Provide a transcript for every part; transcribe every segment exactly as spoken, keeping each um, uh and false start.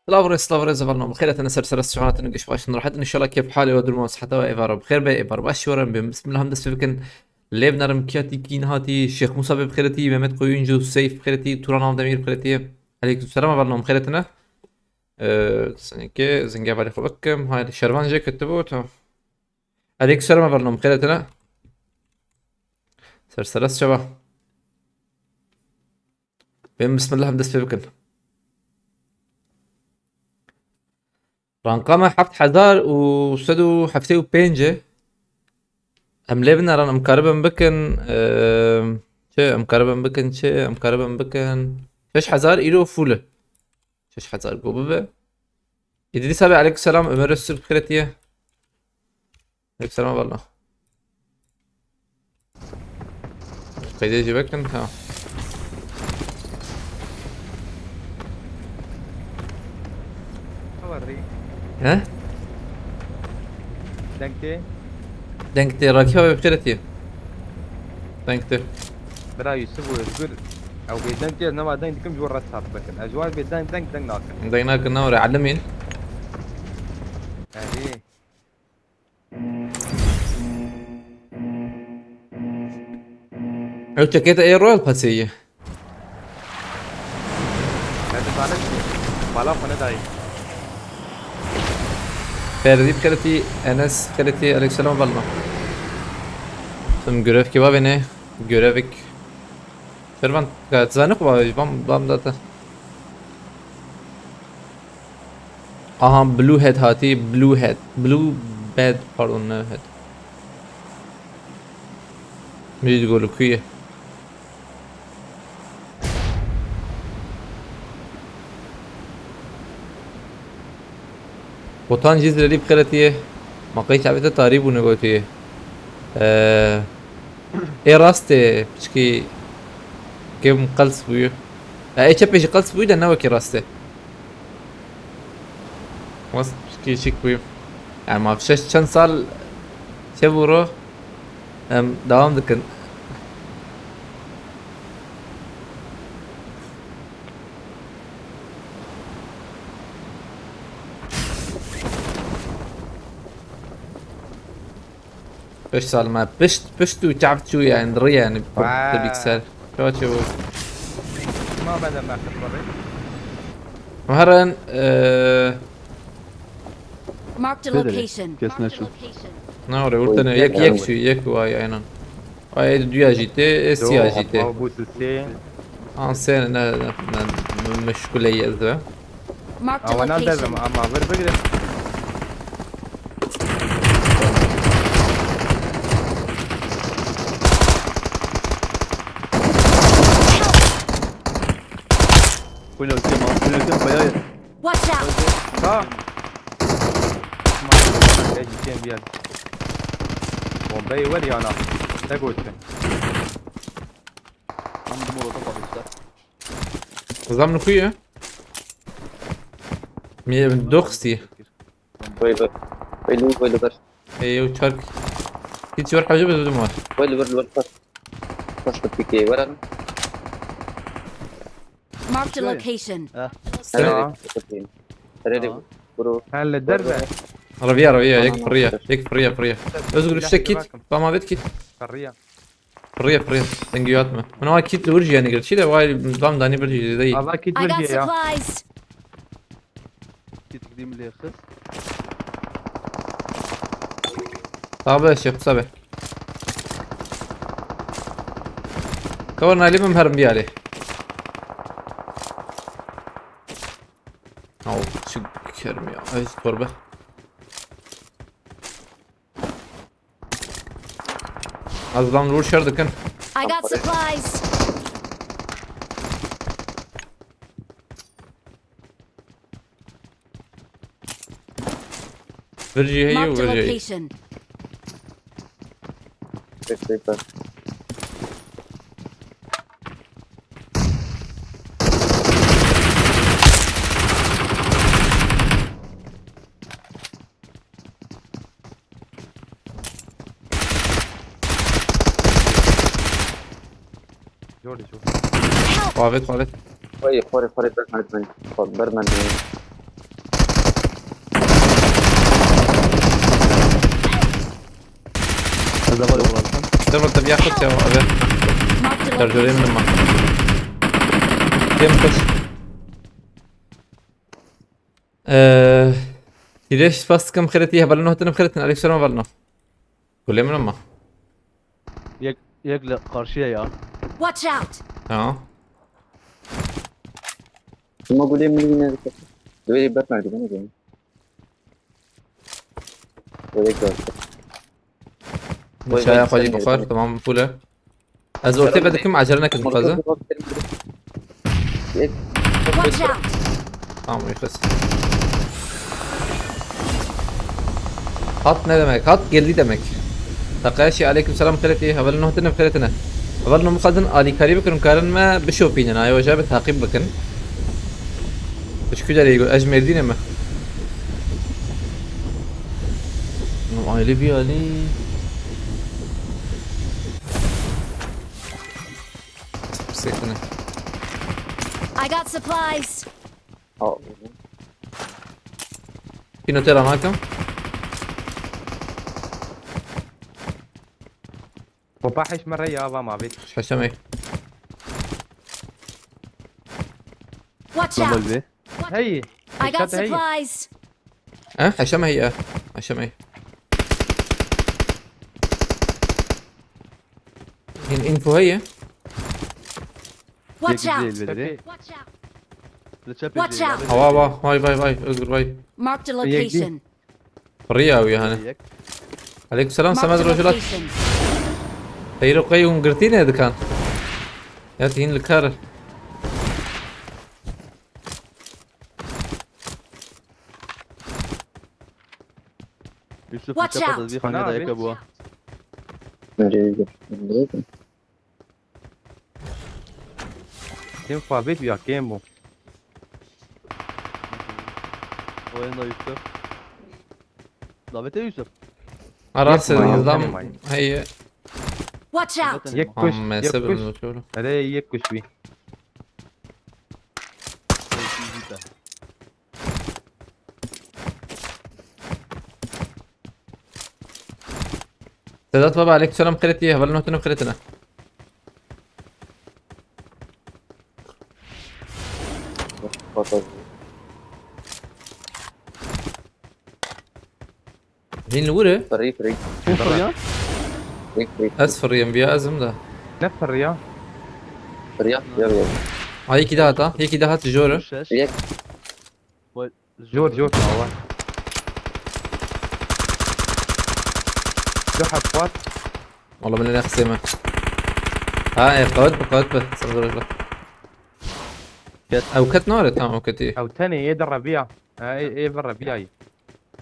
Silav rê, silav rê, zevalno. Bi xêr hatine ser sera, sihat hatine, geş baş in, rahat in. Înşallah kêf halê we, durma, siheta we êvar be bi xêr be, êvar baş ji we re. Bê bismillah, em dest pê bikin. Lê binerim, kî hatî, kî nehatî, Şêx Musa bê bi xêr hatî, Mehmet Koyuncu, Seyf bi xêr hatî, Turan Avdemîr bi xêr hatî. Aleyküm selam, hevalno, bi xêr hatine. Ee, senekê zingê hevalê xwe bikim. Haydi, Şervan jê ketibû, tamam. Aleyküm selam, hevalno, bi xêr hatine. Ser sera çava. Bên bismillah em dest pê bikin. Ranka me heft hezar û sed û heftê û pênc e. Em lê binerin, em karibin bikin, eee, çi, em karibin bikin, çi, em karibin bikin. Şeş hezar îro full e. Şeş hezar go bibe. Îdrîs abi, aleyküm selam. Ömer Öztürk bi xêr hatiye. Aleyküm selam, valla. Qeydê jî vekin, tamam. Ne var rî? He? Deng tê? Deng tê, Rakî abi bi xêr hatiye. Deng tê. Bira Yusuf û Özgür. Ew bêdeng tê, ez nema deng dikim, ji bo res hat bikin. Ez ji wan bêdeng deng, deng nakim. Deng nakin, ne were, elimîn. Erê. Ew çekete ê Royal Pass'ê ye. Hadi bana bala xwe nedayî. Ferdî bi xêr hatî, Enes bi xêr hatî, aleyküm selam, balma. Tim görevkê bavêne, görevik. Şervan, ka tu zanî xwe bavê, bam, bam date. Aha, Blue Head hatî, Blue Head. Blue Bed, pardon, ne Head. Min jî digot li ku ye. Botan jî zirelî bi xêr hatiye. Ma qey çavê te tarî bûne gotiye. Ee, ê rastê piçkî kêm qels bûye. E, ê çepê jî qels bûye de ne wekî rastê. Mas piçkî şik bûye. Yani ma şeş çend sal çe bû ro. Em devam dikin. Beş sal me pişt, pişt û çav çû yani, rî yani, Vay. Te bilgisayar. Çav çû. Ma bende me xitbari. Herin, e, Marked a Nedir? Location. Kes ne şu? Ne oraya, orta ne? Yek, yek şu, yek vay aynen. Ay, duya jî tê, e, siya jî tê. An sen ne, ne, ne, meşgule yezde. Marked a location. Ama ver bigre. Full ultim, full ultim, bayağı. Watch out! Sağ. Gel, gel, gel. Bombayı ver yana. Ne götüne? Tam bir molotof atmışlar. Zam li ku ye? Mi doxsi. Wê li, wê li ber. Ê, ew çar. Hiç wer hewce bezdim var. Wê li ber, li ber. Pas, pas bi pîkê, were. Marked a location. Heh. Sen- Tamam. Tamam. Bro. Hele derbe. Arabiya, arabiya, yek fırıya, yek fırıya, fırıya. Özgür, üstte kit, tamam, evet, kit. Fırıya. Fırıya, fırıya. Sen güya atma. Buna bak, kit vur yani, gerçi de vay, tam da ne bir şey değil. Allah kit vur ya. I got supplies. Gittim lê kız. Tabi, Şêx Musa be. Kawar nalî min herim biyalê. Aw, çi kerim ya. Ay, torbe. Az lan vur şer dikin. I got supplies. Vir jî heye û vir jî heye. Marked a location. Tek tek ben. Jordi, Jordi. Help! Xwe avêt, xwe avêt. Xweyê, xwarê, xwarê, ber merdivên. Xwe, ber merdivên. Level vuralım. Server te biya xurt ya abi. Marked a Şarjörê location. min ma. Kêm xurt. Eee... Tîrêj spas dikim xêretî hevalin nohtin xêretin. Aleyküm selam hevalin noh. Gulê min ama. Yek, yek le karşıya ya. Watch out! Tamam. Şima gulê min yine dikkat. Böyle bir merdiveni gelin. Böyle gördüm. Nişaya xwedî bixwar, tamam pule. Ez ortê vedikim, acele nekin fazla. Yek Watch out! Tamam, iyi kız. Hat ne demek? Hat geldi demek. Takayashi aleyküm selam xêretî. Hevalin nohtin xêretine. Hevalin no mixwazin alîkarî bikin, karin me bişopînin. Ayo ja bi taqîb bikin. Pişkû derê go, ez ji Mêrdînê me. No aile bir ali. Sekine. I got supplies! Aa, Pîno tê ra nakim. Popa heş me re ya va mavê. Şaşemê. Watch Lan out! böyle. Hey. I got Heşat hey. Supplies! Ha? Heşemê heye. Heşemê. In, info heye. Watch Yek out! güzel bedeli. Watch out! Leçe Watch pedi. out. Hava hava. Vay vay vay. Özgür vay. Marked a location. Riya wî hani. Yek. Aleyküm selam Semed Marked a Rojilat. Location. Xeyr û qey hûn girtî ne dikan. Ya tîn li kar. Yusuf Watch leçe out. pedi bir hanya da yeke bu. Nereye gidiyorsun? Tim fabet ya kem bu. Oyunda Yusuf. Davete Yusuf. Aras Yapma, nizam yapma. Heye. Watch out! Yek kuş. Amme Yek sebir kuş. Nuturu. Hele yek kuş bir. Sedat baba aleyküm selam xêretî. Hevalin nohtin xêretine. Patladı. Hîn li wir e? Free free. Kim fırıya? Free free. Ez firiyim biya ezim de. Ne fırıya? Free ya. Gel gel. Ha yekî daha hata. Yekî daha hat jor e. Ses. Yek. Jor jor hava. Du hep var. Wala min ne xisê me. Ha e qewet bi qewet bi. Sen dur. Ket. Ew ket nare, tamam, ew ketî. Ew tenê yê de rebiya. Ha, ê, ê vir rebiyayî.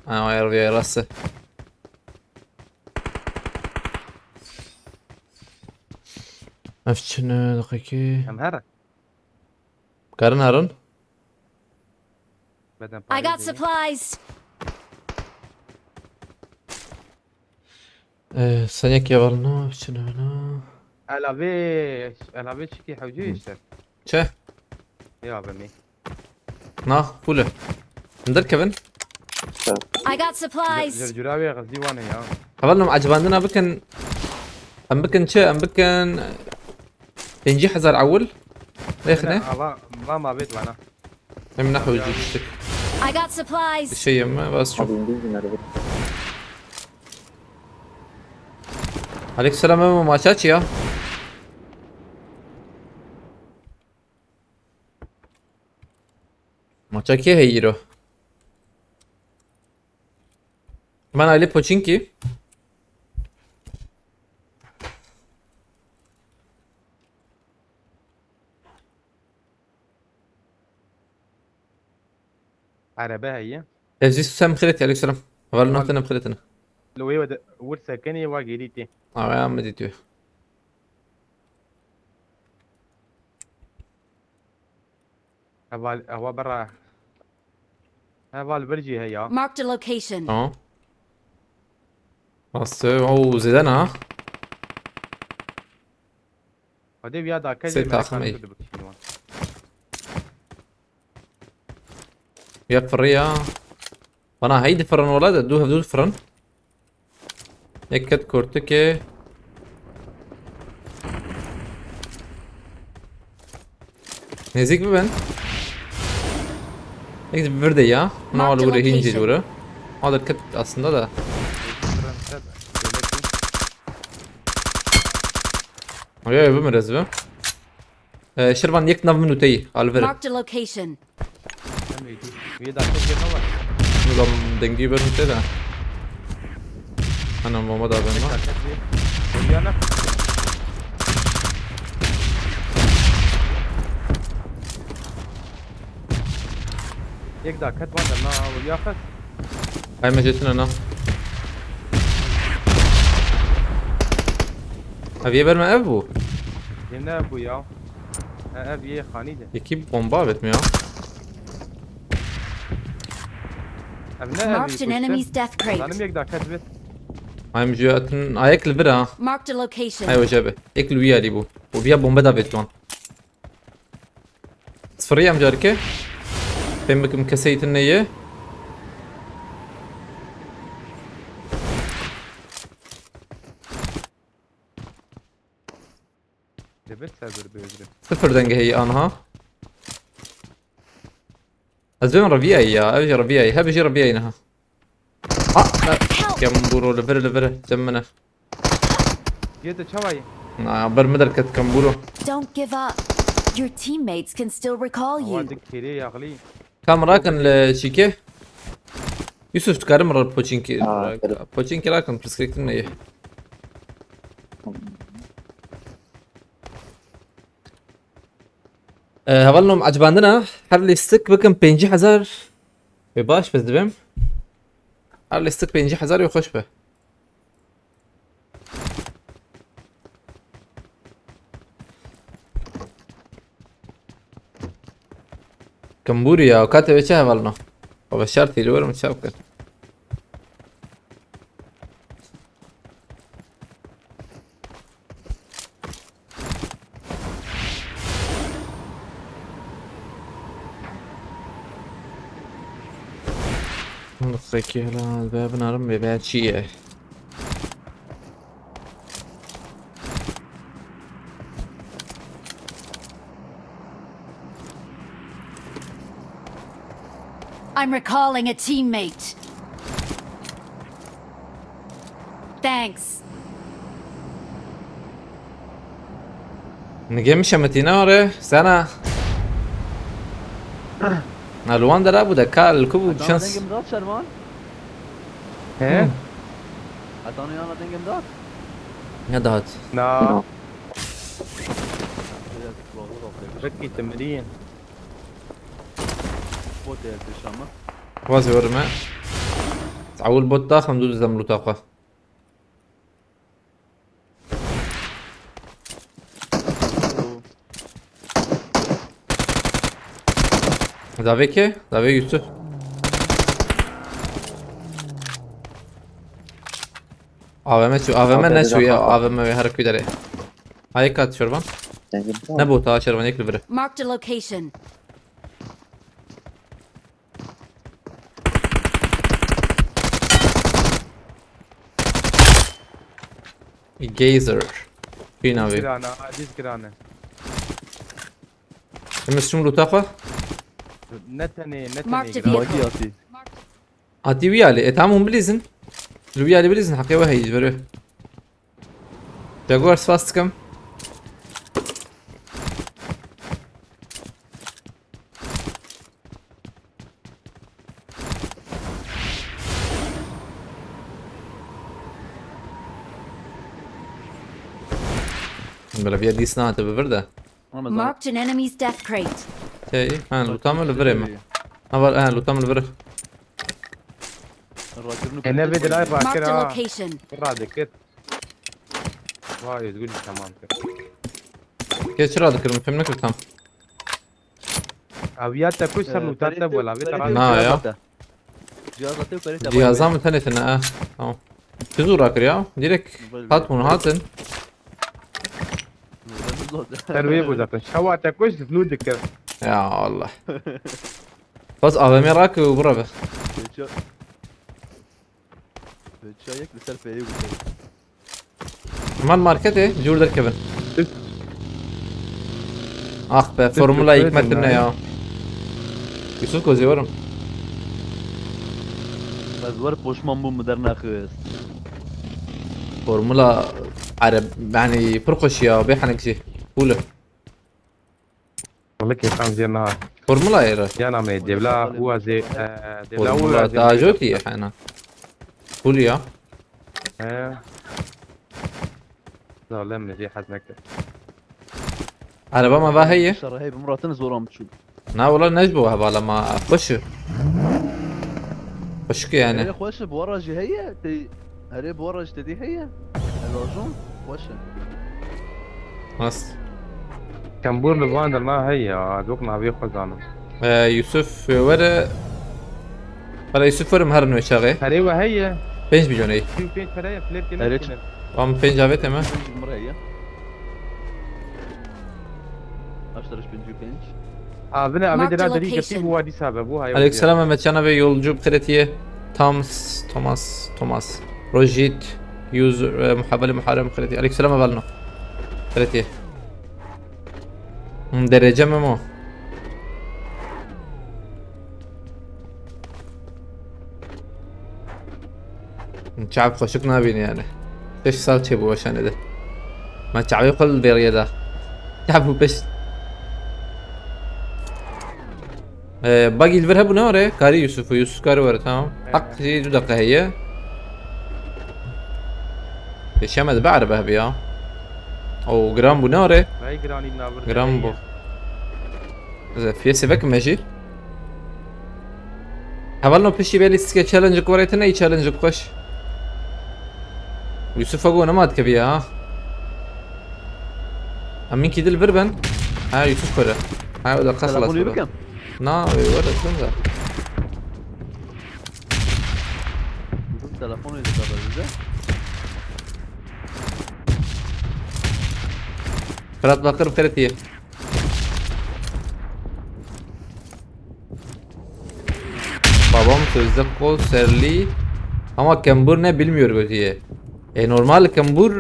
Ha, o yer bir rast e. Ev çi ne, dakika. Em here. Karin herin? Beden I got parê supplies! Ee, senek yavarına, ev çi ne ne? Elavê, elavê çikî hewcî işte. Çi? Ya be mi. Na, pule. Ndir Kevin? I got supplies! Cürcüra ve gazî wane ya. Heval em ecibandina bikin. Em bikin çi? Em bikin pêncî hezar ewil. Rêxine. Ava, va ma bêt vana. Em nexwecî tiştik. I got supplies! Şey yeme, bas çok. Abi indi yine de. Aleykümselam, em maça çi ya? Maça kê heyî ro? Ben Ali Poçinki. Erebe heye. Ezîz Hüsem xirêt, aleykümselam. Heval nahtin em xirêtine. Lo wê de wir sekenî wa gêrî tê. Ava ya me dîtiyo. Heval, hewa berra. Heval bir cî heya. Marked a location. Tamam. Rast e, o zêde ne ha? Hadi ya da Sê kelî taxim ey. Ya fırı ya. Bana heydi fırın ola da, du hevdu fırın. Yek ket kurtikê. Nêzîk bibin. Yek di vir de ya. Marked a location. Hîn jî dûr e. Ha derket aslında da. Yo, yo, bimir ez bi. Ee, Şirvan yek nav min û teyî, alveri. Marked a location. Em êdî. Wê daxil kir ne var. Ulan dengî ber te de. Ana mama da ben. Daxil kir. Yana. Yek daxil van da na, ya xes. Ay me jetin ana. Ev yê ber me ev bû. Yine bu ya. E, ev yê xanî de. Yekî bomba avêt mi ya? Ev ne ev? Marked an enemy's death crate. Zanim yek daket bit. Ay mi jû atin ayek li vir ha. Marked a location. Ay oje be. Ek li wî alî bû. O viya bombe da avêt wan. Sifirî em carike. Pêm bikim keseytin neye. Debet server bezre. Sifir denge heye anha. Ez bêm reviyayî ya, ev jî reviyayî, hebe jî reviyayî niha. Ha, ne, kembûro li vir, li vir, cem min e. Yê te çawa ye? Na, ber min derket kembûro. Don't give up. Your teammates can still recall you. Awa dik kêrê yaxlî. Kam rakin li çîkê? Yusuf, dikarim re poçinkî, Aa, ra-, poçinkî rakin, pirsgirêk din neyê. Ee, hevalno, em ecibandina, her lîstik bikim pêncî hezar. Wê baş, ez dibêm. Her lîstik pêncî hezar wê xweş be. Kembûrî ya, ka te wê çi hevalno? Xwe veşartî li werim çav kir. Xwekî hela, be binarim bê, be çi ye? I'm recalling a teammate. Thanks. Nigê min şemitîne ore, sena. Na li wan dera bû de ka li ku bû şans. Dengim dat Şervan. He? Hı. Etano yana dengim dat. Ne dat? Na. Biraz kulaklık aldı. Rikî timriyên. Bot ya pêşa me. Vazê werime. Ewil bot daxim dû dizem lûta xwe. Davê kê? Davê Yusuf. A V M çû, A V M neçû ya, A V M wê her ku derê. Hayê kat Şervan. Ne bota Şervan yek li vir. Marked a location. Gazer. Çî navê? Girane, aciz girane. Em ez çûm lûta xwe. Ne tenê, ne tenê Marked a girane. Vehicle. Bagi atî. Atî wî alî. E, tamam, hûn bilîzin. Li wî alî bilîzin. Heqê we heyî ji ber wê. Jaguar, spas dikim. Bila viya dîs nehate bi vir de. Marked an enemy's death crate. Şey, ha, lûta min li virê me. Ha, var, ha, lûta min li vir. Ene vê dilay Marked a rakira. Location. Radikir. Vay, Özgür, tamam kir. Geç radikirim, fêm nekir tam. Abi ya te kuş ser lûta te bola, vê te radikir. Na ya. Cihaz atê, cihaz atê, Cihazan mi tenê tene, eh. Tamam. Çi zû rakir ya? Direkt hat bunu hatin. Ser wê bû zaten. Şewa te kuş, zlû dikir. Ya Allah. Bas A V M rak û bura be. Çayek li ser peyê bû. Hemen marketê, cûr derkevin. Tüp. Ah be, Tüp formula tüp hikmet ne ya? Yusuf Kozî werim. Ez wer poşman bûm, mi dernaxist. Formula Ereb, yani pir xweş ya, bê henek jî. Pûl e. Wele kêfan zê niha. Formula ye re. Ya name, devla Mustafa uwa zê, Mustafa. E, devla uwa Formula zê ta jotî ye hena. Pûl ya. He. Zalem mi zê hez neke. Araba me va heye. Şerre hey, bi Murat'ın zoran biçû. Na wala ne ji bo hevala ma xweş e. Xweşik e yani. Erê xweş e, bi wara jî heye. Te, erê bi wara jî te dî heye. Ez ajon xweş e. Rast. Kembûr li van der na heye ya. Dok navê xwe zanim. Ee, Yusuf, e, were. Were Yusuf, werim her nû çaxê. Herê we heye. Pênc milyon ey. Pênc pere ye, flip Erê kine. Wan pênc avête me. Pênc numara heye. Aştariş pêncî û pênc. A, bine, avê Marked de la a derî location. Girtî bû, wa dîsa be, bû, hayır. Aleykümselam Mehmet Can abi, yolcu qiretiye. Thomas, Thomas, Thomas. Rojit, user, e, muhabele muharem qiretiye. Aleykümselam Evalno. Qiretiye. Hım, derece Memo. Çav xweşik nabîne yani. Şeş sal çêbû weşanê de. Me çavê xwe li deriyê de. Çav û pişt. Ee, bagî li vir hebû ne were? Karî Yusuf û Yusuf karî were, tamam. Evet. Haq jî du deqe heye. Pêşiya me dibe erebe hebiya. O giran bû ne were? Vay giranî navir Giran bû. Heye. Fiyesê vekim me jî. Hevalno piştî belî sike challenge-ê ku were tine, î challenge-ê ku xweş. Yusuf Ago nema dikevî ya. Em minkî dil vir ben. Ha, Yusuf kore. Ha, o da qas xelas. Telefonê bikim. Na, e, were, sen de. Bizim telefonê de bize. Fırat Bakır, Fırat iyi. Babam sözde kol serli ama kembur ne bilmiyor götüye. E, normal kembur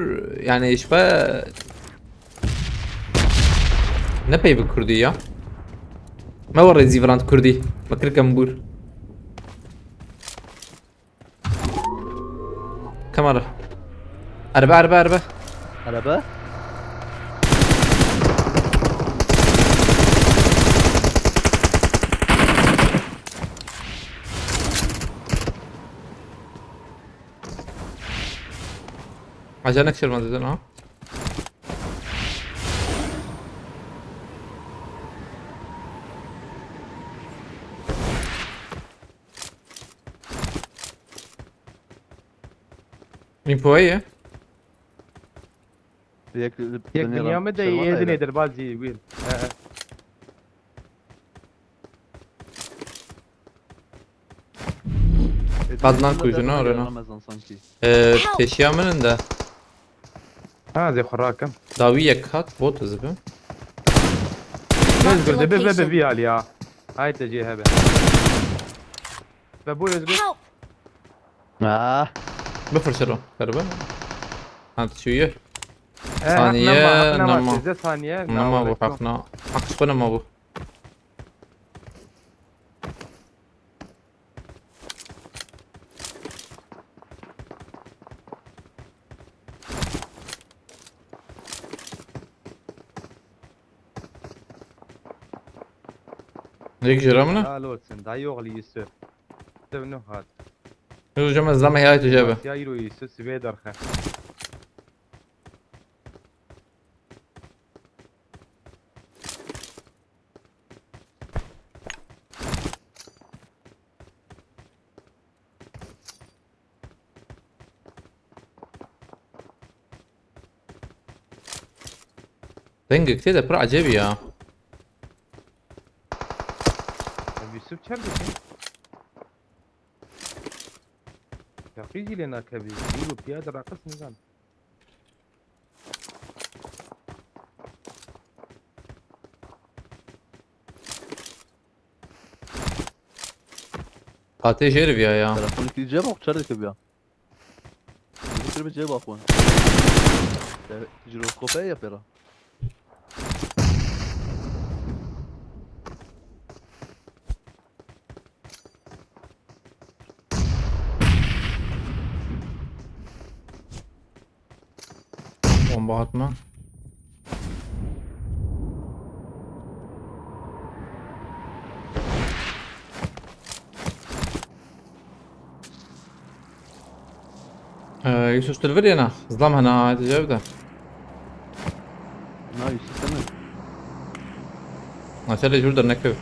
yani işte ne pey bir Kürdi ya. Ne var rezivrant Kürdi. Bakır kembur. Kamera. Araba, araba, araba. Araba? Acele çırma dedin ha. Info heye? Yek, Yek dinya me de yê dinê derbazî wîr. He, he. Qadnan kujuna arena. Ramazan sanki. Ee, peşiya min de. Ha, zê xwe rakim. Dawî yek hat, bot ez bim. Özgür de be, be, be, bir al ya. Haydi C H B. Ve bu Özgür. Help! Ah. Bifir şero, karibe. Ha, tu çiye? Eh, Saniye, hak nama, nama, nama. Sêzdeh saniye, Nama nama bu, bekle. Hak na. Hak şu nama bu. Yek jira min e? Helal olsun, dayı oğlu Yusuf. Yusuf ne hat? Yusuf, cem ez lame heyayê tu jebe. Ya îro Yusuf, sibê derxe. Dengek tê de pir ecêb e ya. Ev Yusuf çer dike? Yaqî jî lê nakevî. Îro piya diraqis nizan. Katê jêr viya ya. Telefonekî cem ok çer dike biya. Kir bi cêba xwe. Te jiroskope ye pêra. Bomba atma. Ee, Yusuf Tilvir yena. Zlam hena, hadi cevap da. Na, Yusuf sen mi? Açar da jur da ne köy.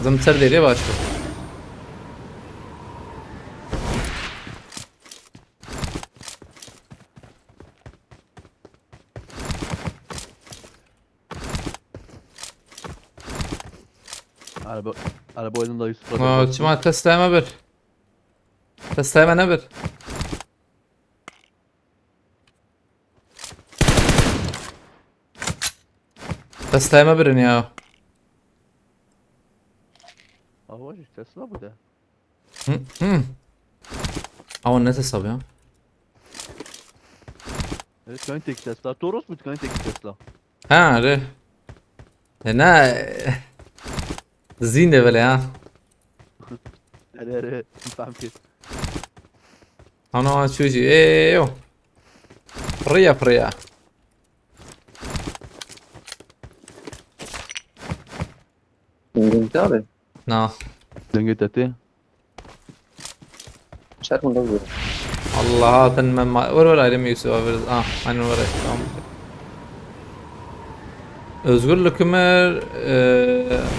Zim ser derê baş bû. Araba, araba oyununda Yusuf'a da Aa, korktum. Çima tesleme bir. Tesleme ne bir. Tesleme birin ya. Ava jî Tesla bu de. Hı, hı. Ama ne Tesla bu ya? Evet, kein tek Tesla. Toros mu kein tek Tesla? Ha, öyle. E, ne? Zîn de böyle ya. Erê, erê, fam kir. Ana çû jî, ê, yo. Pirî ye, pirî ye. Dengê te abi. Na. Dengê te tê. Şer hunda bû. Allah hatin me ma-, ver, ver, ayrı mı Yusuf abi? Ah, aynen, ver, tamam. Özgür Lükümer, e,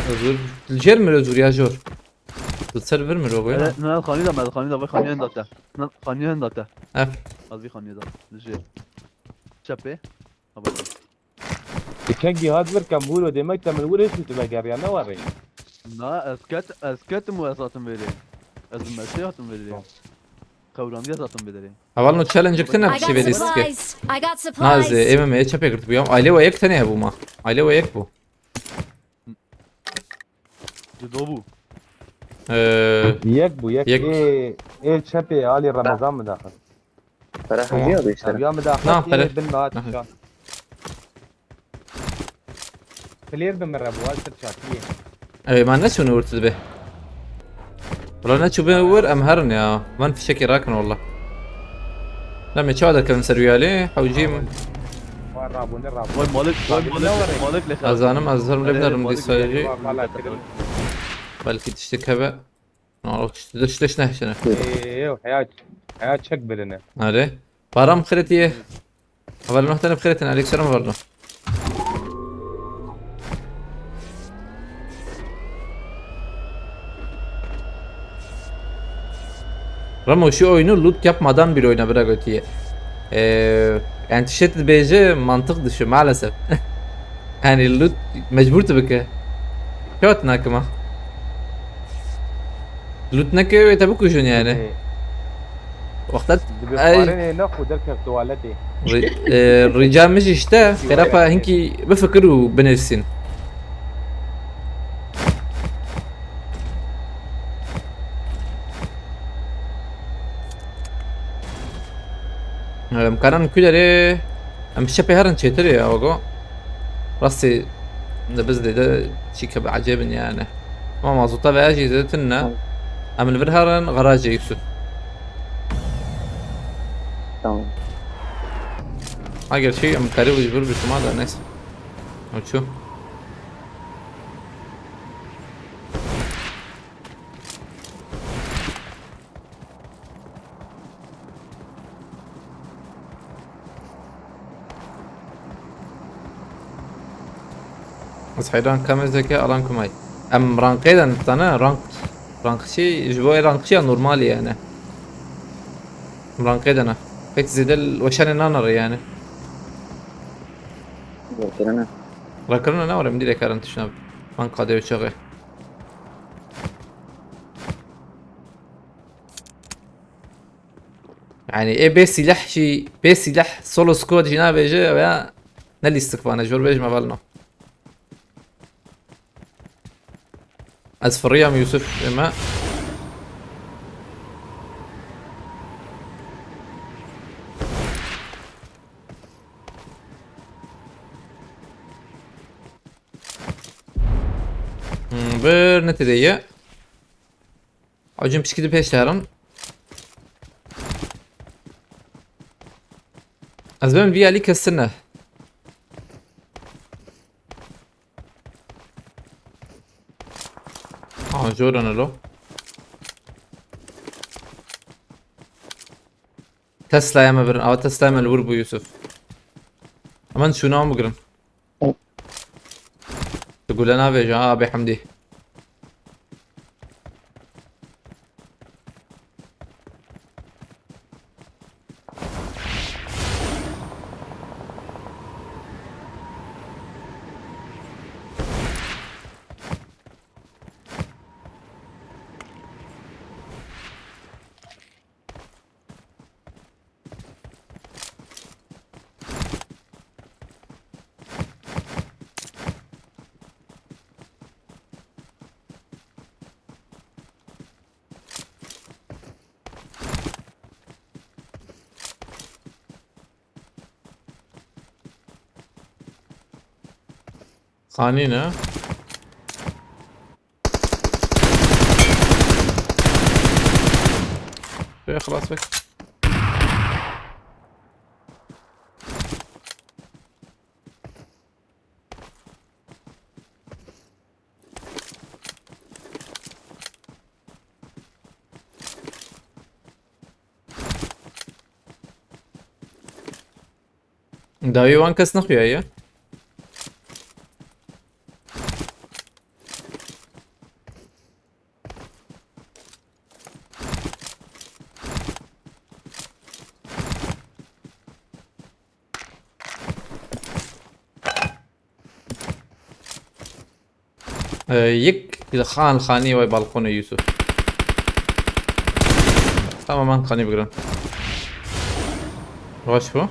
Özgür, Jer mi Özgür ya, Jor? Tu ser vir mi rogoya? Ne, ne, xanî de me, xanî de, vay xanî henda te. Ne, xanî henda te. Ef. Az bir xanî de. Jê. Çepê. Ha, bak. Diken cihaz bir kam vuro demek te min vurê şu tu vegeriya ne var rê? Na, ez ket, ez ketim û ez hatim vêrê. Ez meşê hatim vêrê. Qewrandiya hatim vêrê. Heval no challenge I kine got bir şey veririz ki. Supplies. I got supplies. Naze, eve me çepê kırdı bu ya. Aile ve yek tane bu ma. Aile ve yek bu. Di do bû. Ee, Yek bû, yek. Yek. Ê, ê çepê alî Remezan min daxist. Pere Tamam. Hediye de işte. Ev ya min daxist, Na, ê pere. Bin dahat Na. Şan. Clear bi min re bu, al sir çakiyê. Ee, ma ne şunu vurtu be? Wala ne çûbê wir em herin ya. Van fişekê rakin wala. Lem ê çawa derkevin ser wî alî? Hewcî min. Vay rabûne rabûne. Vay malik, vay malik, malik lê xelas. Ez zanim, ez herim lê Erê, binerim malik dîsa lê jî. Vay malik lê xelas. Belkî tiştek hebe. No, tiştek, tiştek nehşine. Ê, heya, heya çek birine. Erê. Param xiretiye. Heval noh tane bixêretin, Aleyküm selam heval noh. Ramo, şu oyunu loot yapmadan bir oyna bira götüye. Ee, yani tişet bêje mantık dışı maalesef. Yani loot mecbur tabii ki. Kewt nakıma. Loot neke wê te bikujin yani. Ee, Wexta Dibe ay. Xwarinê nex û derkev tuwaletê. Ri-, e, rica min jî işte, xerapa hinkî bifikir û binivîsîn. Em karan ku derê, em şepê herin çêtir ya, wego. Rastî, di biz de, de çîke bi ecêb in yani. Ama mazota veya jî zêdetir ne. Tamam. Em li vir herin garajê Yusuf. Tamam. Ha, gerçi em karî ji vir bi şima da, neyse. Em çû. Ez heyran kamê zeke alan kumay. Em rankê de nitane, rank, rankçi, ji bo rankçiya normal yani. Rankê de ne. Pek zêde li weşanê nanere yani. Rankê de ne. Rakirine ne were, min dî lê karin tişna. Man kadê û çaxê. Yani e bê silah jî, bê silah solo squad jî nabêje veya ne lîstik vane, jor bêjme val no. Ez firiyam Yusuf ême. Hmm, bir ne tedeye. Acım pişki de pêş herin. Ez ben bir ali kesine. Aha, joran alo. Tesla'ya me birin. Ava Tesla'ya me li wir bû Yusuf. Hemen şuna mı girin? Tu gule navêje ha, abi Hamdi. Xanî ne? Şuraya xelas bek. Dawî wan kes nexuyaye. Ee, yek xan xanî wê balkonê Yusuf. Tamam, ben xanî bigirin. Baş bu.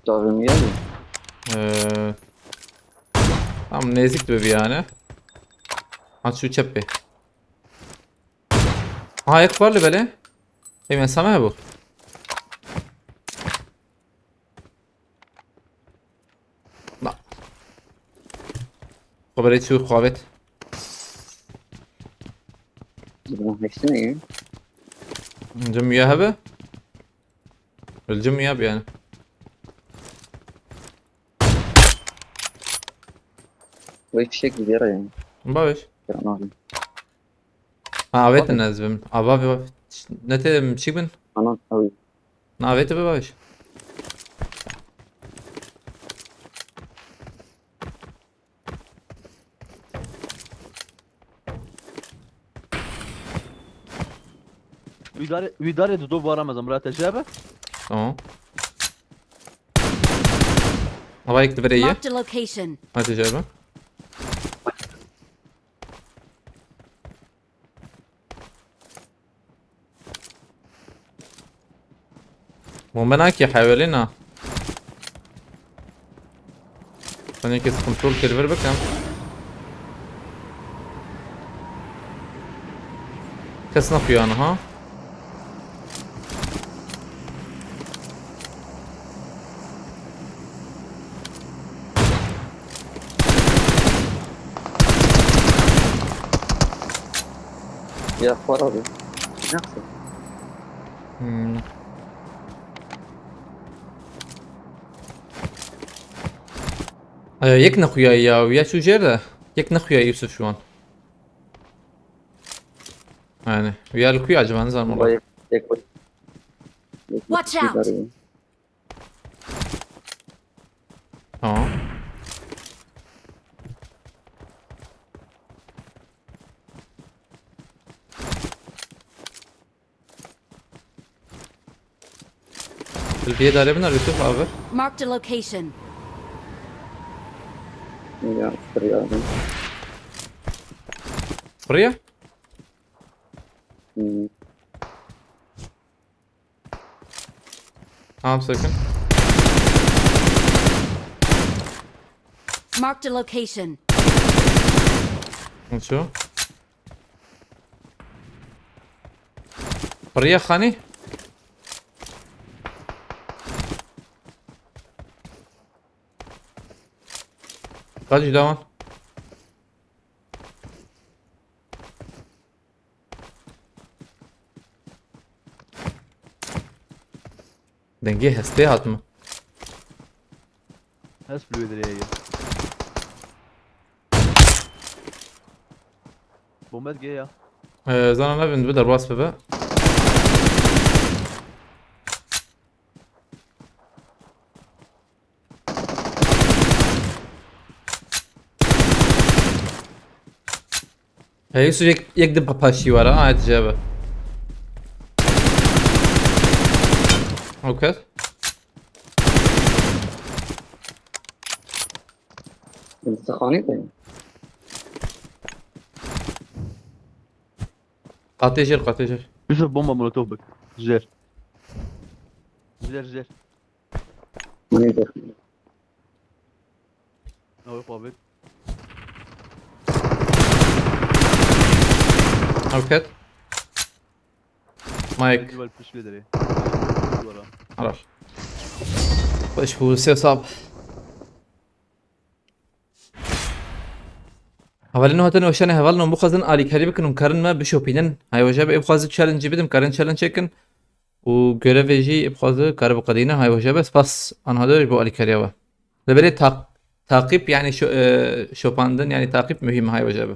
Dawî mi geldi? Ee, tam nezik dibe bir yani. Ha, şu çep bir. Ha, yek var li belê. Ey, ben sana bu. Na. Xeberê çû xwavêt. Bunu hepsini iyi. Cim ya hebe. Cim ya bir yani. Bu fişek gidiyor yani. Baş. Ya ne yapayım? Ha, avêtin ez bim. Ava ve ne te çi bin? Ana abi. Na avêti be baş. Wî darê, wî darê dido bara mezin, bira te jebe. Tamam. Ava yek dibe ye. Marked a location. Hadi jebe. Bombe nakî hewelê na. Tenê kes kontrol kir vir bikim. Kes naxuya niha. Ya xwar abi. Ne yaptın? Hmm. Ee, yek nexuya ya, ya şu jerde. Yek nexuya Yusuf şu an. Yani, ya li kuya acaba, ne zaman Vay, tek vay. Watch out! Tamam. Li vê darê biner Yusuf abi. Marked a location. Ya, sırrı ya. Buraya? Hmm. Tamam, sakın. Marked a location. Şu. Buraya hani? Kaç devam? Dengê hestê hat mi? Hest bi wê dirê ye. Bombe digiye ya. Ee, zana nevin bi derbas bibe. Hey, Yusuf, yek, yek di paşî wara, ha, et cebe. Okay. Saxanî koyun. Qatê jêr, qatê jêr. Yusuf, bomba molotof bik. Jêr. Jêr, jêr. Neyse. Ew ê xwe bêt. Ew ket. Mike. Bence bal pişt vê derê. Duvara. Ara. Xweş bû, sê sab. Hevalên hatin weşanê hevalên bixwazin alîkarî bikin û karin me bişopînin. Hay weje be, ê bixwazi challenge bidim, karin challenge çêkin. Û görevê jî bixwaze kare biqedîne, hay weje be. Spas anha dor bo alîkariya we. Li berê taq-, taqîb, yani şo-, e, şopandin, yani taqîb muhîm, hay weje be.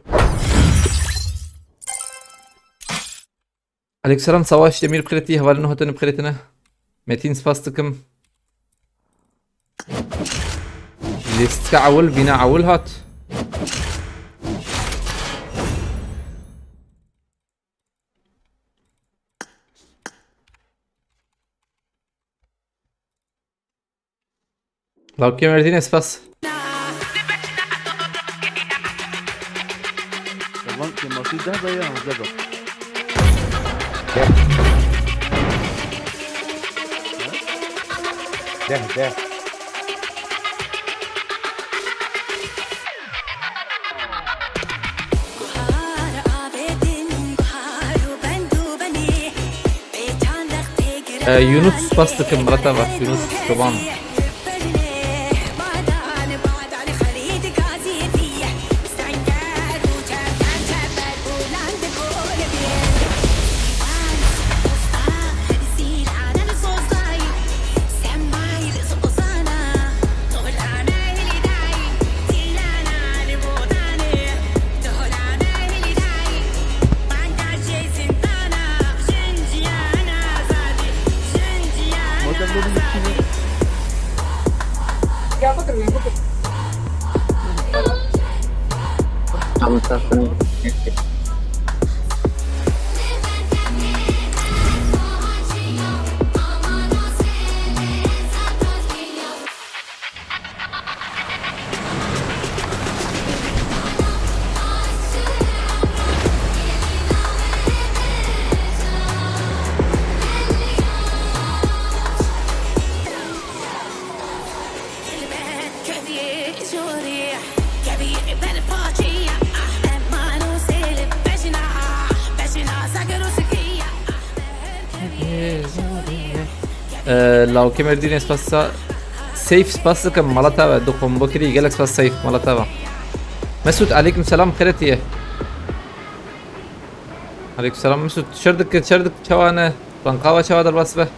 Aleykümselam, Savaş Demir bixêretî, hevalên hatin bixêretine. Metin, spas dikim. Lîstika ewil, bîna ewil hat. Lawkê Merdînê, spas. Van kêmasî deh be ya hevdeh be. Deh. Deh, deh. Ee, Yunus, spas dikim, mila te ve. Yunus Çoban. Tamam, sen. Ee, Lawkê Merdînê, spas sa-, Seyf, spas dikim, mala te ve. Du kombo kirî, gelek spas Seyf, mala te ve. Mesut, aleyküm selam, xêretiye. Aleyküm selam Mesut. Şer dike, şer dike, çawa ne? Bankawa çawa derbas be?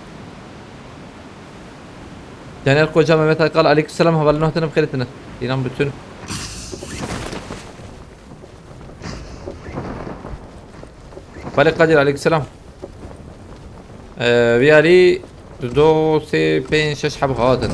Caner Koca, Mehmet Aykal, aleyküm selam, hevalên hatin bixêretine. Înan bütün. Belê Kadir, aleykümselam. Ee, vî alî du, sê, pênc, şeş heb hatin.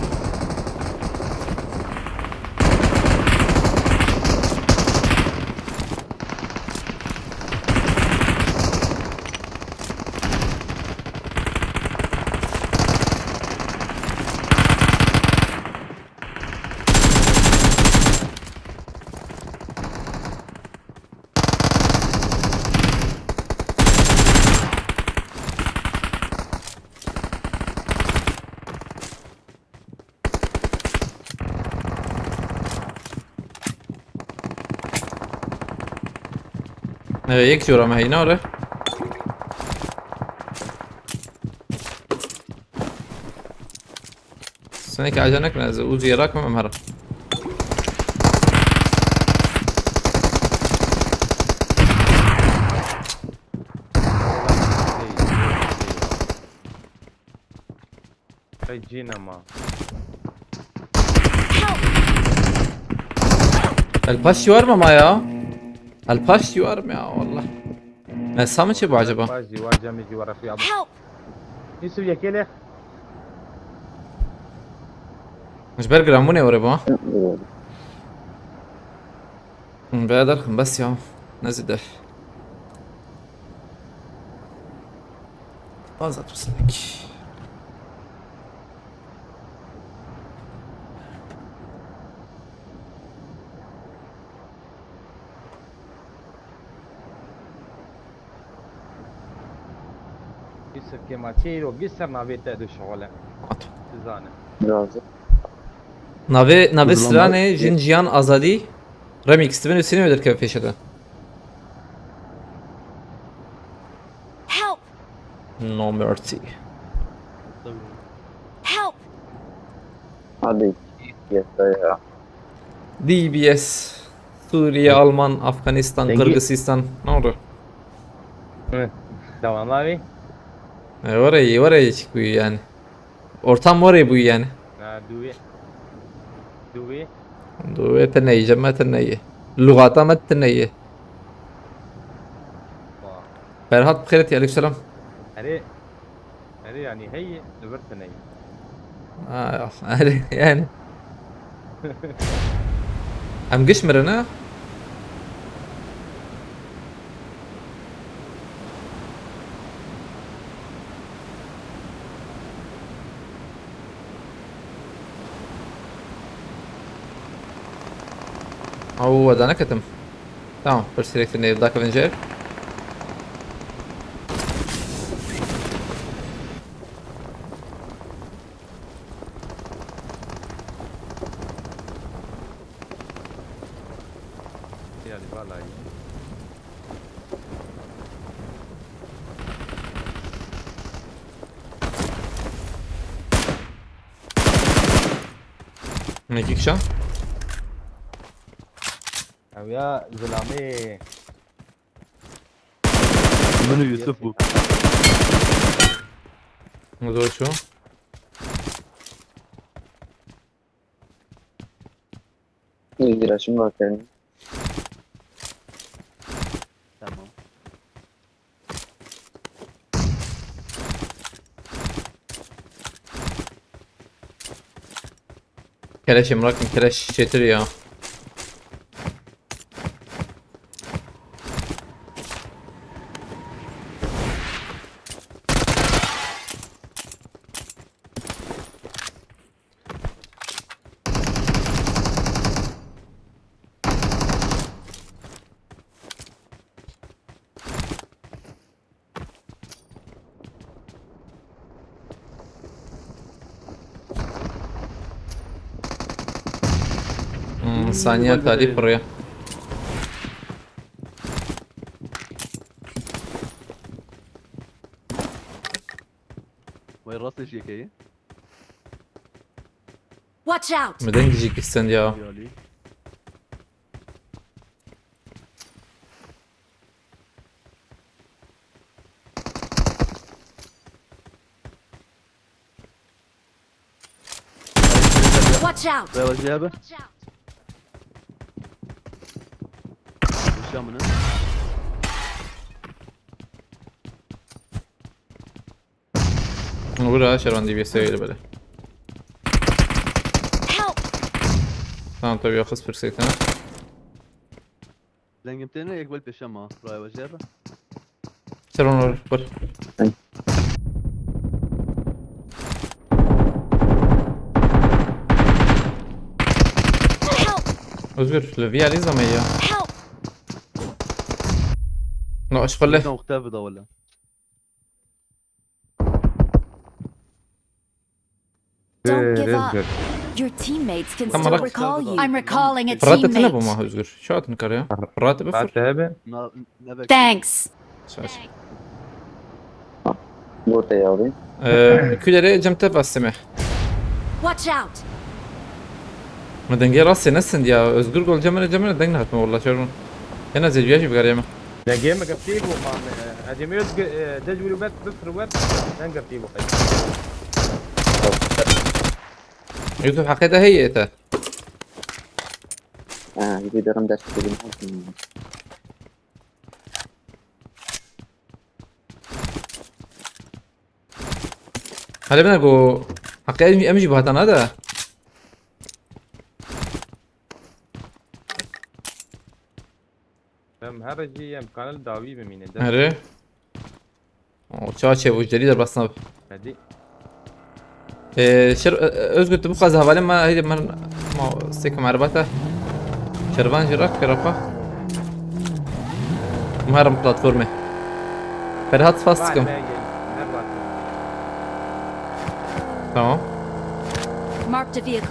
Ee, yek jora me heyna ore. Sen ki acele nekme, ez Uzi'ye rakmam, em herim. Hey, cî nema. El paş yuvar mı ama ya? El paş yuvar mı ya, wallah? Ne, Sami çi bu acaba? Baş jî war, Cemî jî war, Refî abi. Help! Yusuf, yekê lê. Ji ber gramûnê were bu. Hı, be derxim bes ya. Ne zide. Azat Hüsenik. Yusuf Kemal, çê îro gî ser navê te dişixule. At. Dizane. Razı. Navê, navê Uygulama stranê Jin Jiyan Azadî Remix. Divin Hüseyin'e derkeve pêşe de. Help! No mercy. Help! Hadi. Yeter ya. D B S. Suriye, Alman, Afganistan, Peki. Kırgızistan. Ne oldu? Hı. Tamam abi. E, orayı, orayı çıkıyor yani. Ortam orayı bu yani. Ha, duvi. Duvi. Duvi te neyi, cemme te neyi. Lugata me te neyi. Vah. Ferhat, bixêret, aleyküm selam. Hani Erê, yanî heyî, li vir tune yî. Ha, erê, yani. Em giş mirin, ha? Aw, we da neketim. Tamam, pirsgirêk tune ye, dakevin jêr. Yani vallahi. Ne iki kişi? Ew ya zilamê. Min û Yusuf bû. Ne zor şu? Zira şimdi bakalım. Tamam. Keleşim, bırakın, keleş çetir ya. Hmm, saniye tarih buraya. Vay, rastê ji yekeyê. Watch out! Neden gidecek sen ya? Yali. Watch out! Rewajî hebe. Kuşa min e. Wira şeran D B S öyle böyle. Help! Tamam, tabii, yaxız pursete. Dengim têne, yek bel pêşe ma. Raya ve jêr. Şeran or, bir. Help! Özgür, le via lîza me ya. Help! No, aşk le. Nokta vida wala. Don't give up. Ee, Your teammates can Tamam, still bak. recall you. I'm recalling a Fırat etine bu teammate. ma Özgür. Şu atını karaya. Fırat bir fır. Hadi abi. Na, ne bek- Thanks. Söz. Bote ya abi. Ee, küleri cem tep asteme. Watch out. Ma denge rastê nesin ya. Özgür gol cemre cemre deng hatma valla çorun. En az bir yaşı bir arayama. Dengê me girtî bû, ma me. Edî me Özgür, e, dej wî bet bifir wet, deng girtî bû xeyr. Yusuf, heqê te heye te. Ha, bir derim ders dedim. Hele bine go. Heqê em, em jî bi hatan ha da. Em her jî em kanal dawî bimîne. Here. O çaçe bu jeri de basna. Hadi. Ee, şer, e, e, Özgür, tu bu kadar havale ma, hadi mer, ma sek marbata. Şervan jirak kerapa. Umarım platforme. Ferhat Fastıkım. Tamam. Marked a vehicle.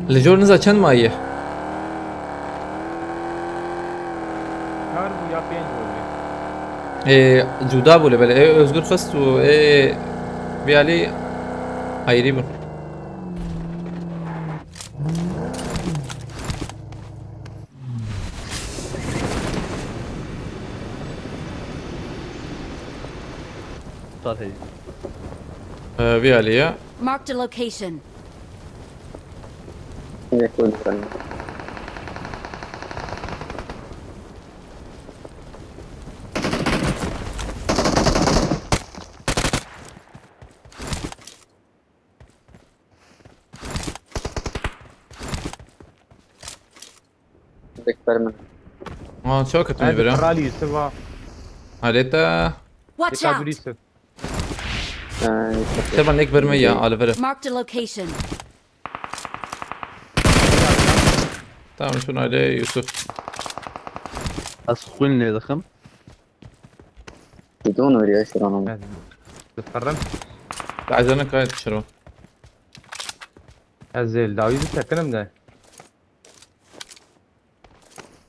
Li jor niza çend maye? Çar bû ya pênc bû. Ê, cuda bû li belê. Ê, Özgür xist û ê, vî alî ayrî bûn. Sar heye. Ee, vî alî ya. Marked a location. Yine koyduk hani. Bekler mi? Aa, çok kötü bir Hadi ya. Kral Yusuf ha. Haleta. Watch Dikkat out. Yusuf. Ha, Şervan ek verme ya, alivere. Marked a location. Tamam, şunu hadi Yusuf. Ez xwîn lê dixim. Bidon veriyor şu an. Hadi. Sıfırım. Tazana kayıt Şervan. Ez zel dawî bir tekinim de.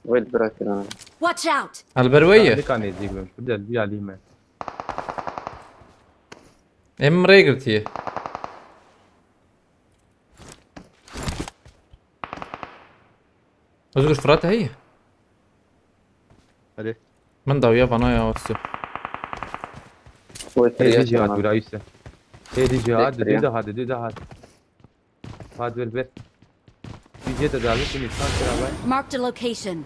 Wait bırak şu an. Watch out. Alberweye. Dikkat edeyim. Şurada bir alayım ben. Em rê girtiye. Özgür, Fırat heye. Hadi. Min dawiya bana ya wastı. Wait Hêdî ya cihat şu an. bira Yusuf. Hêdî cihat, Bekle didû ya. Daha, didû daha. Hat ver ver. Vijê te davet û nîşan kira bay. Marked a location.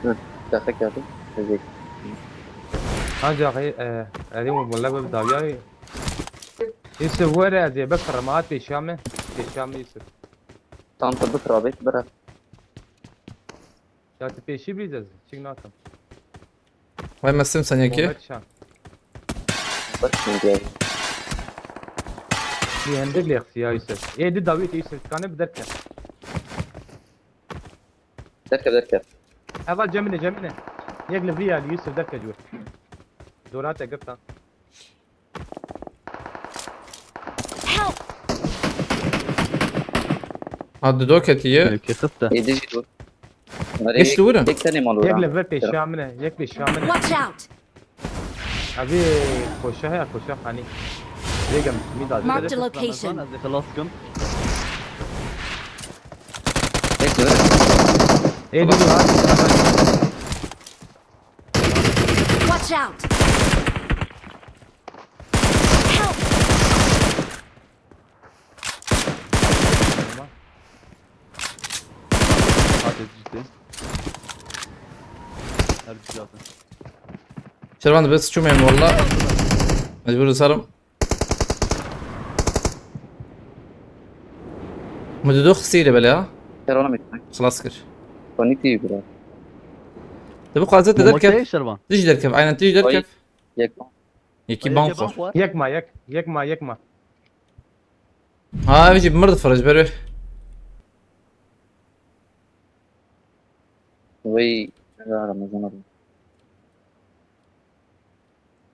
Hı, dakika geldi. Ezek. Ancak e, erê wala be dawiya. Yusuf were ez ê bifirrim, hat pêşiya me. Pêşiya me Yusuf. Tam da bıkır abi bırak. Ya tu pêşî bî ez çik nakim. Vay mesim sen yeki. Muhammed Şah. Bırak şimdi abi. Bî hendik lê xistiya Yusuf. Ê di dawî te Yusuf, kane bi derke. Derke derke. Eva cemine cemine. Yek li vî ya li Yusuf derke cûr. Dora te girta. Help! Ha, dido ketiye. Belki xiste. Yedi jî dur. Geç duvura. Tek tane mal Yek uğra. li vir pêşiya min e. Yek pêşiya min e. Watch out! Abi koşa ya koşa hani. Begim mi da. Marked a location. Ez ê xilas kim. Tek dur. Ê di hadi. Watch out! Help! Hadi ciddi. Her bir zaten. Şervan, bes çûmeyim valla. Mecbur sarım. Mecbur xisî bele ha. Ter ona bitmek. Xlas kir. Panik değil biraz. De bu qazet de Bomba derkev. şey Şervan. Tij derkev. Aynen tij derkev. Yek. Yekî bank xwar. Yekma yek. Yekma yekma. Ha, ev jî bi mir difirej ber wê. Wey, ya Ramazan abi.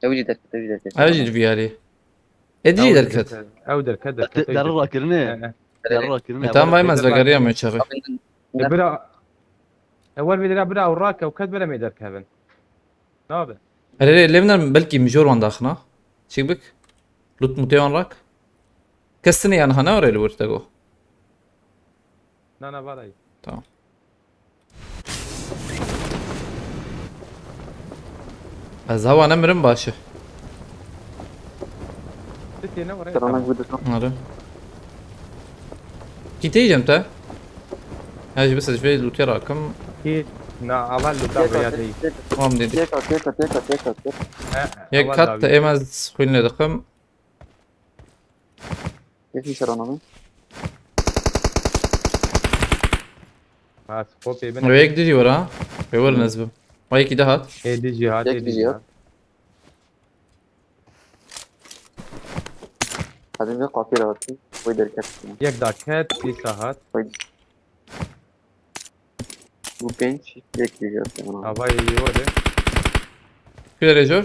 Ew jî derket, ew jî derket. Ev jî di viyarî. Ê di jî derket. Ew derket, derket. Derra kirinê. Derra kirinê. E, tamam, vay mez vegeriya me çaxê. E, bira. E, wer vê dira bira ew rake, ew ket bira me derkevin. Nabe. Erê, erê, lê viner belkî mijor wan daxina. Çik bik? Lut mutê wan rak. Kes tine yan hane oraya li wir tego. Na, na, var ay. Tamam. Ez hewa nemirim baş e. Ti têne oraya. Seranak bir de. Nare. Kî tê cem te? Ya jî bise ji vê lûtê rakim. Kî na aval lûta veya değil. Tamam dedi. Têka, têka, têka, têka, têka. He, yek aval kat da te êmez xwîn lê dikim. Yekî ser anamı. Ha, skop ê bine. Ve yek dijî were ha. Ve were nezbim. Ve yekî de hat. Ê dijî hat, ê dijî hat. Hadi bir kapıyı da atayım. Koy derken. Yek daha ket, bir saat. Koy. Bu genç, yek bir yaptı ona. Havayı iyi oldu. Kuyar ecor.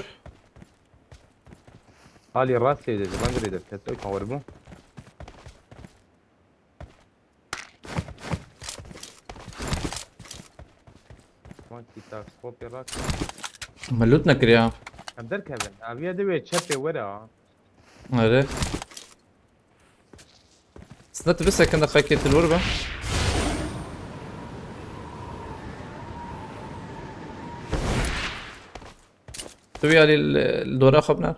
Halî rastê de, ben de derket, ew kawir bû. Wan kî tak skopê rak. Me loot nekiriya. Em derkevin. Aviye de wê çepê were ha. Erê. Sina tu bi sekinde xekê tu lor be. Tu ya li, li dora xwe biner.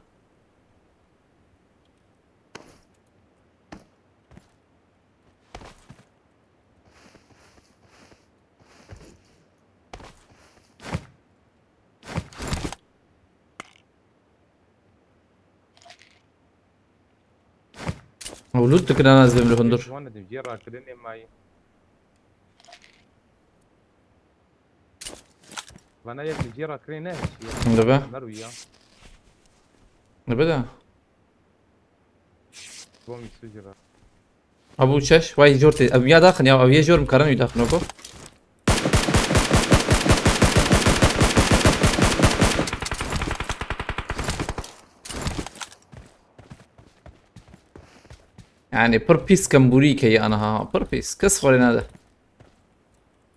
Ew loot dikirin, ez bêm li hundir. Wan dedim, cê rakirinê mayî. Vana yek li cê rakirinê ne hişiye. Dibe. Meru ya. Dibe de. Bom sucira. Abu çeş, vay jor tê. Ev ya daxin ya, ev yê jor mikarin wî daxin oko. Yani pir pîs kembûrî ke ya aniha, pir pîs. Kes xwarê nade.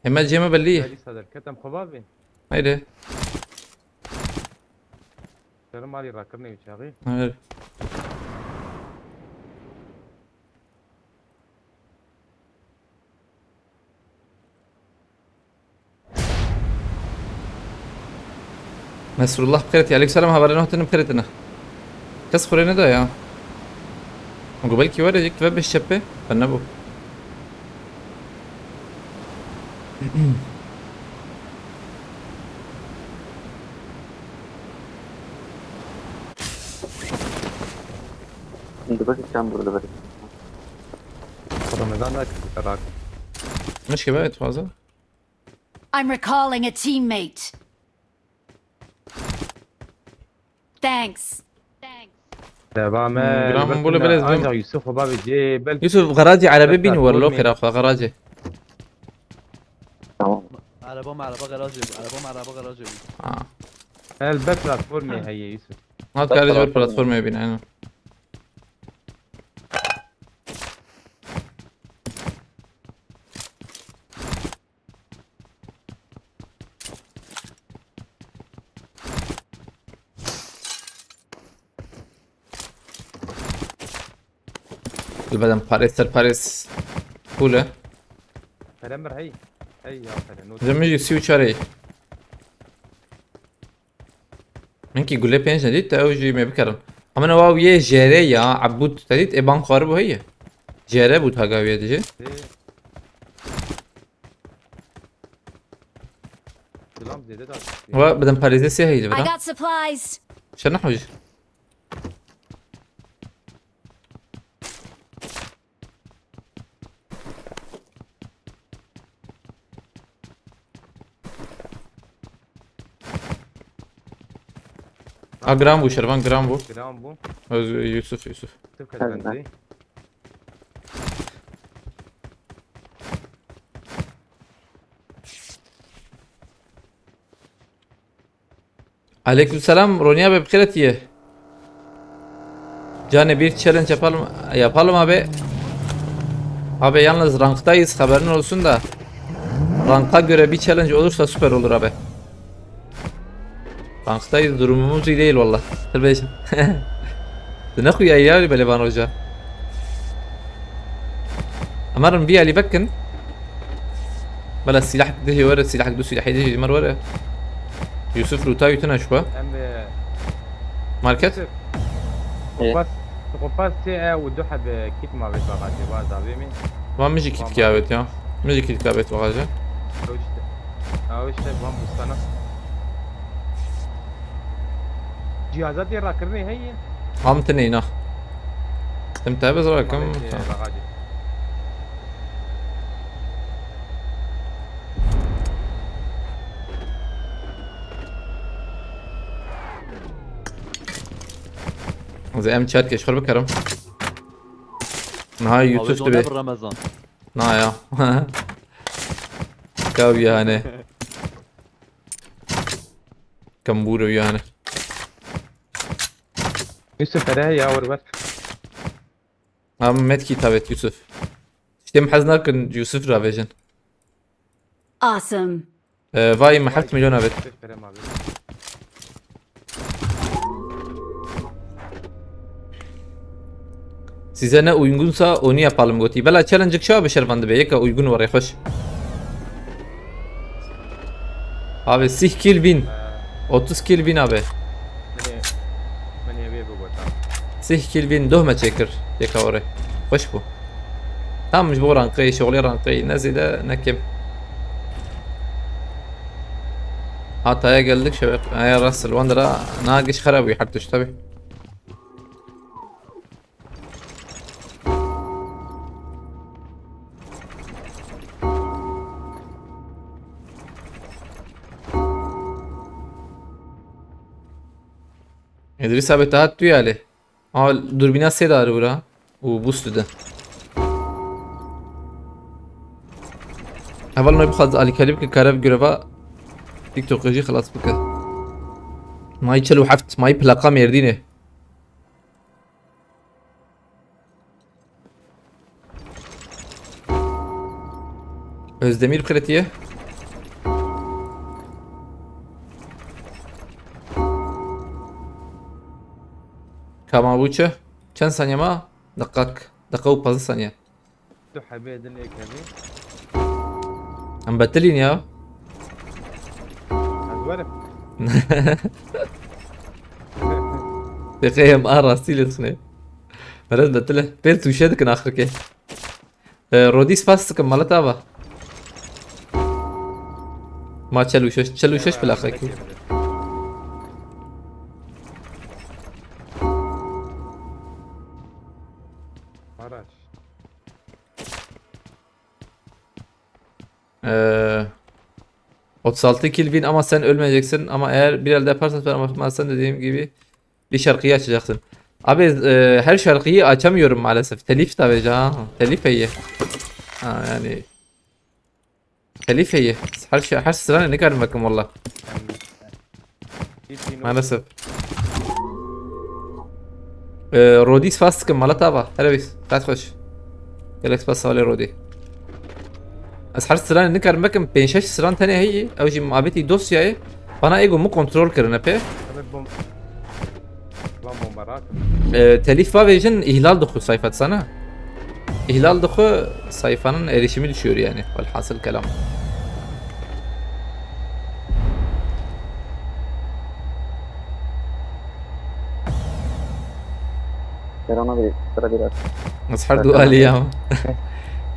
Heme cê me bellî ye. Hadi sadar, ketem xwe bavê. Haydi. Şerm alî rakirinê wî çaxî. Evet. Nesrullah bi xêr tî. Aleyküm selam, hevalên hotinin bi xêr tine. Kes xurê neda ya. Got belkî were yek ve beş çepe. Ben ne bu? Şimdi bak sen burada bak. Ramazan da rak. Mı şikayet fazla? I'm recalling a teammate. Thanks. Devam Hmm, et. Gram Belki bule ne- belez bim. Ancak Yusuf baba bir şey, belki Yusuf, garajê erebe bîn wer lo platformê- xêra xwe, garajê. Tamam. Araba mı araba garajê bû. Araba mı araba garajê bû. Ha. Elbet platformê heye Yusuf. Hat garajê wer platformê bîn, aynen. Li bedem parê ser parê s-, pûl e. Pere mir hey. Hey ya pere, not. Zemî jî sî û çar ê. Min kî gulê pênc nedît, te ew jî me bikerin. Amina wa yê jêrê ya, Ebûd te dît, ê ban xwaribû heye. Jêre bû taga wê dijî. Ê. Silam zêde da. Wa bedem parêzê sê heyli I bira. Got supplies. Şer nehmûj. Ha, giran bû, Şervan giran bû. Giran bû. Öz, Yusuf, Yusuf. Tık kazandı. Tabii. Aleykümselam, Ronya be, bi xêr hatiye. Canê, bir challenge yapalım, yapalım abi. Abi yalnız ranktayız, haberin olsun da. Ranka göre bir challenge olursa süper olur abi. Ranktayız, durumumuz iyi değil valla. Dur be. Ne xuya ya böyle Van Hoca. Emarım bir Ali bakın. Bela silah dihê were, silah du silahê dihê ji me re were. Yusuf Ruta yutuna şu ba. Em, e, Market? Yusuf. Ê. Kopas, kopas tê e û du heb kit ma vêt bagajê, wa zavê min. Wa min jî kit kiyavêt ya. Min jî kit kiyavêt bagajê. Ew işte. Ew işte, van bustana. Cihazatê rakirinê heye? Am tinê na. Tim te bez rakim. Bagajê. Ez em çar keşxir bikerim. Niha Yusuf dibe. Abi, Ramazan. Na ya. Kav yani. Kamburu yani. Yusuf, here ya, wer wer. Am medkî tavêt Yusuf. Tiştê min hez nakin Yusuf ravêjin. Awesome. Ee, vay me heft milyon avêt. Yusuf, here ma be. Size ne uygunsa onu yapalım gotî. Bela challenge-êk şa bi şervan dibe. Yeka uygun were xweş. Abi sih kill win. Ee. Otuz kill win abi. Min ê, min ê wê bigotan. Sih kill win doh me çêkir. Yeka were. Xweş bû. Tam ji bo ranqeyê, şoxlê ranqeyê. Ne zêde ne kêm. Hatay'a geldik. Şebek-, Aya Russell Wonder'a na giş xera bû her tişt tabi. Edris abi, te hat tu yalê. Ama durbîna sê dar bira. Û boost dide. Heval me bixwaz alîkarî bike, kare bi girova TikTokê jî xilas bike. Mayî çel û heft, mayî plaqa Mêrdînê. Özdemir kritiye. Kamabuçe. Çend saniye ma? Dakik. Dakika û pazdeh saniye. Tu hebê din êk hebê. Em betilîn ya. Ez werim. Pêxê em a rastî lê dixine. Merez betile. Pê tûşe dikin axirkê. E, Rodî spas dikim, mala te ava. Ma çel û şeş, çel û şeş plaqa kî. Araç. Ee, otuz altı kill win ama sen ölmeyeceksin. Ama eğer bir elde yaparsan, ben yapmazsan dediğim gibi bir şarkıyı açacaksın. Abi, e, her şarkıyı açamıyorum maalesef. Telif tabi ha. Telif iyi. Ha, yani. Telif iyi. Her şey, her sıra ne kadar bakın valla. Maalesef. Ee, Rodî spas dikim, mala te ava. Here bî. Qet xweş. Gelek spas salê Rodî. Ez her stranê nikarim bikim, pênc şeş stran tenê heye. Ew jî muhabetî dosyayê. Bana ego min kontrol kirine pê. Tabii bom-, Lan bomba rahat. Ee, telif vavêjin, ihlal dixwe sayfa sana. İhlal dixwe sayfanın erişimi düşüyor yani. Velhasıl kelam. Selam abi, sıra biraz. Ez her du alî ya.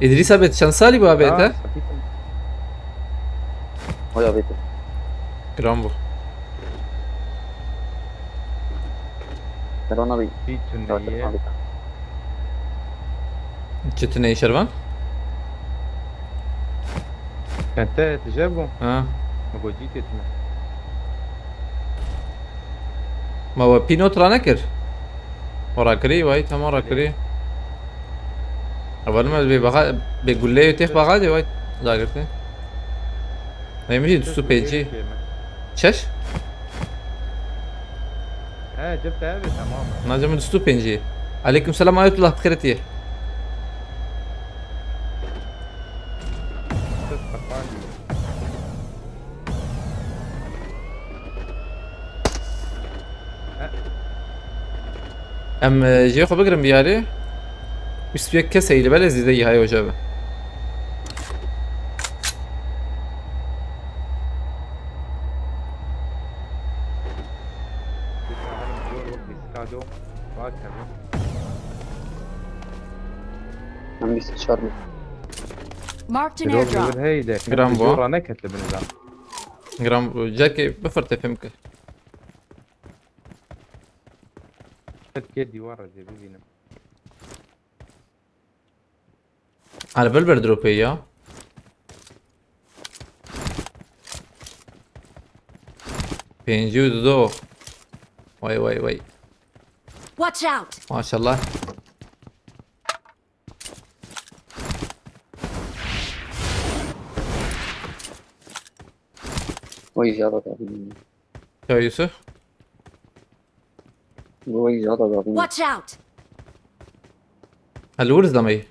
Îdrîs abi, çend salî bû abi te? Hoy abi. Giran bû. Selam abi. Çi tune ye? Çi tune ye Şervan? Te tije bû? Ha. Me got cî tê tune. Ma we pînot ranekir? We rakirî, wey, tema rakirî. Evel me bê baxa-, bê gulleyê têx baxacê, wey, dagirtê. Neymiş, du yüz pêncî. Çeş? He, cep te ev e, tamam. Naca min du sed û pêncî. Aleyküm selam, Ayetullah, bi xêr tî. Ses kapan. He. Em, e, jê xwe bigirin biyarê. Bîst û yek kes heyli, belê zêde yî hayê hoca be. Em bîst û çar bin. Marked an Tirol airdrop. Hey de, Gram bu. Zora ne kete bin zan. Gram bu. Cakê bifir tepem ki. Ket ke dîwar re jê bibînim. Erbil bir dropê ya. Pêncî û du. Vay, vay, vay. Watch out! Maşallah. Oy, ya da tabii. Ya Yusuf? Oy, ya da tabii. Watch out! Hel wurz da mey.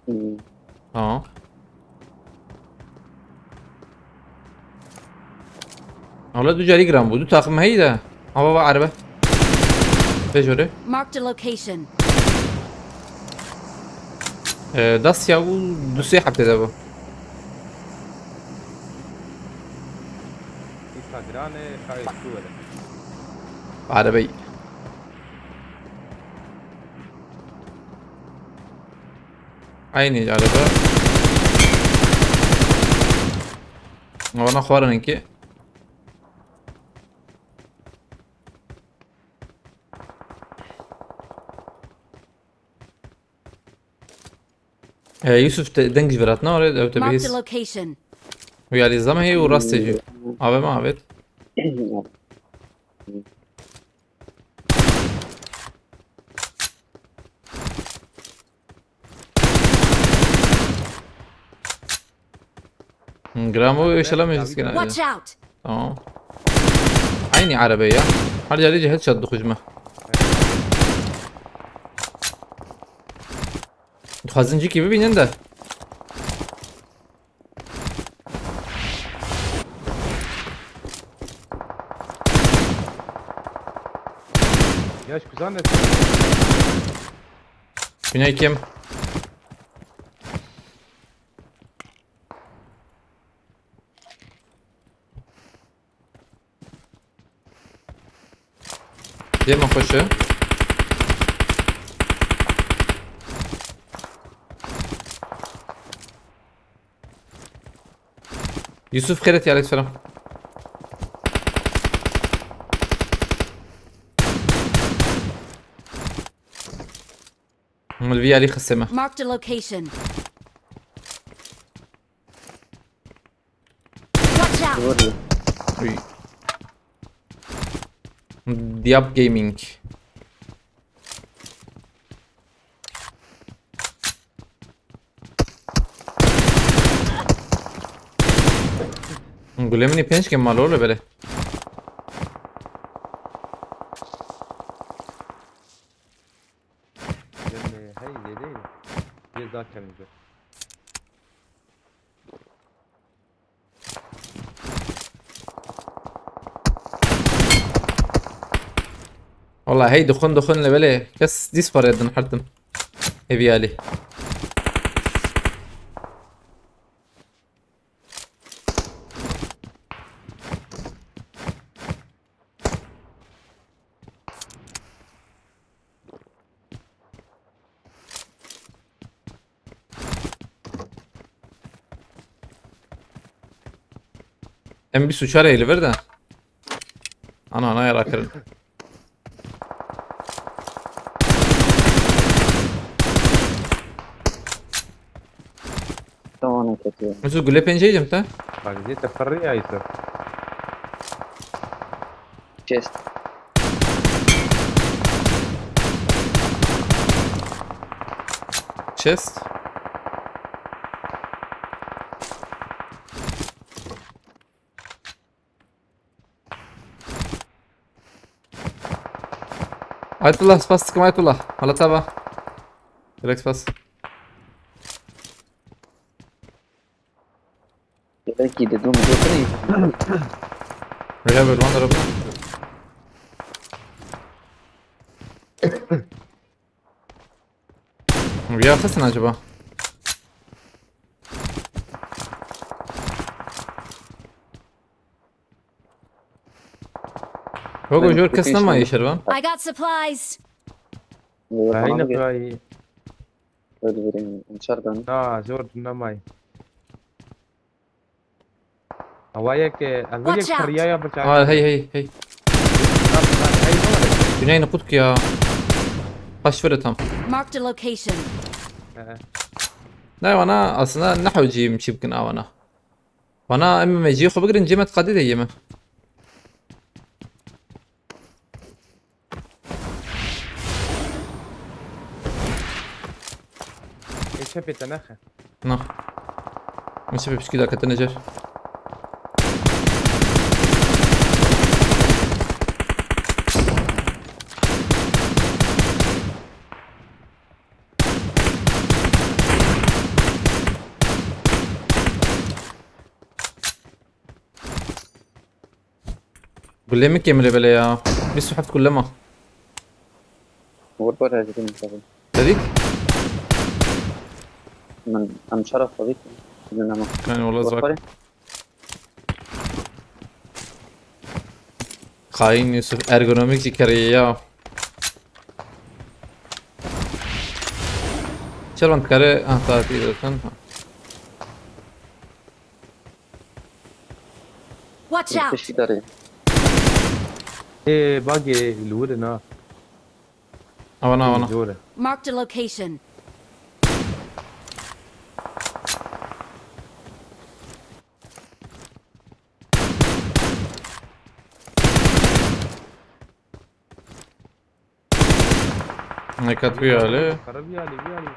Hmm. Tamam. Wala du carî giran bû. Du taxim heyî de. Ava va erebe. Vê jorê. Marked a location. Ee, Dacia û du sê heptê de bû. Îsa giran e, xayê tu were. Erebey. Aynı araba. Ona xwarin ki. Ee, Yusuf te, deng ji vir hatina, oraya ew te Marked a bihîst. Location. Û yalî zam heye û rastê jî. Ave mi avet? Gramo, inşallah meclis gene. Watch out! Tamam. Aynı araba ya. Her yerde headshot dokuzma. Dixwazin cîkî bibînin de. Yaş kuzan ne? Güney kim? Dê min xweş e. Yusuf xêret ya, aleyküm selam. Min vî alî xistê me. Marked a location. Watch out! Doğru. Uy. Diab Gaming. Gulê min ê pênc kêm mal oğlu böyle. Hey, zêde ye. Bir daha kemî. Wala hey dixwin dixwin li belê kes dîs parê din hertim. Hêviyalî. Em bîst û çar ê li vir de. Ana, ana yara kirin. Tamam, kötü. Mesut, gule penceyi cem te. Bak, zî te firrî ya Yusuf. Chest. Chest. Ayetullah, spas dikim Ayetullah. Hala te va. Direkt spas. Belki de dum götüne. Veya böyle one araba. Veya kesin acaba? Hogo jor kes nema yeşer ben. I got supplies. Yok, Aynen tamam, kayı. Öyle vereyim. Uçar ben. Ha, zor dinlemay. Hava yek, e, ez bir yek Watch out. Kırıya yapacağım. Aa, hey hey hey. Hey, ne var? Güney nukut ki ya. Kaç vere tam. Marked a location. He. Ne vana aslında ne hewciyim çi bikin avana. Vana em mecî xwe bigirin cê me diqadî de yeme. E, çepê te nexe. Na. Min çi pişkî daketine cer. Gulê min kêmire bele ya. Bîst û heft gule ma. Vur bari hadi bin tabii. Dedik. Ben, ben şarap tabii ki. Bilmem ama. Yani valla Vur zak. bari. Xain Yusuf ergonomik jî kerê ya. Çerwan dikare, ah, ta tî zaten. Watch out! Teşekkür ederim. E, bagi lure na. Avana, avana. Zor e. Marked a location. Nekat bir hali. Kara bir hali, bir hali.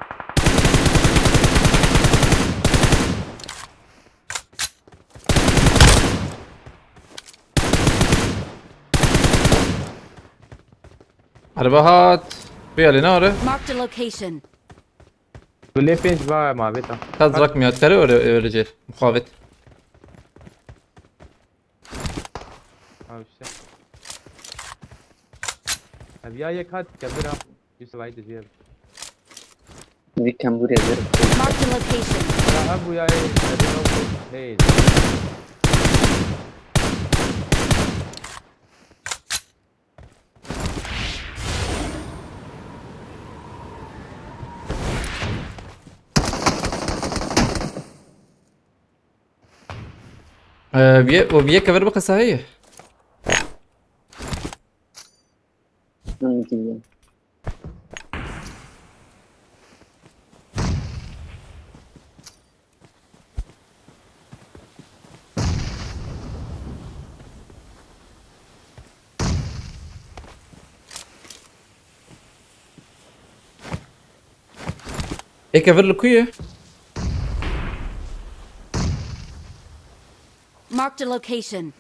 Araba hat. Bir hali ne ara? Marked a location. Gulê pênc va ma bêta. Kaz rak miyat kare öyle öylece. Muhabbet. Ha işte. Abi ya yek hat kebir ha. Yusuf aydı diye. Bir kem buraya gel. Marked a location. Ya ha bu ya, e, hadi ne oldu? Hey. Ee, bir, o bir kever bakasa hayır. Anlatayım. Eke vir li ku ye? Marked a location.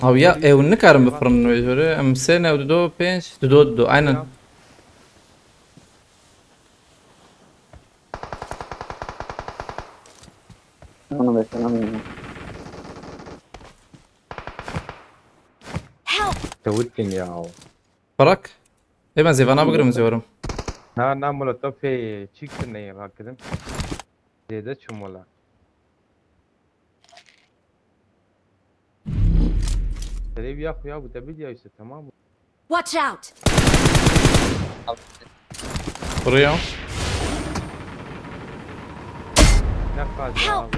Abi ya ew nikarim bifirin wê jore. Em sê ne, du do pênc, du do, du do, aynen. Onu beklemem. Help! Tewitkin ya. Bırak. E ben zevana bigirim ziyorum. Na, na molotofê çîk ne rakirin. Zêde çimola. Serê ya xuya bu te bidya işte, tamam mı? Watch out! Buraya. Ne kadar abi.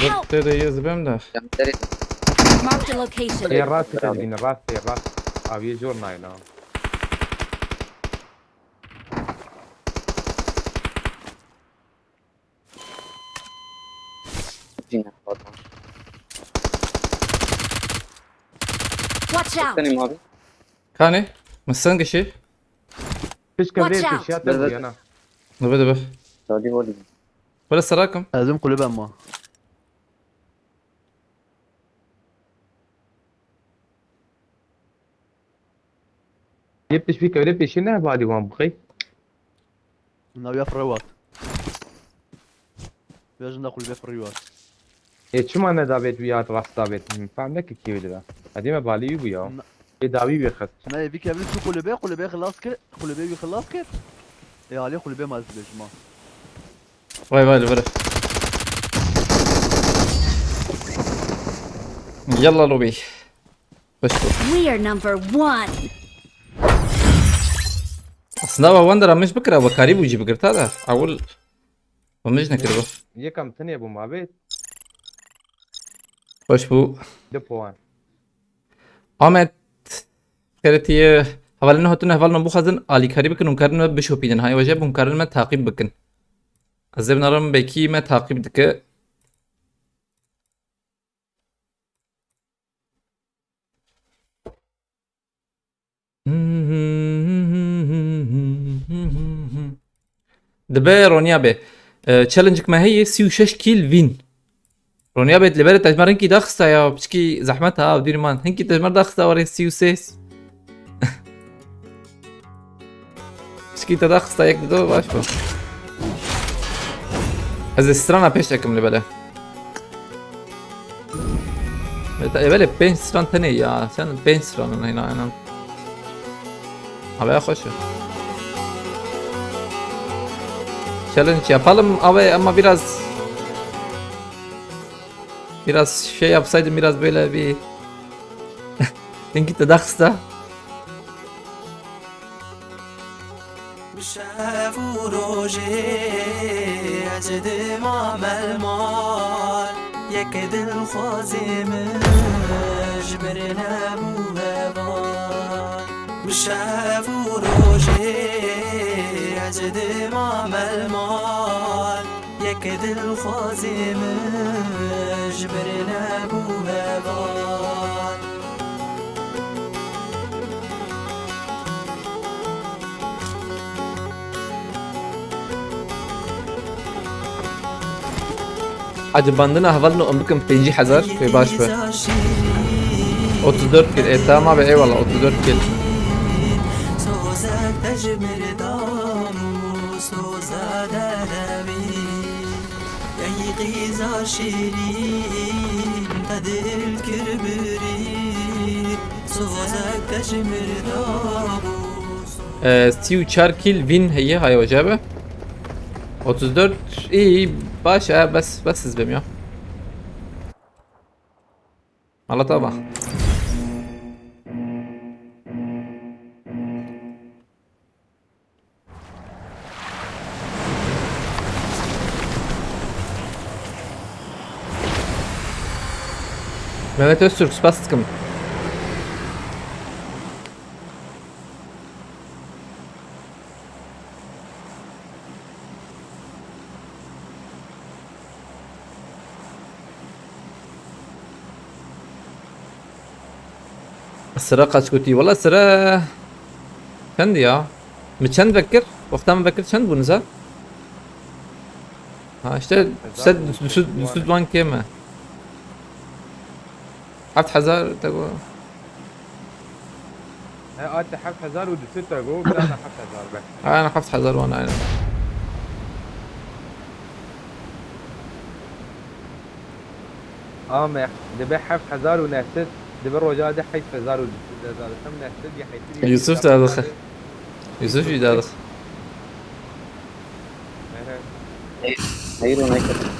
Dörtte de yazı ben de. Yanları Marked a location. Ê rastê te dibîne, rastê, rast. Aviyê zor nayna. cine adam. Watch out! Benim abi. Kani? Mısın kişi? Pişke Watch vê out. pişiya te Dur, dur. buyana. Dur, dur. Hadi hadi. Böyle sarakım. Ez im kulübem ma. Yê pişt vî kewrê pêşî ne hevalî wan bixey. Nawiya firewat. Vêjin da kulübe firewat. Ê çima nedavêt wî hat rast davêt? Min fehm neke kî wê dida. Edî me balî wî bû ya. Na- Ê dawî wî xist. Ne, vî kevin çû kulübe, kulübe xilas kir, kulübe wî xilas kir. Ê alê kulübe ma ez dibêjim ha. Vay vay li vir. Yalla lobî. Xweş bû. We are number one. Aslında wa wan dera min ji bikira, we karî bû jî bigirta da. Ewil we min ji nekiribû. Yekam tenê bû ma bê. Xweş bû. Du puan. Ahmet. Xêretiye. Hevalên hatine hevalên bixwazin alîkarî bikin û karin me bişopînin. Hay weje bûn karin me taqîb bikin. Ez ê binarim bekî me taqîb dike. Dibe Ronya be. E, challenge me heye sî û şeş kill win. Ronya be, li ber te ji me rinkî daxista ya, piçkî zehmet ha, ew dîrman. Hinkî te ji me daxista warê sî û sê. Pişkî te daxista yek dido baş bû. Ez ê strana pêş ekim li bele. Ê, belê pênc stran tenê ya. Sen pênc stran in heyna aynen. Abi ya xweş e. Challenge yapalım abi ama biraz biraz şey yapsaydım biraz böyle bir Hinkî te daxista. Bi şev û rojê ez dima melmal, yek dilxwazê min ji mir nebû heval. Bi şev û rojê ez dima melmal, yek dilxwazê min ji mir nebû heval. Acibandina hevalno em bikim pêncî hezar, wê baş be. Otuz dört kill, e, tamam abi, eyvallah, otuz dört kill. Sozek te ji mir dam û soza derevî. Ey qîza şîrîn, te dil kir birîn, sozek te ji mir dabû. E, sî û çar kill win heye, hay hoca be. Otuz dört, iyi, iyi, baş, ha, bes, bes siz bem ya. Malatava. Mehmet Öztürk, spas dikim. Sira kaç gotî? Wala sira çend ya? Mi çend vekir? Wexta min vekir çend bûn za? Ha işte sed, du sed, du sed wan kêm e. Heft hezar te got. He, ate heft hezar û du sed te got, dana heft hezar be. Aynen heft hezar wan aynen. Ame, dibe heft hezar û neh sed, dibe roja de heyf hezar û du sed de zaten neh sed ya heyf. Yusuf da dixi. Yusuf jî da dixi. Ehe. Hayır ona kadar.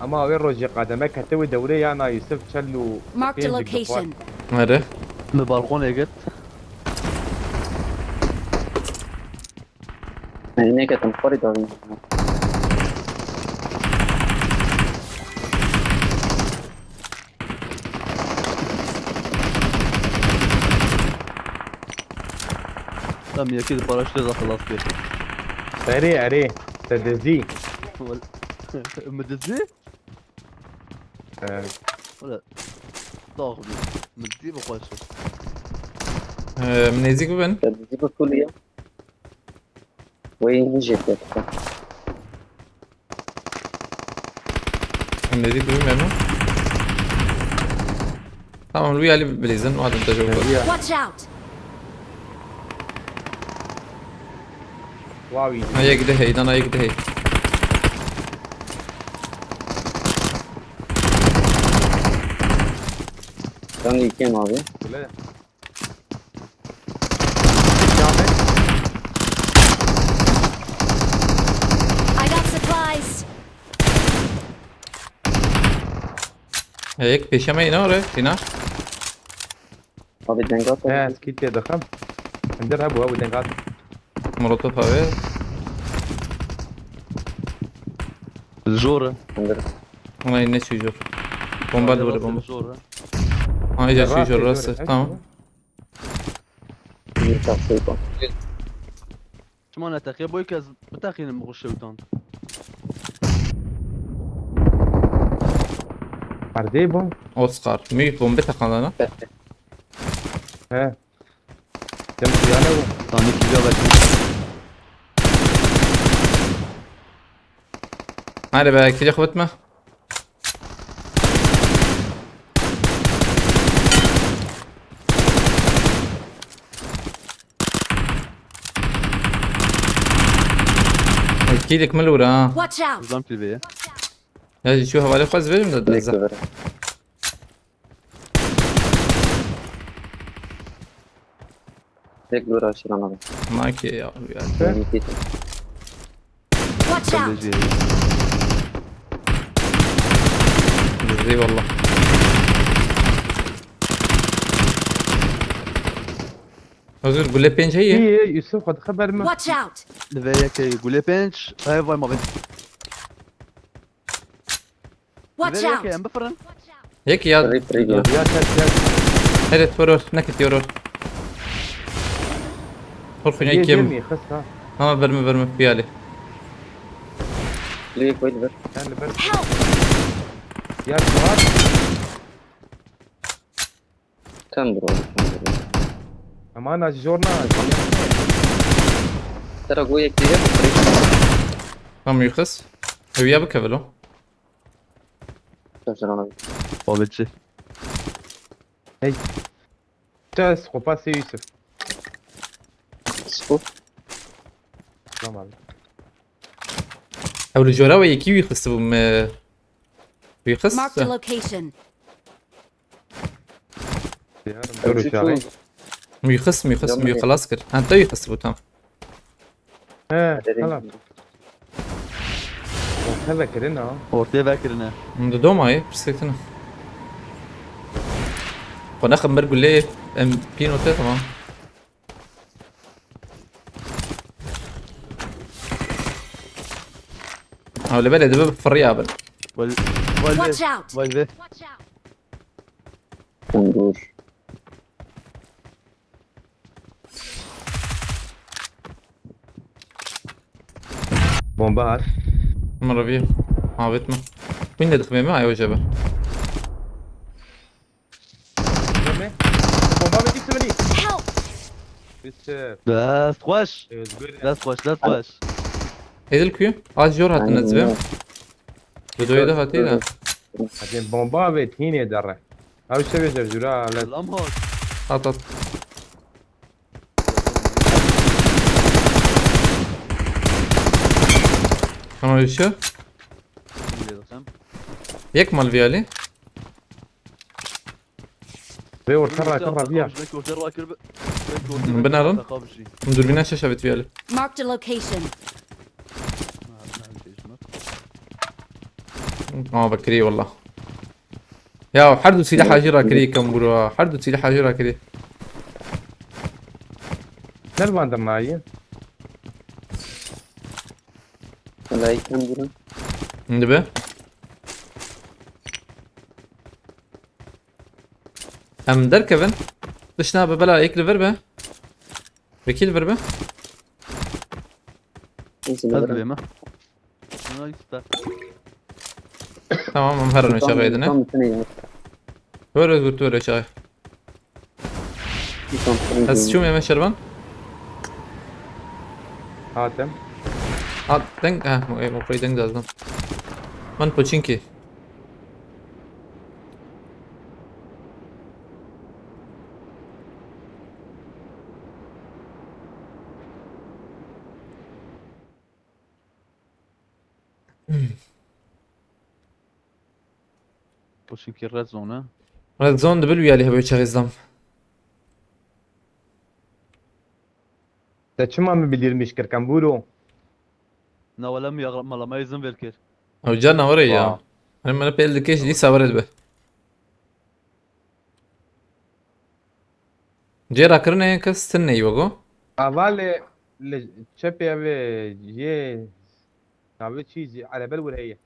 Ama wê rojê qademe kete wê dewrê ya na Yusuf çel û Marked a pêncik dixwar. Location. Nere? Min balkonê girt. Yine ketim xwarî davî. Tam yekî di paraşütê de xilas kir. Erê, erê. Te dizî. Min dizî? Ee, Wala. Dax bî. Min dizî bi xweş. Ee, min nêzîk bibin. Te dizî bi kulî ya. Wê yî jê pêk. Em nêzîk dibin me. Tamam, wî alî bilêzin, wadin te jewab. Watch out! Wawî. Ha, yek dihê, dana yek dihê. Sen de iki abi. Öyle. I got supplies. Yek pêşe me îna re, Sîna. Abi dengat. He, ez kîtê dixim. Hindir hebû, hebû dengat. Molotof abi. Zor e. Hindir. Ona ne çû zor. Bomba da vur, bomba. Zor e. Ha, iyice çû zor, rast, tamam. Bir çarpı. Çima neteqê? Boy ke ez biteqînim bi xwe şewtan. Erdê bû. Oscar, mî bombe teqandana? He. Dem tuyane bû. Tanî kîja vetin. Hadi be, kîja xwe bitme. Ay, kîlek min li wir ha. Watch out! Zam kil vê ye. Ya jî şu hevalê xwe ez verim de. Direkt deza. Direkt böyle aşırı anladım. Nike ya, ya. Watch out! Eyvallah. Hazır, gule pênc heye. İyi, Yusuf, hadi haber mi? Watch out! Li vê yekê gulê pênc, ev vay mavê. Watch out! Em bifirin. Yek ya. Rip, rip ya. Ya, ya, ya. Hele, tor, tor, nekit, yor, tor. Tor, xwîna Yê, yê kim? Mi, xist, ha. Ama verme, verme, piyale. Lê koy ver. Sen de ver. Help! Ya, Suat. Tam dur oğlum, tam dur. Ama ana, zor na. Tera go yek diye. Tam yuxas. Ew ya bikevilo. Tamam, sen ona. Babetçi. Hey. Çes, kopasê Yusuf. Scope. Tamam abi. Ew li jora we yekî wî xistibû me. Wî xist? Marked a location. Ya, dur şu çavi. Wî xist, wî xist, wî xilas kir. Hente wî xistibû tam. He, tamam. Ortaya vekirin ha. Ortaya vekirine. Hûn di domayê, pirsgirtin. Xwe nexin ber gulê, em pîn ortaya, tamam. Ew li belê dibe firriya bin. Watch out! Dur. Bomba har. Min revî. Avêt min. Wîn de dixmê me, ayo jebe. Bomba ve dîse beni. Help! Dest xweş. Özgür. Dest xweş, dest xweş. Êdil kuyu? Az jor hatine zivê. Videoyu da hatî da. Hadi bomba ve hînê derre. Abi işte bir zura. Selam hoş. At, at. Ama bir şey. Yek mal viyali. Ve orta rakı var ya. Binarin. Dürbüne şaş evet viyali. Marked a location. Aa, bak, kiriye valla. Ya, her du silah hacı rakiri kam bura. Her du silah hacı rakiri. Nerede mayı? Wala yek em bûne. Hûn dibe? Em derkevin. Tişt nabe bela, yek li vir be. Wekî li vir be. Neyse, ne Hadi kadar. Deme. Tamam, em herin çaxê dine. Tam, tam, tam, tam. Were, were çaxê. Ez çûm eve şervan. Hatim. Hat deng, ha, mo, mo koy deng dazdım. Man poçinki. Pushing ki red zone, ha? Red zone dibil wî alî hebe çaxê zam. Te çima min bildirmiş kir, kembûro? Na wele min ya mala me izin ver kir. Ew carna were ya. Wa. Hani min pêl dikê ji dîsa were dibe. Cê rakirinê kes tin neyî wego. Ava li, li çepê ev ê yê navê çi zî erebel wir heye.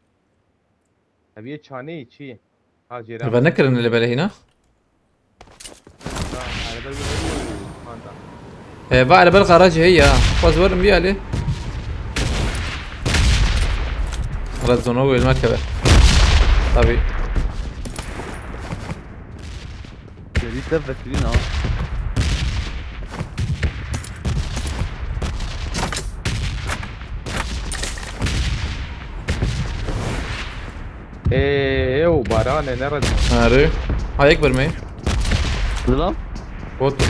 Ev yê çaneyî çi? Ha, cêra. Ve nekirin li belehîna? Ha, erebel wir heye. Manda. E, va erebel garajê heye ya. Xwaz werin bî alê. Red zone wê li me keve. Tabii. Gerî dev vekirîn ha. Ê, ew baran e, ne red. Arê. Ha, yek bir me. Zilam? Bot.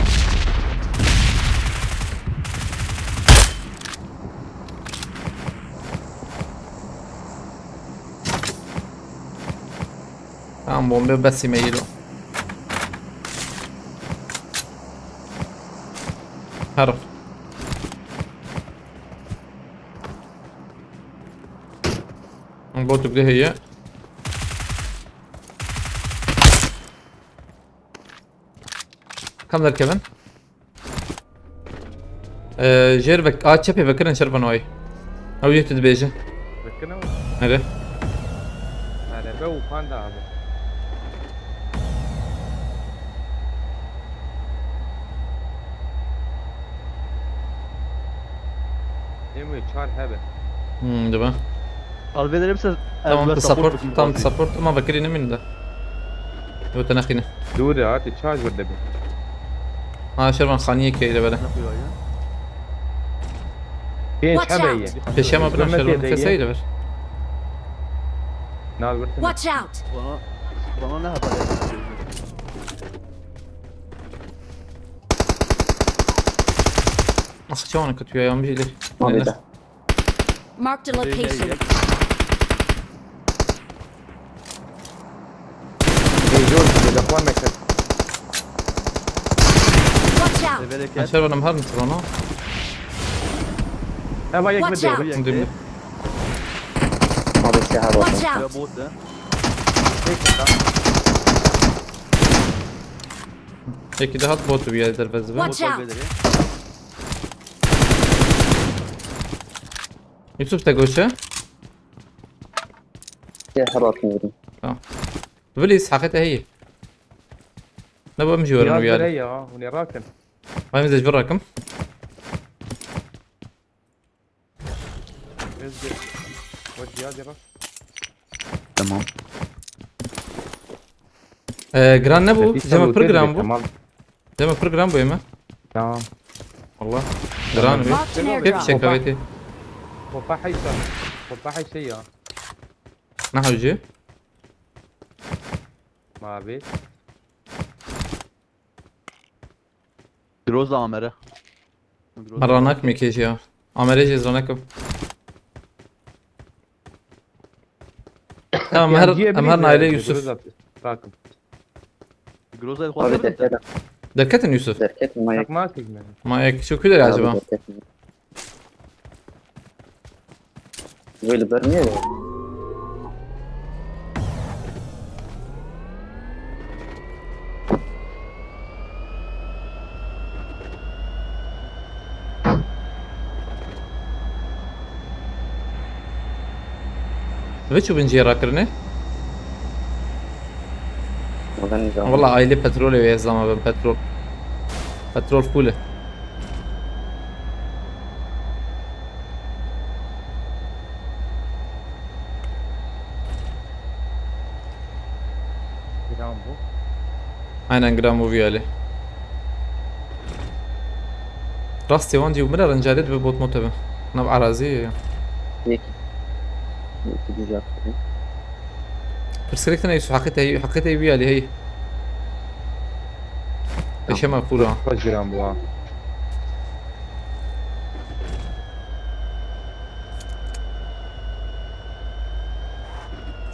Tamam, bombe besî me îro. Her. Botuk de heye. Kam derkevin? Ee, jêr vek-, a çepê vekirin şervan oy. Ew yê tu dibêje. Vekirin ew? Ere. Erebe û panda abi. Em wê çar hebe. Hmm, dibe. Alvê de bize. Tamam, tu support, tamam, tu support, ama vekirî nemîn de. Yo, te nexîne. Dûr e, hatî çar jir dibî. Ha, şervan xaniyê keyde bere. Pênc hebe ye. Pêşe me bina şervan keseyde ber. Nal birtine. Watch out! Bana, bana ne haber? Ah, çawana kötü ya, yanmış ileri. Abi de. Marked a location. Hey, George, telefon me kir. Watch out! Aşağı bana har mısın onu? Eva yek mi? Watch out! Dümdüm. Abi şey har. Watch out! Peki daha bot bir yer dervezi var. Watch out! Yusuf te goşe. Gel, hebatım vurayım. Tamam. Bilis, haqete heye. Ne bu, em jî werin û yar. Ya, hûn ê rakin. Vay, em zê ji vir rakim. Ez de. Bak ya, de bak. Tamam. Ee, gran ne bu? Cema pir gran bu. Tamam. Deme pir gran bûye me. Tamam. Valla. Gran bû. Marked an airdrop. Kep çek avêtê. Kopa heyşa. Kopa heyşe ya. Ne hewci? Mavi. Groza amere. Me ranak mekej ya. Amere jê zanakim. Tamam, em her, em her naylê Yusuf. Takım. Groza xwe. Abi derketin. Derketin Yusuf. Derketin, ma yek. Takma kek mi? Ma yek, şu kudur acaba? Derketin. Böyle bir niye var? Ve çû bin cihê rakirinê? Wala nizam. Wala ailê petrolê wê ez zama bin petrol. Petrol full e. Giran bû. Aynen, giran bû vî alî. Rastê wan jî û min re rincalê dibe bot mote be. Nav erazî ye. Yek. Yek dî jî. Pirsgirêk tine Yusuf, heqê te, heqê te wî alî hey. Eşema pûra. Xweş giran bû ha. Giran bû.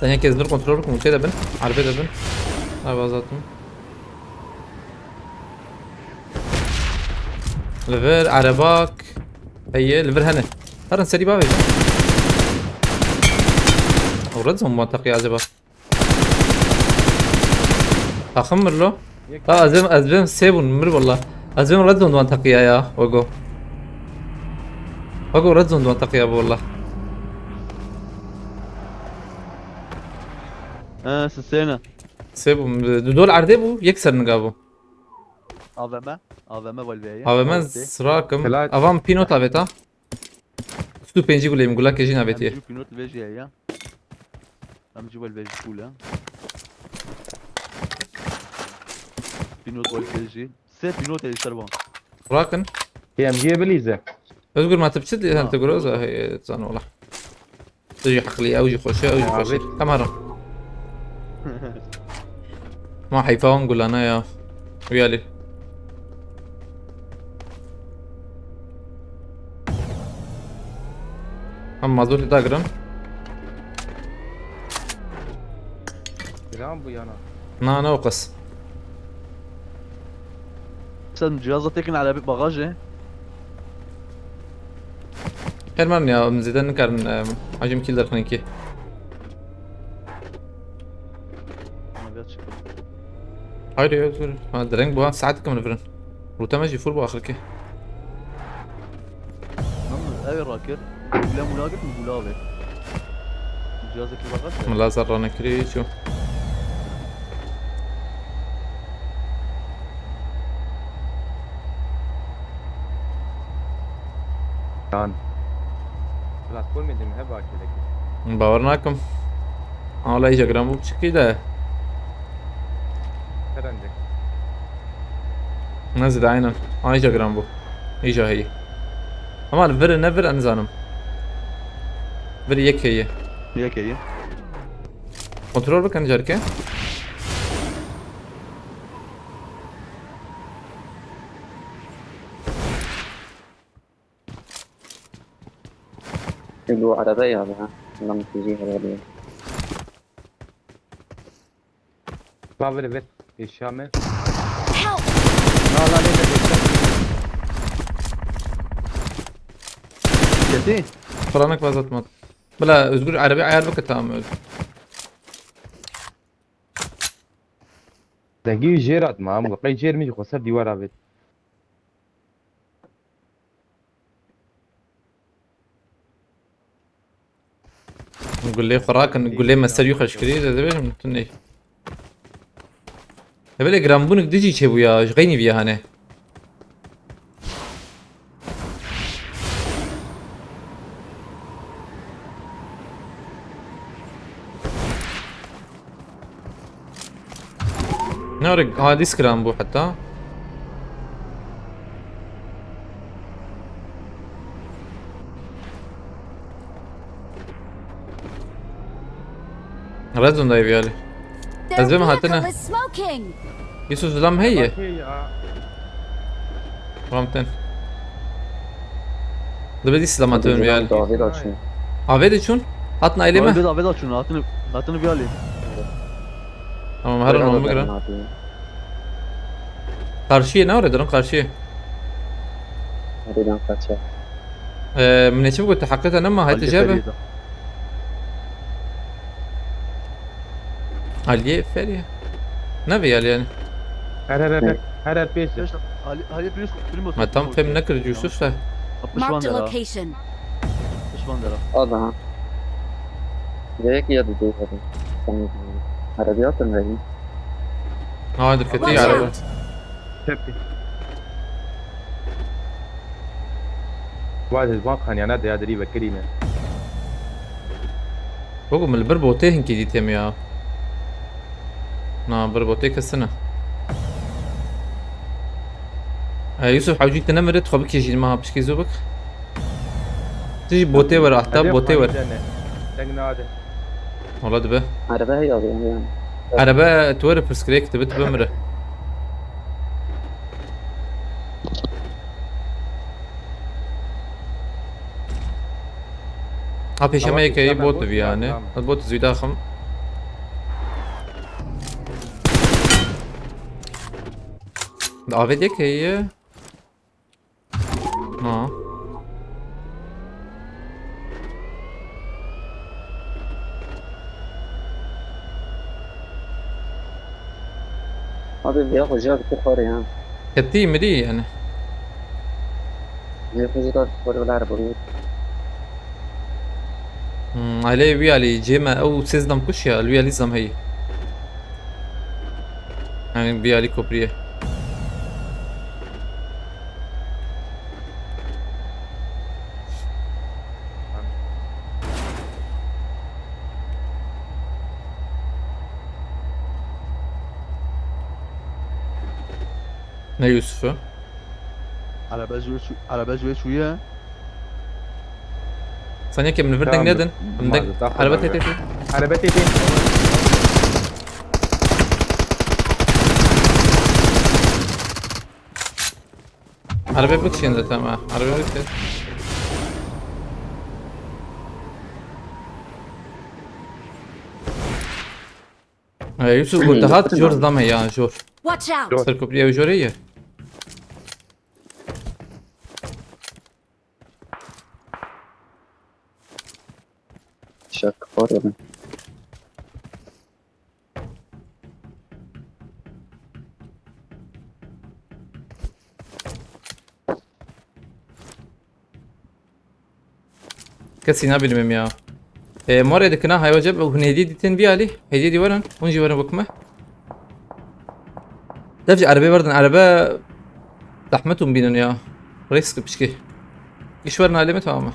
Tenya kes nur kontrol bikim, û tê de bin. Erebê de bin. Ev azad bû. Li vir erebak. Heye, li vir hene. Herin serî bavêjin. Ew red zone wan teqiya acaba? Taxim mir lo. Ha, ez bim, ez bim sê bûn, mir wala. Ez bim red zone wan teqiya ya, Ogo. Ogo red zone wan teqiya bu wala. Ha, sisêne. Sê bû, du dol erdê bû, yek ser niga bû. A V M, A V M valveye. A V M sirakim. Avan pînot avêta. Sî û pêncî gulê min, gulakê jî navêtiye. Em jî pînot vejîye ya. Em jî valveye jî cool e. Pînot valveye jî. Sê pînotê li ser van. Rakin. P M G'ye bilîze. Özgür, ma tu biçi hem tu groza, hey, zan wala. Tu jî heqlî, ew jî xweş e, ew jî xweş e. Abi. Kamera. Ma heyfa wan gulane ya. Uyali. Em mazotê dagirin. Giran bu yana. Na, ne o qas. Sen cihaza tekin erebî bagajê. Xêr me ya, em zêde nikarin, em, hacim kî derxin kî. Ama biraz çıkıyor. Haydi ya, dur. Ha, dereng bu ha, saet kim verin. Rûte me jî fûr bû axirkê. Yalnız ev rakir. Gule mula git mi gula abi? Cihazı ki bakar. Mila zerrane kirî çû. Yan. Platformê de mi heba kelekê. Bawer nakim. Hala îca giran bû, çikî de. Herhalde. Ne zî de aynen. Ayca giran bû. Îca heyî. Ama li vir e, ne vir e, nizanim. Vir yek heye. Yek heye. Kontrol bikin careke. Ê, bu erebe ya be, ha. Lan tijî herhalde. Ba vir, vir. Eşya me. Help! Na, la, ne, ne, ne. Ketî? Franek vazatma. Bila Özgür, erebê ayar bike, tamam, öldü. Dengî jêr hat ma, em qey jêr min ji xwe ser dîwar avêt. Gulê xwe rakin, gulê me ser wî xweş kirî, ez dibêjim, tu ney. Hebelê giranbûnik dijî çêbû ya, ji qey nîviye hane. Ne re hadîs kiran bû heta. Rezon dayê viyalî. Ez bim hatine. Yusuf, zilam heye. Okey ya. Ramten. Dibe dî silamat bim viyalî. Avê de çûn. Avê de çûn? Hatin ailê me? Avê de, avê de çûn. Hatin, hatin viyalî. Tamam, her an olmak üzere. Karşıya ne oraya, durun karşıya. Nereden kaçar? Ee, min çi gote, heqeta nema, hete jebe. Aliye Feriye. Ne be yani? Her, her, her, her, her pêş. Pêş, Ali, Ali Primus, Primus. Ma tam fem nekir Yusuf da. Marked a location. Pişman dera. Ada. Gerek ya da değil. Sen arabaya atın. Ha, dikkat et araba. Tepi. Vay, ez van xaniyana de ya derî vekirî ne. Bego, min li bir botê hinkî dîtê min ya. Na, bir botê kesine. E, Yusuf, hewcî te nemire, tu xwe bikêjî, ma pişkî zû bik. Tu jî botê wer, ahta botê wer. Deng nade. Wala dibe. Araba heye abi, yani. Araba tu were pirsgirêk dibe, tu bimire. Ha, pêşe me yekeyî bot dibi yani. Tamam. Bot zî daxim. Avê dek heye. Ha. Abi ya hoca bitti xorê ha. Ketî mirî yani. Ne hoca da xorê wala araba bu. Hmm, alê wî alî cême ew sêzdem kuş ya, wî alî zam heyî. Yani wî alî kopriye. Ne Yusuf'u? Araba ji wê çû-, araba ji wê çûye. Sen yekê min vir deng nedin. Min deng. Araba tê tê tê. Araba tê tê. Araba bikişin zaten ha. Araba bikişin. Ee, Yusuf, bu daha jor zam ya, jor. Watch out! Ser köprüye jor ye. Şak var ya. Kesî nabînim ya. E, morê dikina haywa ceb, hûn hêdî dîtin vî alî? Hêdî dî werin, hûn jî werin wek me. Dev jî erebê werdin, erebe zehmet hûn bînin ya. Risk pişkî. Giş werin alê me tamam e.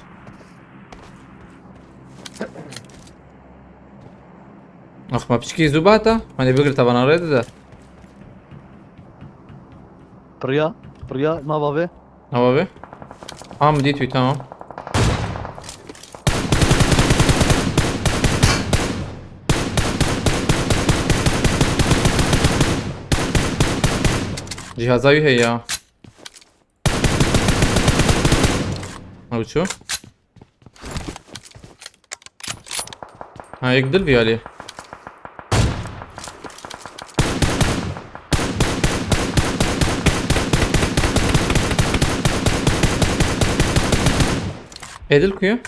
Ax, ma piçkî zû bata. Hani bigir tavana rê dide. Piriya, piriya, nava vê. Nava vê. Ha, min dît wî, tamam. Cîhaza wî heye ya. Ew çû? Ha, yek dil vî alî. Ê dil ku ye?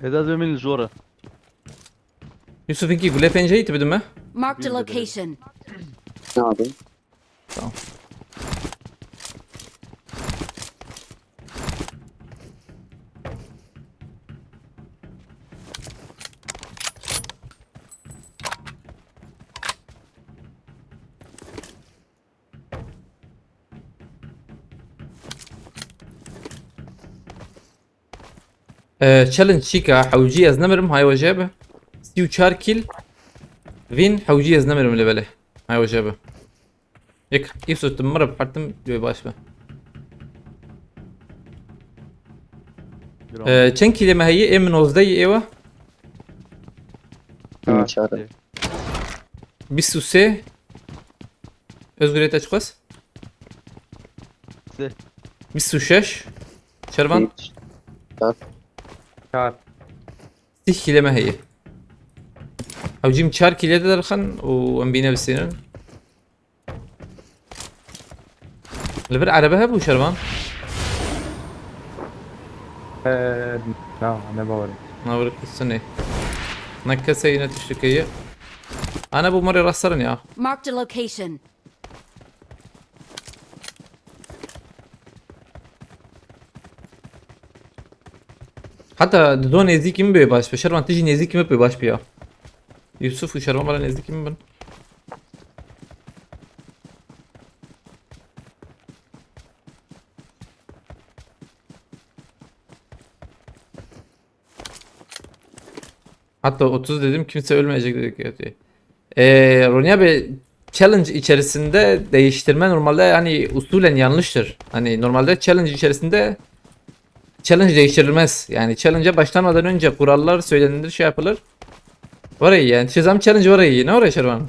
Ê dil vê min li jor e. Yusuf, hinkî gulê pênceyî tu bidime. Marked a location. Ne abi? Tamam. Ee, challenge çîka hewcî ez nemirim, hay we jê be. Sî û çar kill. Vîn hewcî ez nemirim li belê. Hay we jê be. Yek, îfso tu min re bihertim, wê baş be. Ee, çend kîlê me heye? Ê min nozdeh yê êwe. Min çar. Bîst û sê. Özgür, te çiqas? Sê. Bîst û şeş. Şervan? Hiç. Çar. Çar. Sîh kîlê me heye. Ew cîm çar kîlê de derxin û em bîne bisînin. Li vir erebe hebû, Şervan? Eee, na, ne bawerê. Na, vir kisinê. Ne keseyî, ne tiştekê ye. Ana, bû merê rasterin ya. Marked a location. Heta dido nêzîkî min bê baş be. Şervan, tu jî nêzîkî min bê baş be ya. Yusuf û Şervan bala nêzîkî min bin. Hatta otuz dedim, kimse ölmeyecek dedik ya diye. Ee, Ronya Bey, challenge içerisinde değiştirme normalde yani usulen yanlıştır. Hani normalde challenge içerisinde challenge değiştirilmez. Yani challenge'a başlamadan önce kurallar söylenir, şey yapılır. Var ya yani, çizam challenge var ya, ne oraya Şervan?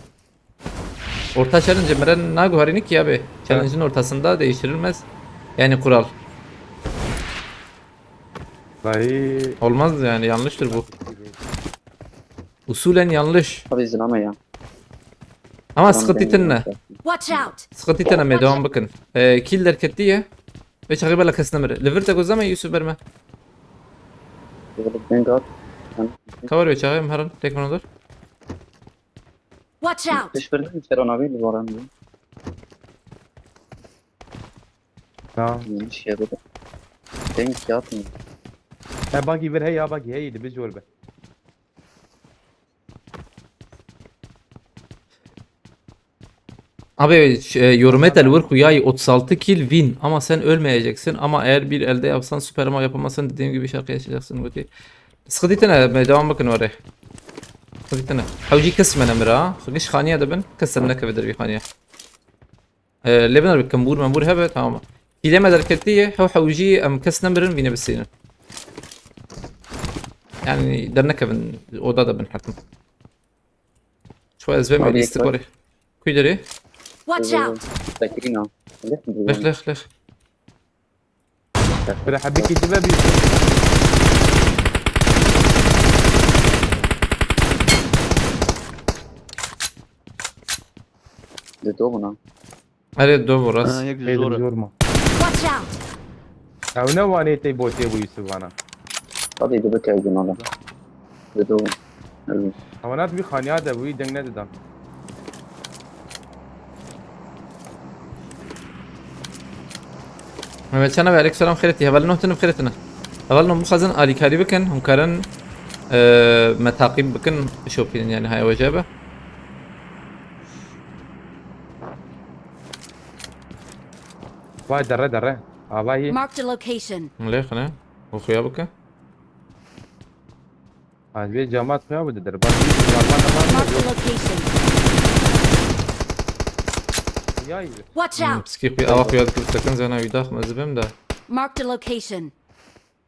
Orta challenge Emre naguharini ki abi. Challenge'ın ortasında değiştirilmez. Yani kural. Vay. Olmaz yani, yanlıştır bu. Usulen yanlış. Abi izin ama ya. Ama sıkıntı ne? Watch out! Sıkıntı tane me devam bakın. Ee, kill derkettiye. Ve çaxê bela kes nemire. Li vir te ku zame Yusuf berme. Doğru, ben gat. Cover ve çaxê em herin. Tek bana dur. Watch out! Hiç bir şey ona bir var mı? Ya. Yanlış yerde de. Denk yapmıyor. He, buggy ver, hey ya, buggy, hey, de biz yol be. Abi, ş-, e, yorum et, Elvur Kuyay, otuz altı kill win, ama sen ölmeyeceksin, ama eğer bir elde yapsan süper, ama yapamazsan dediğim gibi şarkı yaşayacaksın, Guti. Sıkıntı tane, e, devam bakın oraya. Sıkıntı tane. Hewcî kes me nemira. Giş xaniya de bin, kes ser nekeve dervî xaniya. E, lê bin, kembûr membûr hebe, tamam. Kîlê me derketiye, hew hewcî em kes nemirin, vîne bisînin. Yani dernekevin, oda de bin hetim. Şu ez ve Abi, lîstik ekran. Orê. Kuy derê? Watch out! Bekirîna. Lêx, lêx, lêx. Bira, hebîkî dibe bî. Di do bûna. Erê, do bû, rast. Ha, yek ji Êdim zor e. Zor ma. Watch out! Ew ne wanê tey botê bû Yusuf vana. Hadi dibe kevdin ola. Di do bû. Ewanat wî xaniya de wî deng nedidan. Mehmet Çana ve aleyküm selam, xêretî. Hevalino tinin, xêretine. Hevalino bixwazin alîkarî bikin, hûn karin, e, me taqîb bikin, bişopînin, yani haya wece be. Vay, dere, dere. Avayî. Marked a location. Lê xine. Û xuya bike. Ha, vê camat xuya bide der. Bak, bir camat da var. Marked a location. Ya iyi. Watch Hmm, out! Piskî xuya, ava xuya dikir sekin zena wî dax mezibim de. Marked a location.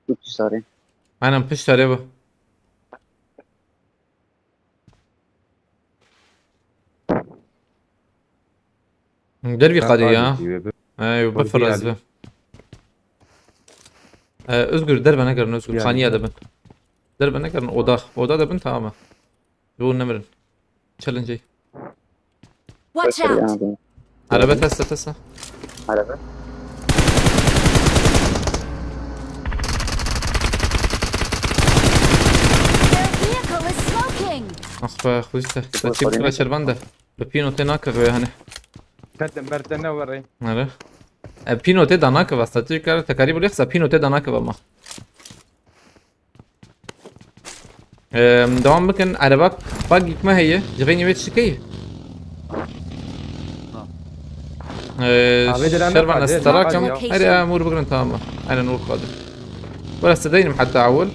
Üç sarı. Aynen, pişt sarı bu. Dervî qadê ya. He, yo, bifir ez bi. Ee, Özgür, derbe nekirin Özgür. Xaniya de bin. Derbe nekirin, oda. Oda de bin, tamam mı? Bu nemirin. Challenge. Watch out! Araba testa, testa. Araba. Their vehicle is smoking! Ah be, xwîşte. Çim kira çervan de. Bi pîno tê nakeve yani. Ketim ber te ne were. Nere? E, pîno tê da nakeve, statü kar tekarî bû lêxsa pîno tê da nakeve ama. Em, devam bikin. Araba bak gitme heye. Civênî wê çi key? Ee, Abi, diren Şervan, ne ez qadê, terakim. Ne qadê ya? Her ya mur bigrin, tamam mı? Aynen, mur qadê. Burası değilim hatta awul.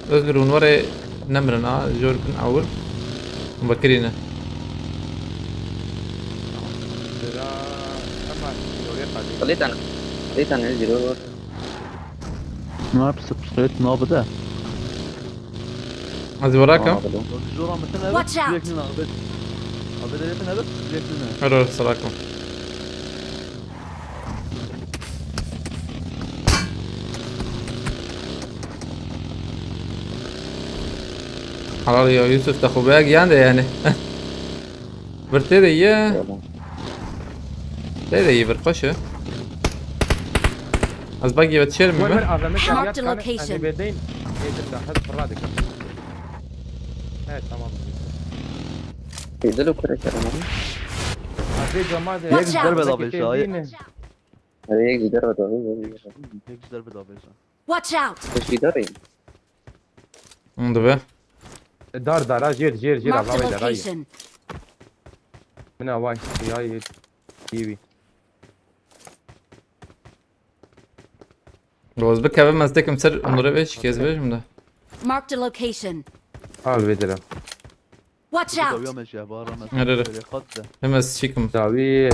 Özgür, hûn were nemirin ha, jor bin awil. Hûn vekirî ne. Xelîtan, xelîtan ez zîro. Ne yapsın? Pişt nabide. Ez were kim? Zora mı sen evet? Watch out! Direkt nina, evet. Abi de yetin evet, direkt nina. Alo, selakum. Halal ya Yusuf, te xwe baya giyan de yani. Bir tê de ye. Tamam. Tê de ye, bir xweş e. Az bak yevet şer mi? Ver, ver, A V M Mark the location. Hadi bedeyim. Yedim de, hadi fırla dikkat. Evet, tamam. Tê de lo kure kerem abi. Abi cama de. Watch out! Yek derbe da beşe. Yek derbe da beşe. Yek derbe da beşe. Watch out! Beşi derbe. Hûn dibe. Dar, dar, ha, jêr, jêr, jêr, Mark the location. Min away, ya, ya, kiwi. Roz bikevim ez tekim ser onlara beş kez beşim de. Mark the location. Al vedere. Watch out! Dawiya me şey var, Rames. Nerede? Böyle kat de. Hemen sikim. Dawi.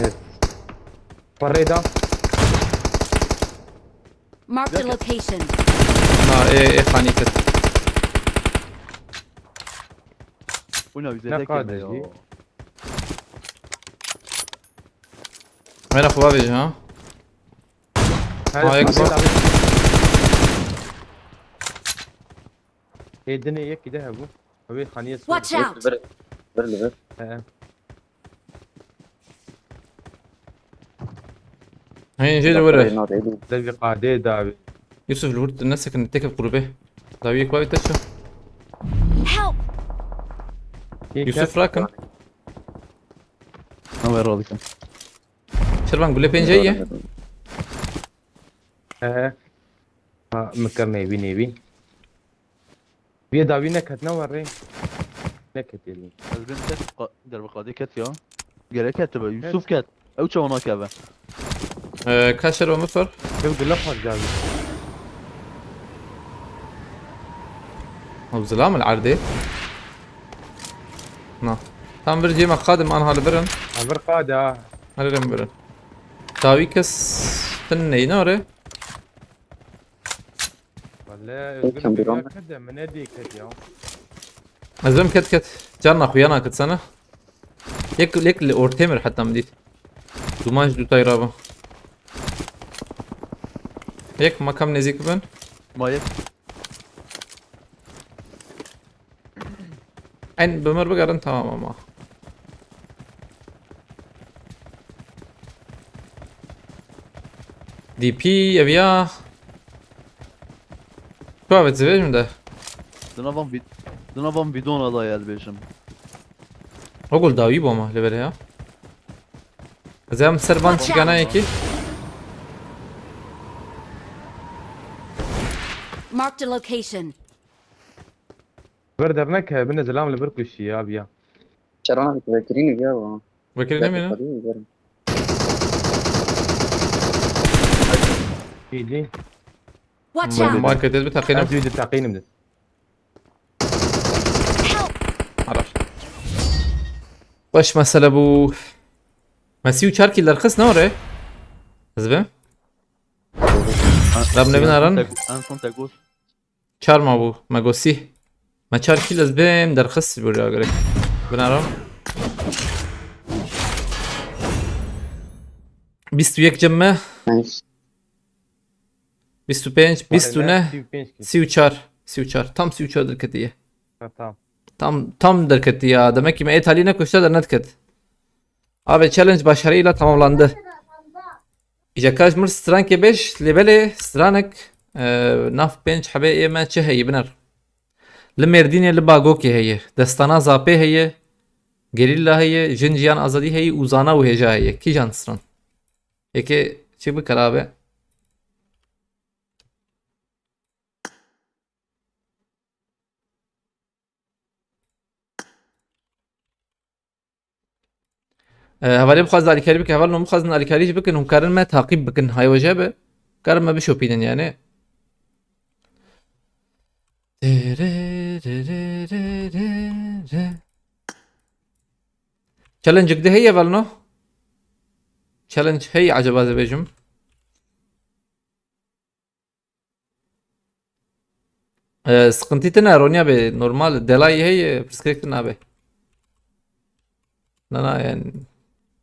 Parayı da. Mark the location. Na, e, e, xanî kir. Buna bize ne de kadar ya. Mera xwe vêjin ha. Her ha, yek zor. Ê dinê yekî de hebû. Ew ê xaniyê sor. Watch out! Bir, bir, bir. He. He. Hên jê li wir e. Devî qadê dawî. Yusuf, li wir nesekin, têkeve grûbê. Dawî yek wayî te çi? Help! Yusuf rakin. Ew ê radikin. Şervan, gule pênceyî ye? He. Ha, min kir nêvî, nêvî. Vê dawî neket, ne werê. Neketiye lê. Ez bin ket qa-, derbe qadê ket ya. Gerek ket be, Yusuf ket. Ew çawa nakeve? Ee, ka şero min sor. Ew gula xwe dawî. Ew zilam el erdê. Na. Tam vir cê me qadim an hali birin. Ha, vir qade ha. Hali birin. Dawî kes tin neyne orê. Wele, Özgür, bir kere ket de, min nedî ket ya. Ez bim ket ket. Carna xuya nakit sana. Yek, yek li ortê mir heta min dît. Duman ji dûtay rabû. Yek makam nêzîk bin. Ma yek. En bi mir bigerin tamam ama. D P ev ya. Ku evet zivêjim de. Dina van vid-, dina van bidona da ya dibêjim. O gul dawî bû ama li vere ya. Ez em ser van çîkana yekî. Marked a location. Vir derneke, bine zilam li vir kuşî ya, biya. Çerana vekirî ne ya bu. Vekirî ne mi? Hîdî. Watch out! Market ez bi teqînim. Ez wî di teqînim de. Help! Araş. Baş mesele bu. Me sî û çar kîl derxist ne ore? Ez be. Rab ne binaran? En son tek-, en son tek gol. Çar ma bû, me gosî. Me çar kîl ez bêm derxist bû ya gerek. Binara. Bîst û yek cem me. Nice. Bîst û pênc, bîst û neh, sî û pênc kîl. Sî û çar, sî û çar. Tam sî û çar derketiye. Ha, tamam. Tam, tam derketiye. Demek ki me êtalî nekuşte dernediket. Abi challenge başarıyla tamamlandı. Îja ka ji mir strankê bêj, lê belê stranek, e, nav pênc hebê ê me çi heye, biner. Li Mêrdînê li Bagokê heye, destana Zapê heye, Gerîlla heye, Jin Jiyan Azadî heye û Zana û Hêja heye. Kîjan stran? Yekê çi bikir abi? E, hevalê bixwazin alîkarî bikin, hevalno bixwazin alîkarî jî bikin, hûn karin me taqîb bikin, haywaje bi, karin me bişopînin yani. Challenge di heye hevalno? Challenge hey acaba dibêjim. E, sıkıntı tine, Ronya be, normal, delay heye, pirsgirêk tine be. Na, na, yani,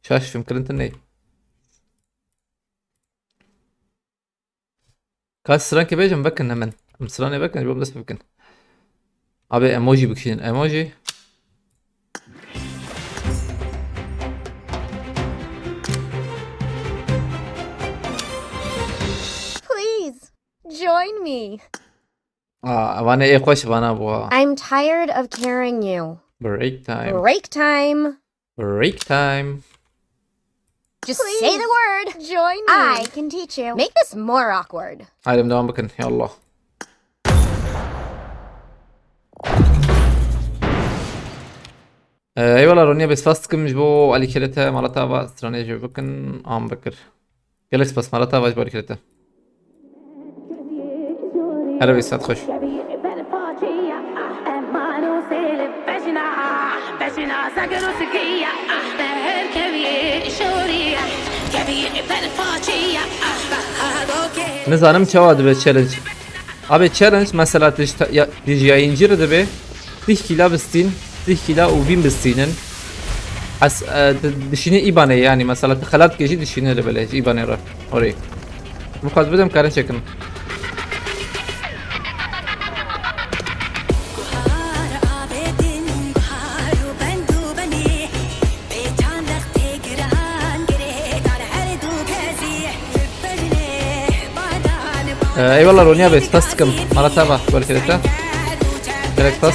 şaş film kirin tine. Kaç sıran ki bêjim, vekin hemen. Em sıranê vekin, ji bo em dest pê bikin. Abi emoji bikişînin, emoji. Please, join me. Aa, vane ê xweş vana bû. I'm tired of carrying you. Break time. Break time. Break time. Just say the word. Join me. I can teach you. Make this more awkward. Haydi devam bakın, ya Allah. Ee, eyvallah Ronya, bes fast kim ji bo alîkirete malata va stranê ji bikin am bikir. Gelek spas, mala te vaj barî kirete. Hele wî saet xweş. Nizanim çawa dibe challenge. Abi challenge mesela tij ta-, ya, tij yayıncı re dibe. Dih kîla bistîn, dih kîla û bîn bistînin. Ez, e, di-, dişîne îbanê, yani mesela tu xelat kê jî dişîne li belê ji îbanê re. Orê. Min xwest bidim karin çekin. Eyvallah Ronya Bey, spas dikim. Mala te ava, gol kirete. Gerek spas.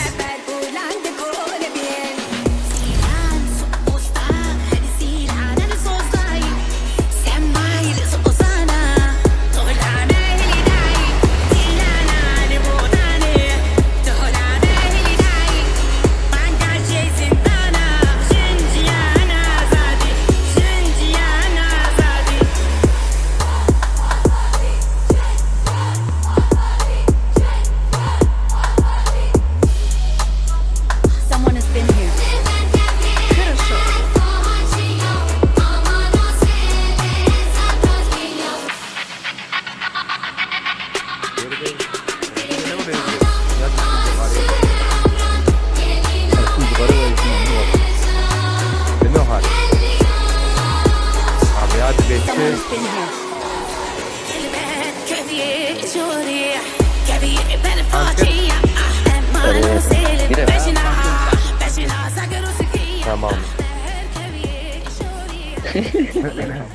Someone has been here. Someone has been here. Tamam.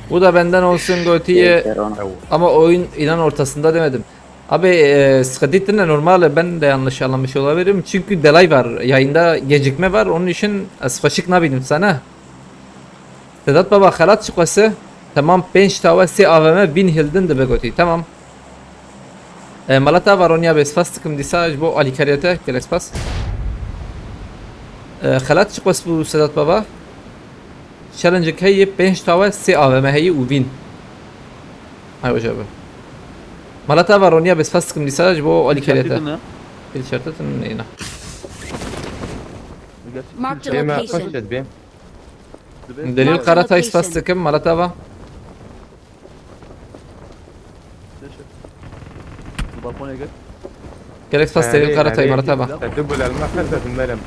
Bu da benden olsun Goti'ye. Ama oyun inan ortasında demedim. Abi, e, sıkıntı ettin de normal, ben de yanlış anlamış olabilirim. Çünkü delay var, yayında gecikme var. Onun için ez xweşik nabînim sana. Sedat Baba, xelat çi qwesi? Temam, pênc tawe, sê A V M, bin Hilden dibe Gotî. Tamam. E, mala te ava Ronya Bey, spas dikim dîsa ji bo alîkariyê te, gelek spas. E, xelat çi qwes bû Sedat Baba? Challenge heye, pênc tawe, sê A V M heye û bin. Hay hoca be. Mala te ava Ronya Bey, spas dikim dîsa ji bo alîkariyê te. Pil şertetin neyna. Marked a location. Delil Karatay, spas dikim, mala te ava. Balkonê gel. Gelek spas Delil Karatay, mala te ava. Te du gul elma xerta dinmerim.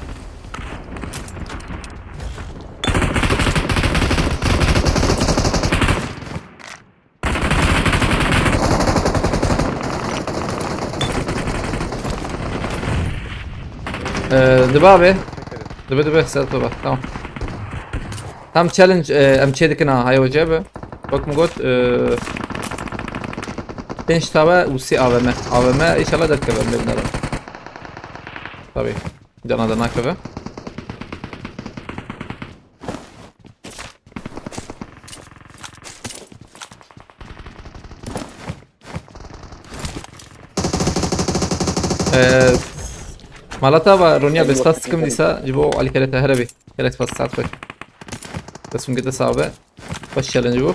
Ee, dibe abi. Dibe, dibe, Sedat Baba. Tamam. Tam challenge, e, em çê dikin ha, hay hoca be. Bak min got, e, pênc tawe û sê A V M. A V M inşallah derkeve, em bê binêrin. Tabii. Cana da nakeve. Ee, mala te ava Ronya Bey, spas dikim dîsa ji bo alîkariyê te, here bî. Gelek spas, saet xweş. Dest hûn gete sabe. Baş challenge bû.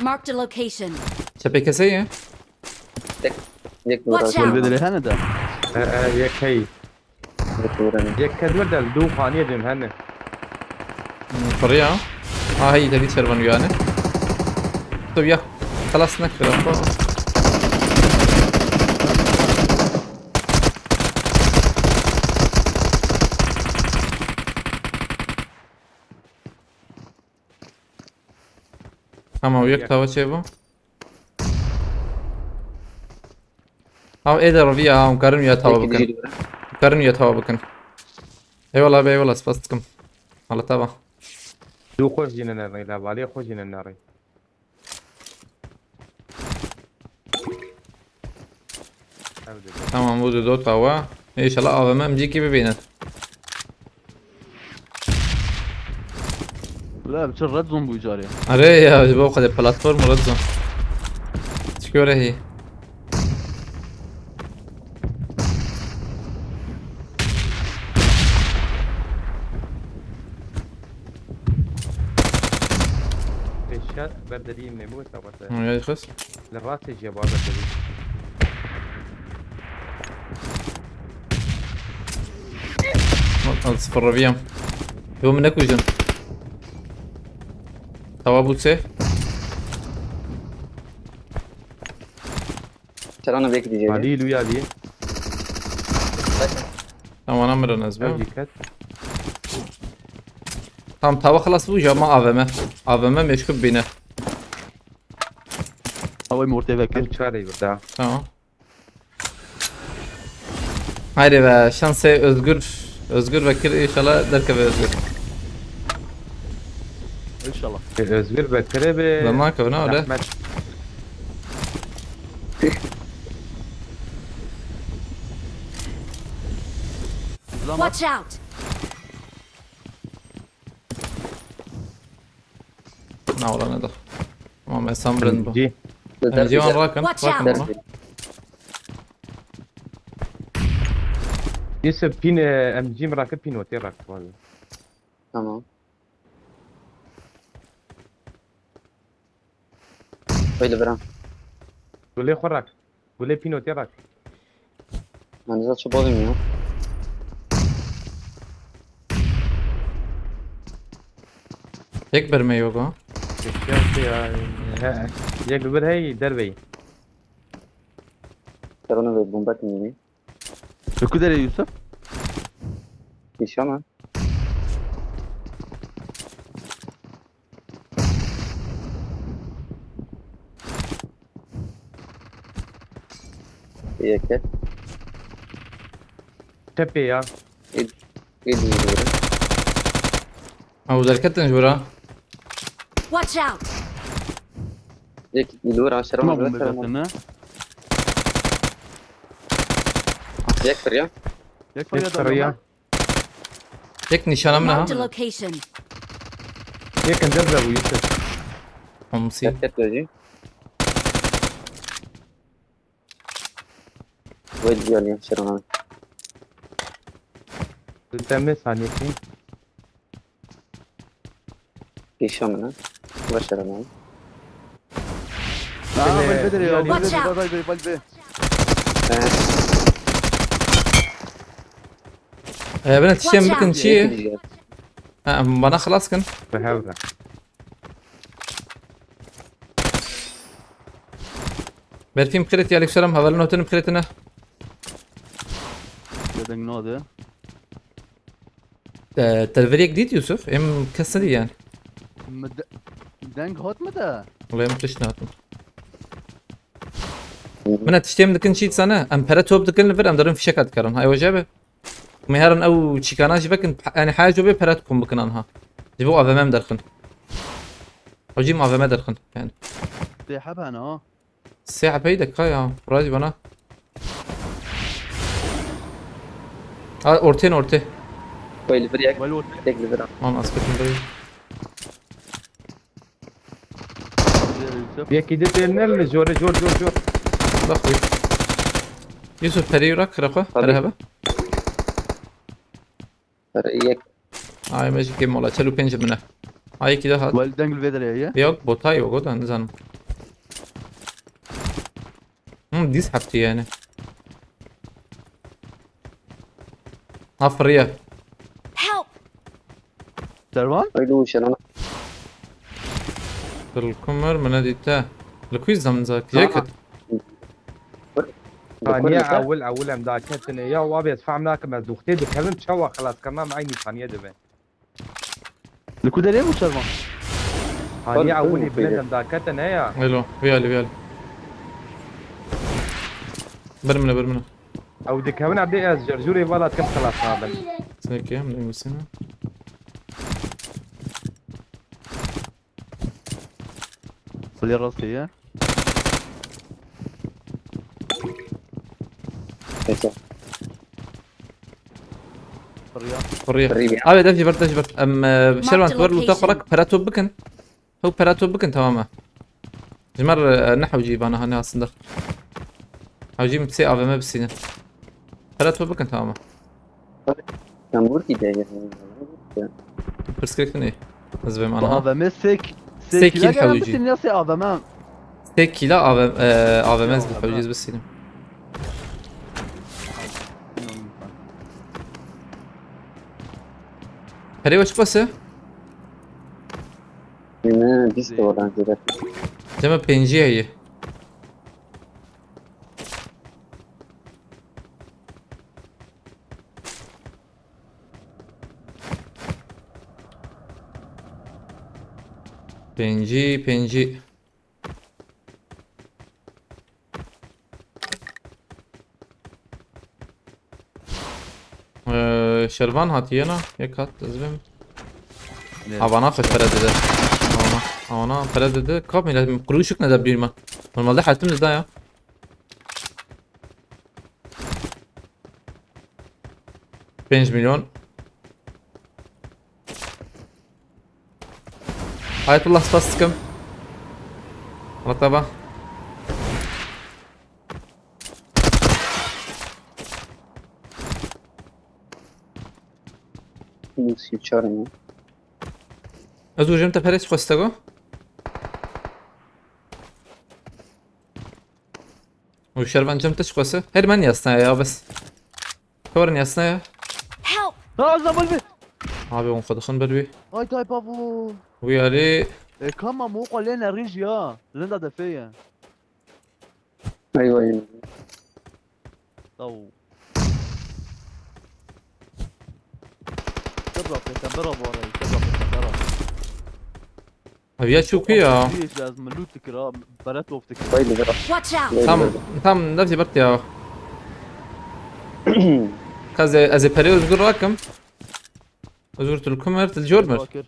Marked a location. Çepê kesê ye? Tek, yek Watch numara. Out. Kulübe dirê hene de. E, e, yek hey. Yek numara ne? Yek kedwer del, du xaniye dön hene. Hmm, pırı ya. Ha, hey, dedi çervan yani. Tabii ya. Kalas ne kırar? Tamam, yek tawa çê bu. Ama ê de revî ya, em karin ya tawa bikin. Karin ya tawa bikin. Eyvallah be, eyvallah, spas dikim. Mala te ava. Du xwe jî ne nerî, la valê xwe jî ne nerî. Tamam, bu da dot tawa. İnşallah A V M M C iki bibînin. La, bi çi Red Zone bû carê? Are ya, ji bo xwedê platform Red Zone. Çi göre hî? Pêşiya ber deriyê me bû, wesa wasa. Hı, ya, xwest. Li rastê jê bawer dibî. Al, al, sıfır reviyam. Yo, min nekujin. Tawa bû sê. Serana vek diyeceğim. Halî, Lûyalî. Tamam, ana mirin ez be. Ev dikkat. Tamam, tawa xelas bû, ya ma A V M. A V M meşgul bine. Awê mortê vekir. Em çarê burada. Tamam. Haydi be, şansê Özgür. Özgür vekir, inşallah derkeve Özgür. İnşallah. Özgür Bekir'e bir Zaman kavuna öyle. zahmet. Zıplamak. Watch out! Na wala ne da. Tamam, Esen Brand bu. G. Em ciwan rakin, Watch out. rakin bunu. Yusuf pin e, M G mi rakı pin ote rak var. Tamam. Öyle bırak. Gule xwe rak. Gule pin ote rak. Ben de zaten çubuğum ya. Tek bir me yok ha. Geçiyor ya. He. Yek bir hey derbeyi. Serona ve bomba kimliği. Ökü dere Yusuf. Yaşama. Yeke. Tepe ya. Gel yürüyorum. Ha, bu derketin jura. Watch out! Yek yürüyor aşağı. Tamam Tamam bu tamam. Mezetini. Yek kırıyor. Yak Tek sarıya. Tek nişanım ne ha? Marked a location. Yakın derbe bu Yusuf. Hamsi. Yek tek gözü. Ve diyor ya Serona. Temiz saniyesi. Yaşamına. Başaramadım. Aa, Seni- Valve dere ya. Watch Valve, out. Valve, Valve. He. Ee, bana tiştem Watch bakın out. çiğ. Ha, bana xelas kin. Ve hevra. Berfîm bixêrê te, aleykum selam, hevalin otin bixêrê te ne. Dedin ne oldu? Ee, telveriyek dît Yusuf, em kes nedî yani. Mi de- Deng hat mı da? Wala em tişt natin. Min tiştê em dikin çî dîsane, em pere top dikin li vir, em derin fişeka dikarin. Hay hoca be. Me herin ew çîkana jî vekin, yani haya jî bê pere kom bikin anha. Ji bo A V M em derxin. Ew jî A V M derxin yani. Tê heben ha. Sê hepeyî de ka ya. Razî bana. Ha, ortê ne ortê. Koy li bir yak. Vel ortaya. Tek li bir. Tamam, aspektim böyle. Yusuf. Yek idi têl ne li jore jor jor jor. Bak bir. Yusuf, perî rak kire xwe. Pere hebe. Yek. Ay, me jî kêm wala. Çel û pênc min e. Ay, yekî de hat. Vel deng li vê derê ye. Yok, botay yok o da, nizanim. Hı, diz hepti yani. Ha, firiye. Help! Servan? Öyle uşan ona. Kırılkımır mı ne dite? Likuiz zamınca. Jacket. Saniye ewil ewil em daketine ya, wa bê ez fehm nakim, ez duxtê dikevim çawa xelaskirina me eynî saniye dibe. Li ku derê bû Servan? Saniye Tabii, ewilî tabii. Bilend em dakete ne ya. Elo, viyali, viyali. Bir mine, bir mine. Ew dikevin, em dê ez cercûrê vala dikim xelas nabin. Sen ki, em de misin? Kulê rastê ye. Peki. Fırıya. Fırıya. Fırıya. Abi, dev jibert, dev jibert. Em, e, Şervan, the tu ver luta location. Kurak, para top bikin. Hew para top bikin, tamam mı? Jimer, e, ne hewcî bana hani aslında. Hewcî mi sê A V M bisînin. Para top bikin, tamam mı? Sen vur ki de yani. Pirsgirêk ne? Ez vêm Bu anha. A V M sek. Sek Sek kil kila gelen hewcî. bitin ya sê A V M. Sê kîla A V M, e, A V M ez Ya, hewcî ya. ez bisînim. Perê we çiqas e? Ne, biz de oradan gidelim. Cem, pêncî heye. Pêncî, pêncî. Ee, Şervan hatiye na, yek hat, ez bim. Evet. Havana xwe pere dide. Ana pere dedi. Kap mîle quruşuk ne de bir ma. Normalde hayatım da ya. Pênc milyon. Hayatullah spas dikim. Merhaba. Nasıl çağırayım ya? Ez hocam te perê çi xweste go? Û şervan cem te çi xweste? Her ben yasna ya bes. Kor yasna ya. Help! Ha, zaman bir. Abi on xwedixin ber wî. Ay tay pavo. Wî alî. E, kama moqa lê nerîj ya. Linda defeye. Eyvah eyvah. Taw. Kebra pêtembera bu arayı, kebra pêtembera. Abi ya çok iyi ya. Hiç lazım, loot dikir ha, beret of dikir. Haydi bırak. Watch out! Tam, tam nefsi bert ya. Kaz ez ê perê Özgür rakim. Özgür tu li ku mer, tu li cor mer. Bakir.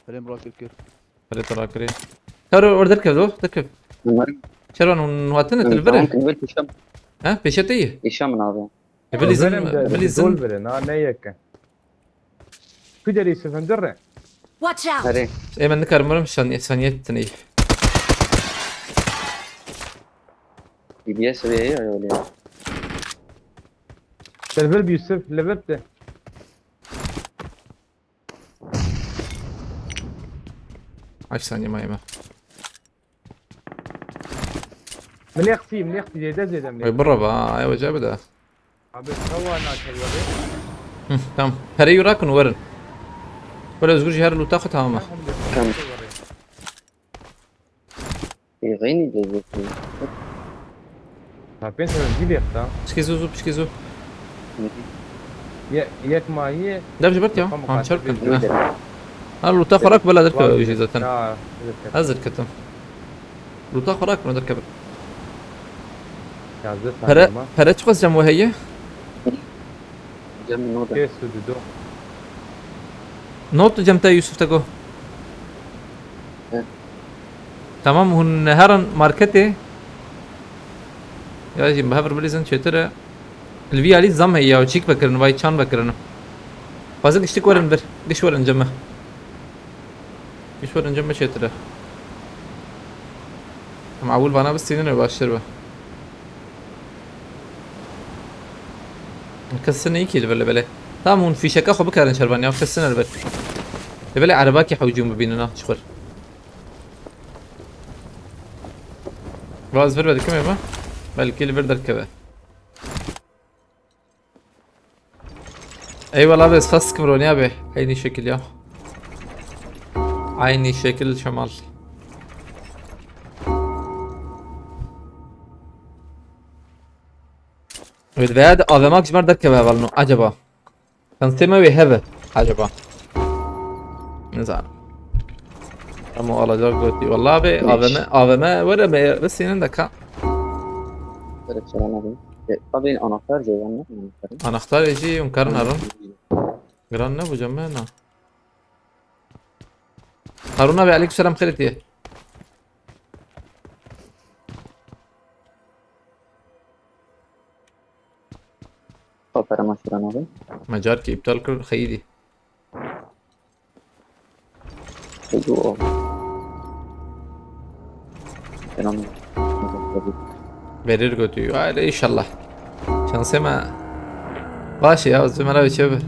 Perê min rakir kir. Perê te rakirî. Kar or derkev do, derkev. Umarım. Şervan hûn hatine tu li vir e? Tamam, kıvvet işem. Ha, pêşe te yî? İşem abi. E, bilîzin, bilîzin. Dol birin, ha, ne yeke. Ku derî sevendir re. Watch out! Hadi. E, ben nikarim, umarım şan-, saniyet tine yî. D B S ve ya öyle. Level bir Yusuf, level de. Aç saniye mayma. Min yextî, min yextî, zêde zêde min Ay yextî. Bira ba, ay hoca bir daha. Abi, kawa naker weri. Hı, tamam. Pereyi rakin verin. Böyle Özgür Ciher luta xwe tamam. Tamam. Ê, xeynî lezzetli. Ha, pênc sene zî lêxta. Pişkî zû, zû, pişkî zû. Ye-, yek mayî. Dev ji ber ya. Tamam, hançer kardeşim, kin. Öyle. Ha, luta xwe rak bela derkeve jî zaten. Ha, evet, evet. Ez derketim. Luta xwe rak bela derkeve. Yazdırsan Pere, ama. Pere çiqas cem we heye? Cem nod e. Kes û dudo. Nod cem te Yusuf te go. He. Tamam, hûn herin marketê. Ya jî bi hev re bilîzin çêtir e. Li vî alî zam heye ya, çîk vekirin, vay çan vekirin. Xwazin giştik werin vir. Giş werin cem me. Giş werin cem me çêtir e. Em ewil vana bistînin e baştir be. Kesin iyi ki li vir li belê. Tamam, hûn fîşeka xwe bikarin şervan ya, kesin elbet. Li belê erebakî hewcûn bibînin ha, çiqur. Vaz vir ve dikim ême. Belkî li vir derkeve. Eyvallah abi, spas dikim Ronî abi. Aynı şekil ya. Aynı şekil Şemal. Evet, veya de A V M ji me derkeve hevalno acaba. Şansê me wê hebe acaba. Nizanim. Ama alacak gotî. Vallahi be, A V M, A V M were me, be senin de ka. Direkt soran abi. E, tabii anahtar ceylan ne? Anahtarı. Anahtarê jî hûn karin herin. Giran ne bu cem me na. Harun abi, aleyküm selam, xêr diye. Xwe pere me şiran abi. Me carkê îptal kir, xeyîdî. Xeyîdî o. Selam. Verir götü. Haydi inşallah. Şansê me baş e ya, Ömer abi çevir.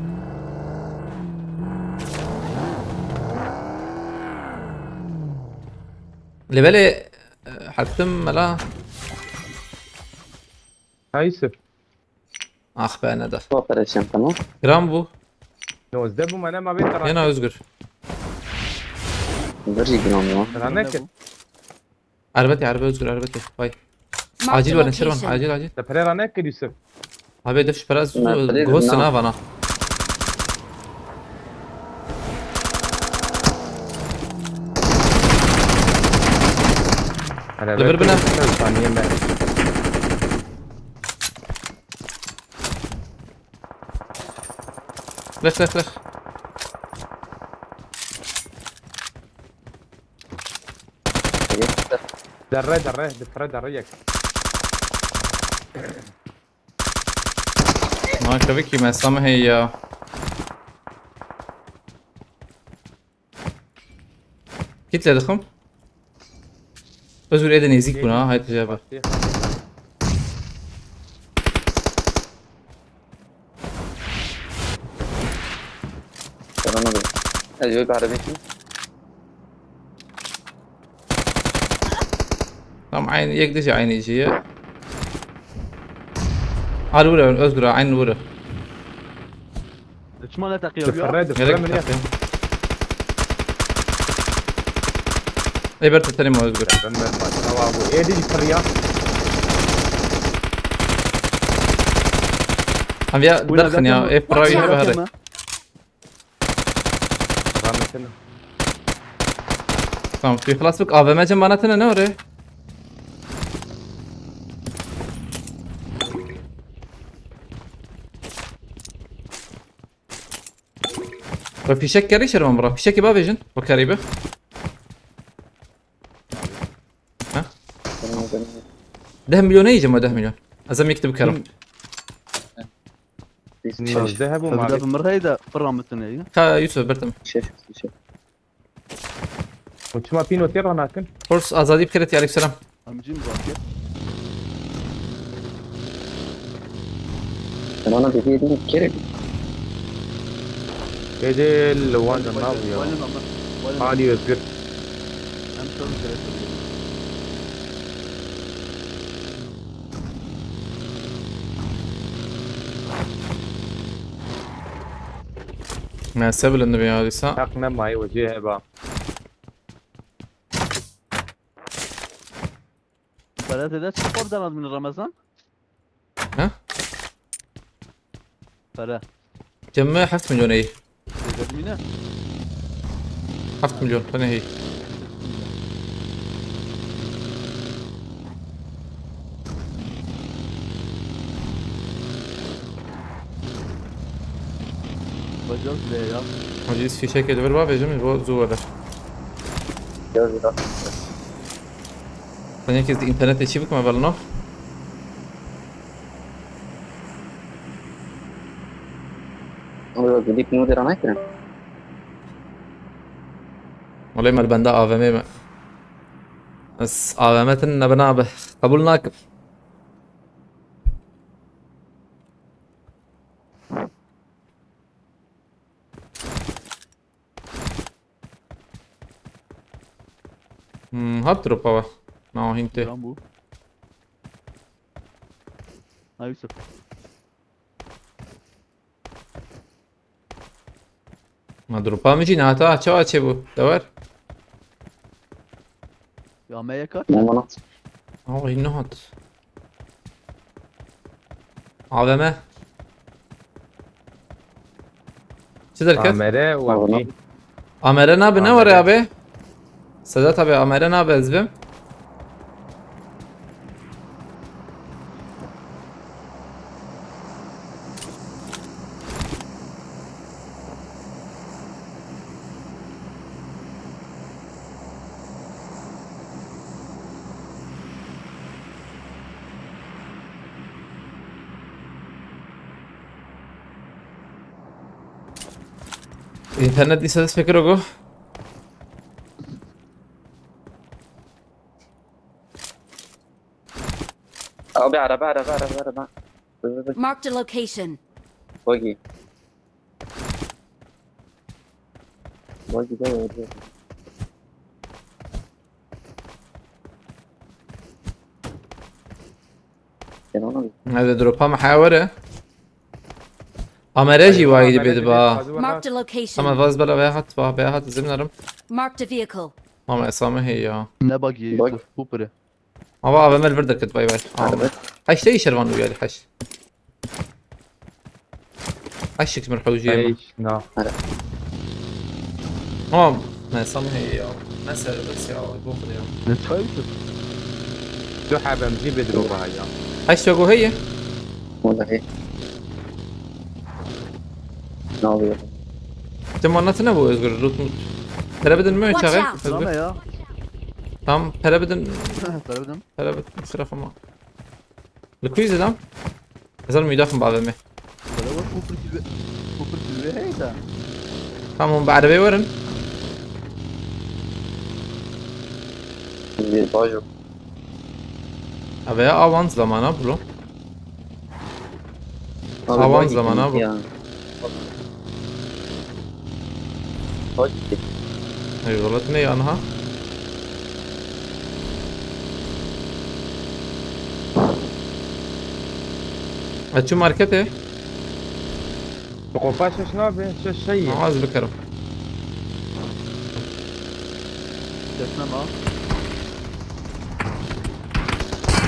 Li belê, e, Hakim mela. Ha Yusuf. Ah be, ne de. Operation tamam. Gram bu. Nozdeh bu mane ma bê tara. Yena Özgür. Ver jî gram ya. Tara ne kir? Erbet ya, erbet Özgür, erbet ya. Vay. Acil verin, Şervan, acil, acil. Te pere ra ne kir Yusuf? Abi, def şu pere. Gost na vana. Li vir bine. Saniye me. Lix, lix, lix. Derre derre, dipire derre yek. Ma kevik ki mesame heye ya. Kit lê dixim. Özgür ê de nêzîk bûn ha, hayt cevap. Sana ne? Ez yok arabaya şimdi. Tam aynı, yek dijî aynı jî ye. Al vur Özgür, aynı vur. Çima ne teqiya Dipire ya? dipire Gerek min bir ya. takım. Ê ber tetelim Özgür. Ben ben başka var bu. Ê dijî pire ya. Hem ya derxin ya, ê pira Watch yine out. be hadi. Rahmetine. Tamam, tu xelas bik, A V M cem bana tene ne oraya? Ve fişek kerî şerman bırak. Fişek kiba vejin. O keribi. Ha? Deh milyon ne yiyeceğim o deh milyon? Ez em yekte bikerim. Nozde hebû Tabii mavê. da bir heyda fırlamışsın ya. Ha Yusuf berdim. Şef, şef. Û çima pînotê ranakin? Kurs azadî bikeret ya aleyküm selam. Amcim zaten. Sana ne dediğim kere. Êdî li wan de nav ya. Halî Özgür. Hem şöyle bir şey söyleyeyim. Neyse bilindi bir ya Lisa. Heq nemayê wecê heba. Para tede çıkıp oradan admin Ramazan. Ha? Para. Cemme heft milyon ey. Tede admine. Heft milyon tane hey. Bacağız bile ya. Hacı fişek edivir var vejim bu zuvada. Gör bir bak. Sen herkes de internette çivik mi var lan? Ama yok, gidip ne diyor anaytırım. Wala me li benda A V M me. Ez A V M tin nebina be. Qebûl nakim. Hmm, hat dropa we. Na hîn tê. Lan bu. Ha Yusuf. Ma dropa min jî nehata çawa çêbû? Dewer? Ya me yeka. Ne bana? Awa hîn nehat. A V M. Çi derket? Amere û Tamam. Abdî. Amere nabe ne Amere. Were abi? Sedat abi Amere nabe ez bim. İnternet dîsa dest pê kiro go. Abi araba, araba, araba, araba. Dur, dur, dur. Marked a location. Buggy. Buggy de öldü. Sen onu Hadi dropa mı hawere? Amere jî wayî dibê diba. Marked a location. Ama vaz bela veya hat va veya hat izin verim. Marked a vehicle. Ama esame hey ya. Ne bak ye Bak. Yusuf. Bu pire. Ama A V M li vir derket bay bay. Araba. Heşte işer van uyali heş. Heşik mir hewjiye. Eş na. Tamam. Ne esame hey ya. Ne serbest ya. Bu ya. Ne çay Yusuf? Du hebem jî bê dropa ya. Heşte go heye. Vallahi. Ne oluyor? Tim anlatına bu Özgür. Rut mut. Tere bidin mi Watch çare? out. Sana Özgür. Ya. Tam pere bidin. Pere bidim. Pere bidin. Sıra xema. Li kuî zidam? Ezel müdafim bavê me. Bele wek kupir kilve. Kupir kilve heyda. Tam hûn bi erebê werin. Bir bajo. Eve ya awan zamana bro. Awan zaman abi. Ya. Hadi. Eyvallah ne ya ha? Açı markete. Bi qopa şeş nabe, şeş şey ye. Az bikerim. Kesme ma.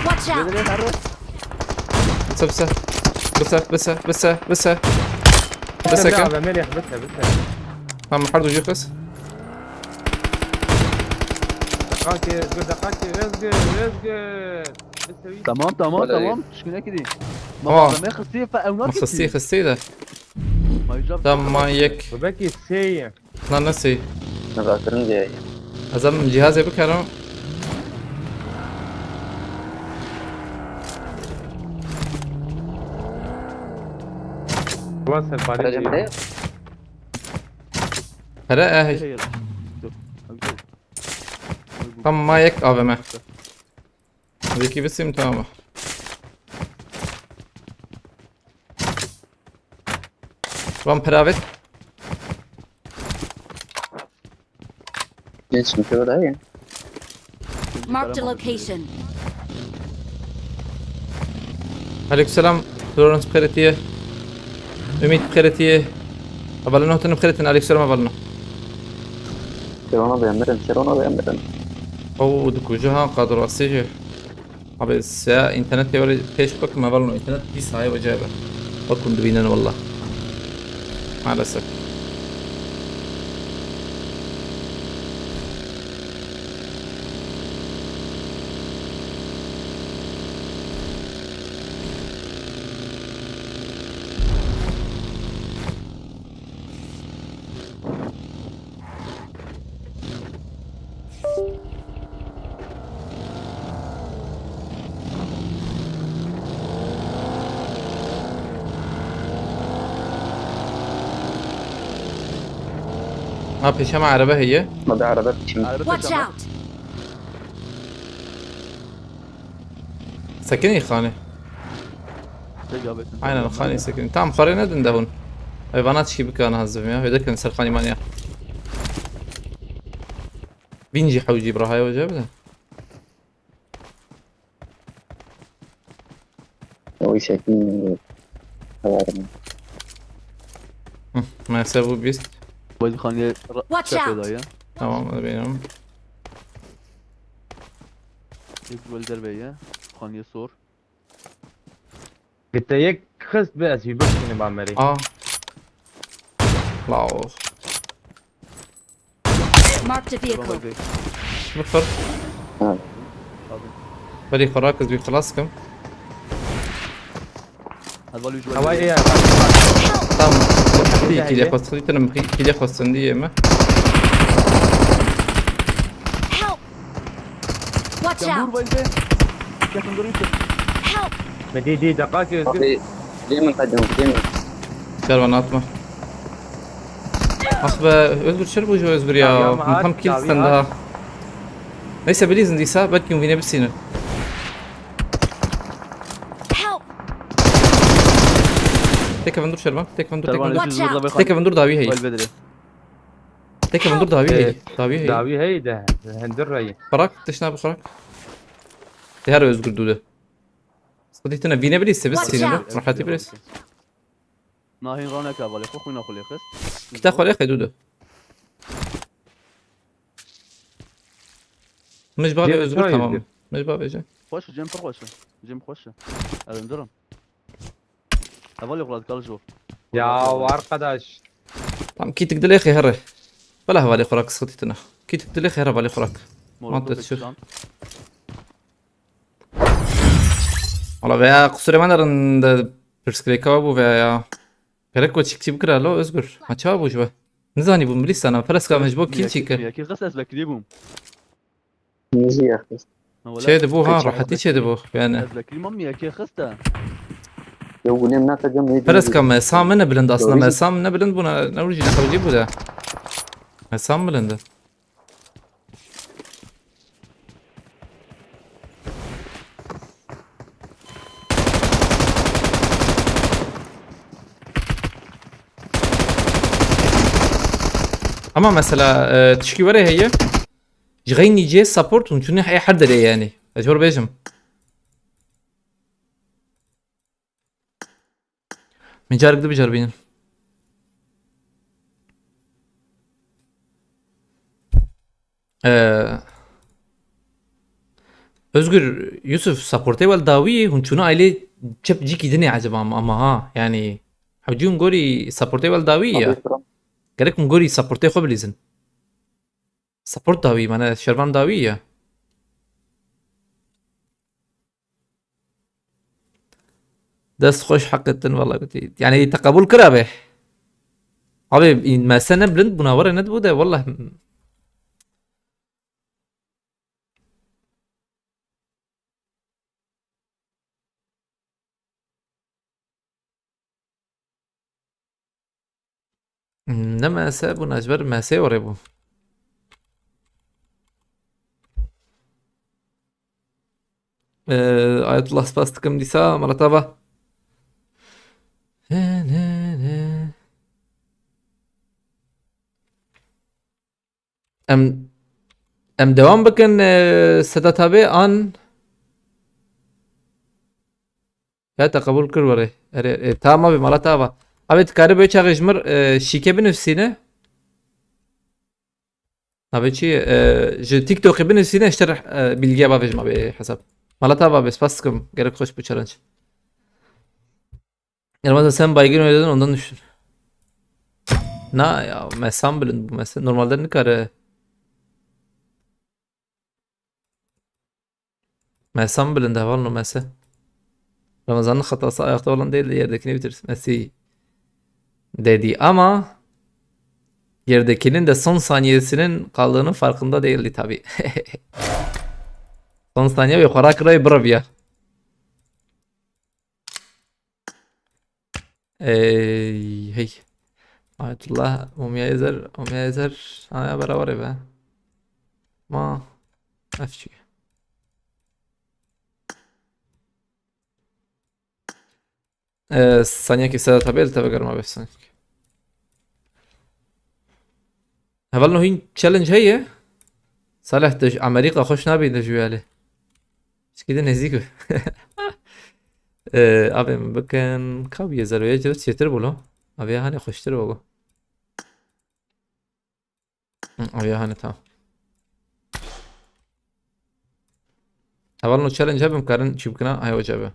Watch out! Gel gel arı. Bise bise. Bise bise bise bise. Bise Sen de ke. A V M 'li bite bite. Tamam, her ducu kız. Dakika, dur dakika, Özgür, Özgür. Bite. Tamam tamam Hadi. Tamam. Tişkine kidi. Aa. Ma malzeme xıstı fa evnak Xıstî xıstî de. Tamam, ma yek. Bu belki şey. Lan nasıl? Nazakirin diye. Ez em cihazê bikerim. Ulan sen fare Aracım değil. ne? Pere eh. Tamam, ma yek A V M. Zeki bisim, tamam. Van peravet. Geç mi köre ya? Marked a location. Aleykümselam. Florence bixêretiye. Ümit bixêretiye. Avalino, hûn bixêretin. Aleykümselam, Avalino. Serona beğenmedim, Serona beğenmedim. Oo, dikuji ha, qadrasê ji. Abi, se internet ya weri pêş bak, me Avalino, internet dîsa heye wece be. Bakun dibînin valla. Maalesef. Ha, pêşe me erebe heye. Ma bir araba biçim. Watch out! Sekinî xanê. Aynen, xanê sekinî. Tamam, xarê nedin de hûn. Ev vana çi bikana hazim ya. Hêdekin ser xanî manya. Vîn jî hewcî bira haya wece bide. O işe kim? Haberim. Hı, M S bu bîst. Wezî xaniye Watch out! ya. Tamam, hadi benim. Yek weli derve ye. Xaniye sor. Gitti yek xist bi ez bir bakayım Amerî. Aa. Lao. Marked a vehicle. Bixir. Ha. Berî xwe rakiz wî xilas kim. Hadi vali üç Ama weli. ya. Tam. Hadi, Kilê hadi. xwe sixîtin, kilê xwe sindî yê me. Help! Watch Can vur out! bayıldı. Yakın duruyor. Help! Me dî dî dakika ki Özgür. Abi, değil mi kadın, değil mi? Kervan atma. Ah be, Özgür çer bu Özgür ya. Dawiya mı Tam at, kill dawiya sen at. Daha. Neyse, bilîzin dîsa, belki wîne bisînin. Help! Tek evendur Şervan, tek evendur, tek Kervan evendur. Watch out. üstünüz burada Tek evendur dawi hey. Weli bedri. Tek evendur dawi Ee, hey. Dawi hey. Dawi hey de. Hendir rayı. Xarak, tişna bi xarak. Te her Özgür dude. Sıkıntı tine vîne bilî se Watch bisînin. out. Rahatî bilîz. Nahin rana ka vali. Xo xwîna xulê xist. Kita xwe lê xedude. Mecbabê Cem Özgür çay tamam. Özgür. Mecbabê Cem. Xweş, Cem pir xweş. Cem xweş. Ez em dirim. Ev vali xwe radikal ji bo. Ya arkadaş. Tam kitik dilê xê here. Bela hevalê xwe rak sıkıntı tine. Kitik dilê xê here valê xwe rak. Molotov Mantıklı. pekişan. Valla veya kusurê me derin de pirsgirêka bû veya ya. Gerek ku çîkçî bikira lo Özgür. Ma çawa bû ji we? Nizanî bû milîsana. Pereska me ji bo kîl çî kir. Yakî xist ez vekirî bûm. Nîzî yaxist. Çê dibû ha, rehetî çê dibû yani. Ez vekirî mam yekê xiste. Yo, gulê min nate cem neydi? Peres ka mesa min ne bilind aslında, mesa min ne bilind bûna, ne wî jî ne xewcî bû de. Mesa min bilind e. Ama mesela, e, tişkî were heye. Ji xeynî cê support hûn çûnî heye her derê yani. Ez ji we re bêjim. Min carek di biceribînin. Ee, Özgür, Yusuf, supportê wel dawî, hûn çûna ailê çep cîkî dinê acaba ama, ama ha, yani, hewcî hûn gorî supportê wel dawî ya. Abi, tamam. Gerek hûn gorî supportê xwe bilîzin. Support dawî, mane şervan dawî ya. Dest xweş, heqê din, wela gotî. Yani te qebûl kir abi. Abi, mese ne bilind bûna, were ne dibû de, wela. Ne mese bûna, ji ber mesê were bû. Ee, Ayetullah, spas dikim dîsa, mala te ava. He, ne, ne. Em, em devam bikin, e, Sedat abi, an? Ya te qebûl kir were. Erê, e, tamam abi, mala te ava. Abi, tu karî bi çaxê ji mir, e, şîke binivîsîne. Abi çi, e, ji TikTokê binivîsîne, ji te re, e, bilgiye bavêjim abi hesap. Mala te ava abi, spas dikim. Gerek xweş bû challenge. Ramazan, sen baygın oynadın, ondan düştün. Na ya, mesam bilind bu mese. Normalde nikare. Mesam bilind, hevalno mese. Ramazan'ın hatası ayakta olan değil de yerdekini bitirmesi dedi ama yerdekinin de son saniyesinin kaldığının farkında değildi tabi. Son saniye ve xwe rakirayê biraviya. Ey, hey. Ayetullah, Mumya Ezer, Mumya Ezer. Aya beraber be. Ma, efçi. Ee, saniye ki Sedat abi, el tabi garma be saniye. Hevalno hîn challenge heye. Salih, tu ji Amerîka xweş nabî, tu ji wê alî. Çikî de nêzîk be. Ee, abi min bikin. Ka bûye, zeroyê cir çêtir bû lo. Abi ya hanê xweştir bû. Hı, abi ya hanê, tamam. Hevalno challenge hebim karin çî bikina, ay hoca be.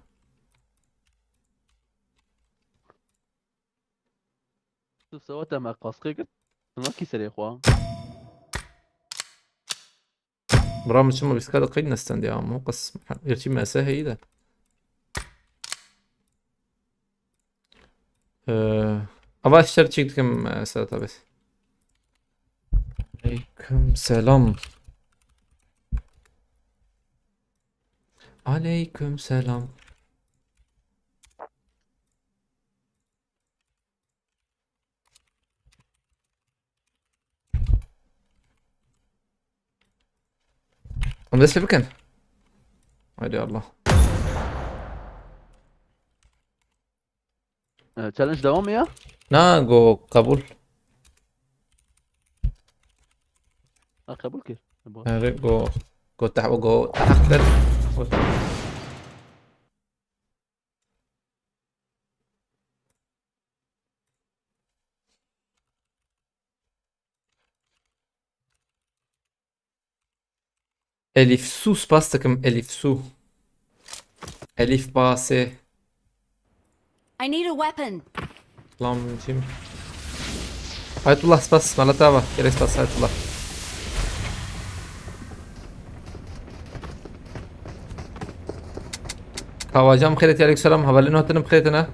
Tu sewata me qaskê girt. Tu nakî serê xwe. Bira min çima bîstka de qeyd nestendî ya, mo qis gerçî mese heyî de. Ee, ava şer çîk dikim, e, Sedat abi. Aleyküm selam. Aleyküm selam. Em dest pê bikin. Haydi Allah. Ee, challenge devam mı ya? Na, go kabul. Ha, kabul kir. Bu. Erê, go, go tah-, go tahak kir. Elif Su, spas dikim, Elif Su. Elif Base. I need a weapon. Lan kim? Ayetullah, spas, mala te ava. Gerek spas, Ayetullah. Kawacam xêretî, aleykümselam, hevalên hatin bi xêr tine.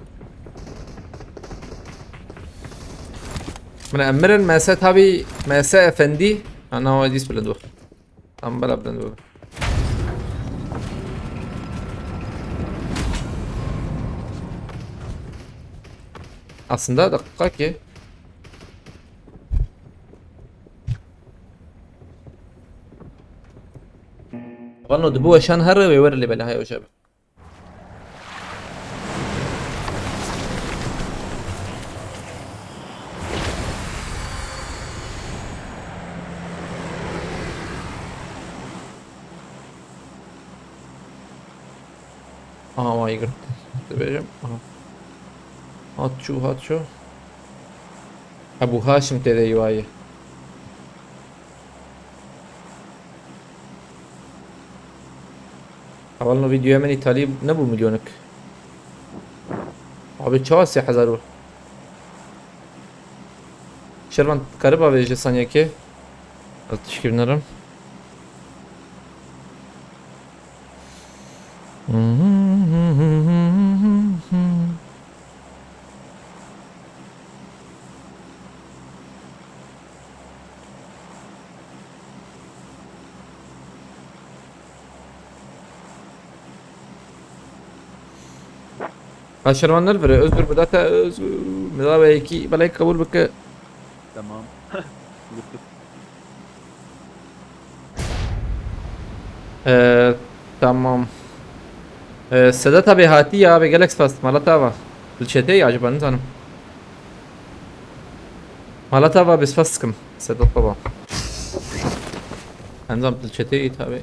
Min emirin, mese tabi, mese efendi. Ana, o dîs bilind bû. Tam bela bilind bû. Aslında dakika ki. Vano dibu weşan her ve wer li bela hay hoca. Aha, vay girdi. Dibêjim. Aha. Hat çû, hat çû. Ebu Haşim tê de yî wayî. Hevalno vîdyoya min îtalî nebû milyonik. Abi çawa sê hezar bû? Şervan kariba vêje saniyekê. Ez tişkî binerim. Ha, şervan nervire, Özgür, bi data Özgür, mi da be yekî, belê qebûl bike. Tamam. Ee, tamam. Ee, Sedat abi hatî ya, abi gelek spas. Mala te ava. Li çetê ya, acaba nizanim. Mala te ava, bi spas dikim. Sedat baba. Enzam li çetê yî tabi.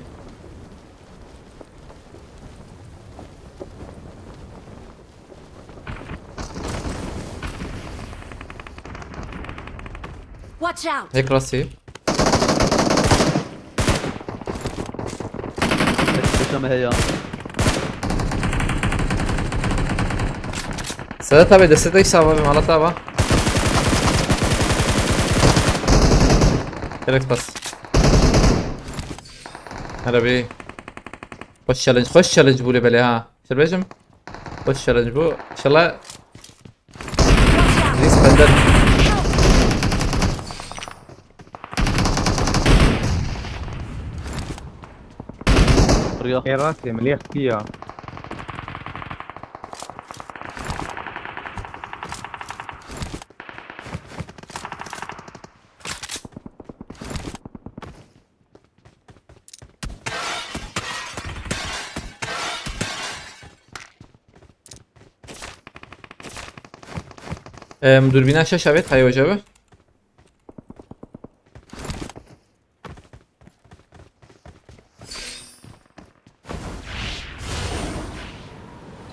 Watch out! Hek rastî. Hep köşeme heya. Sedat abi, destek sağ abi, Malat abi. Direkt bas. Hadi abi. Hoş challenge, hoş challenge bu le bele ha. Şerbecim. Hoş challenge bu. İnşallah. Risk benden. Buraya. Ê rastê min lê xistî ya. Em, durbîna şeş avêt, hayê hoca bi.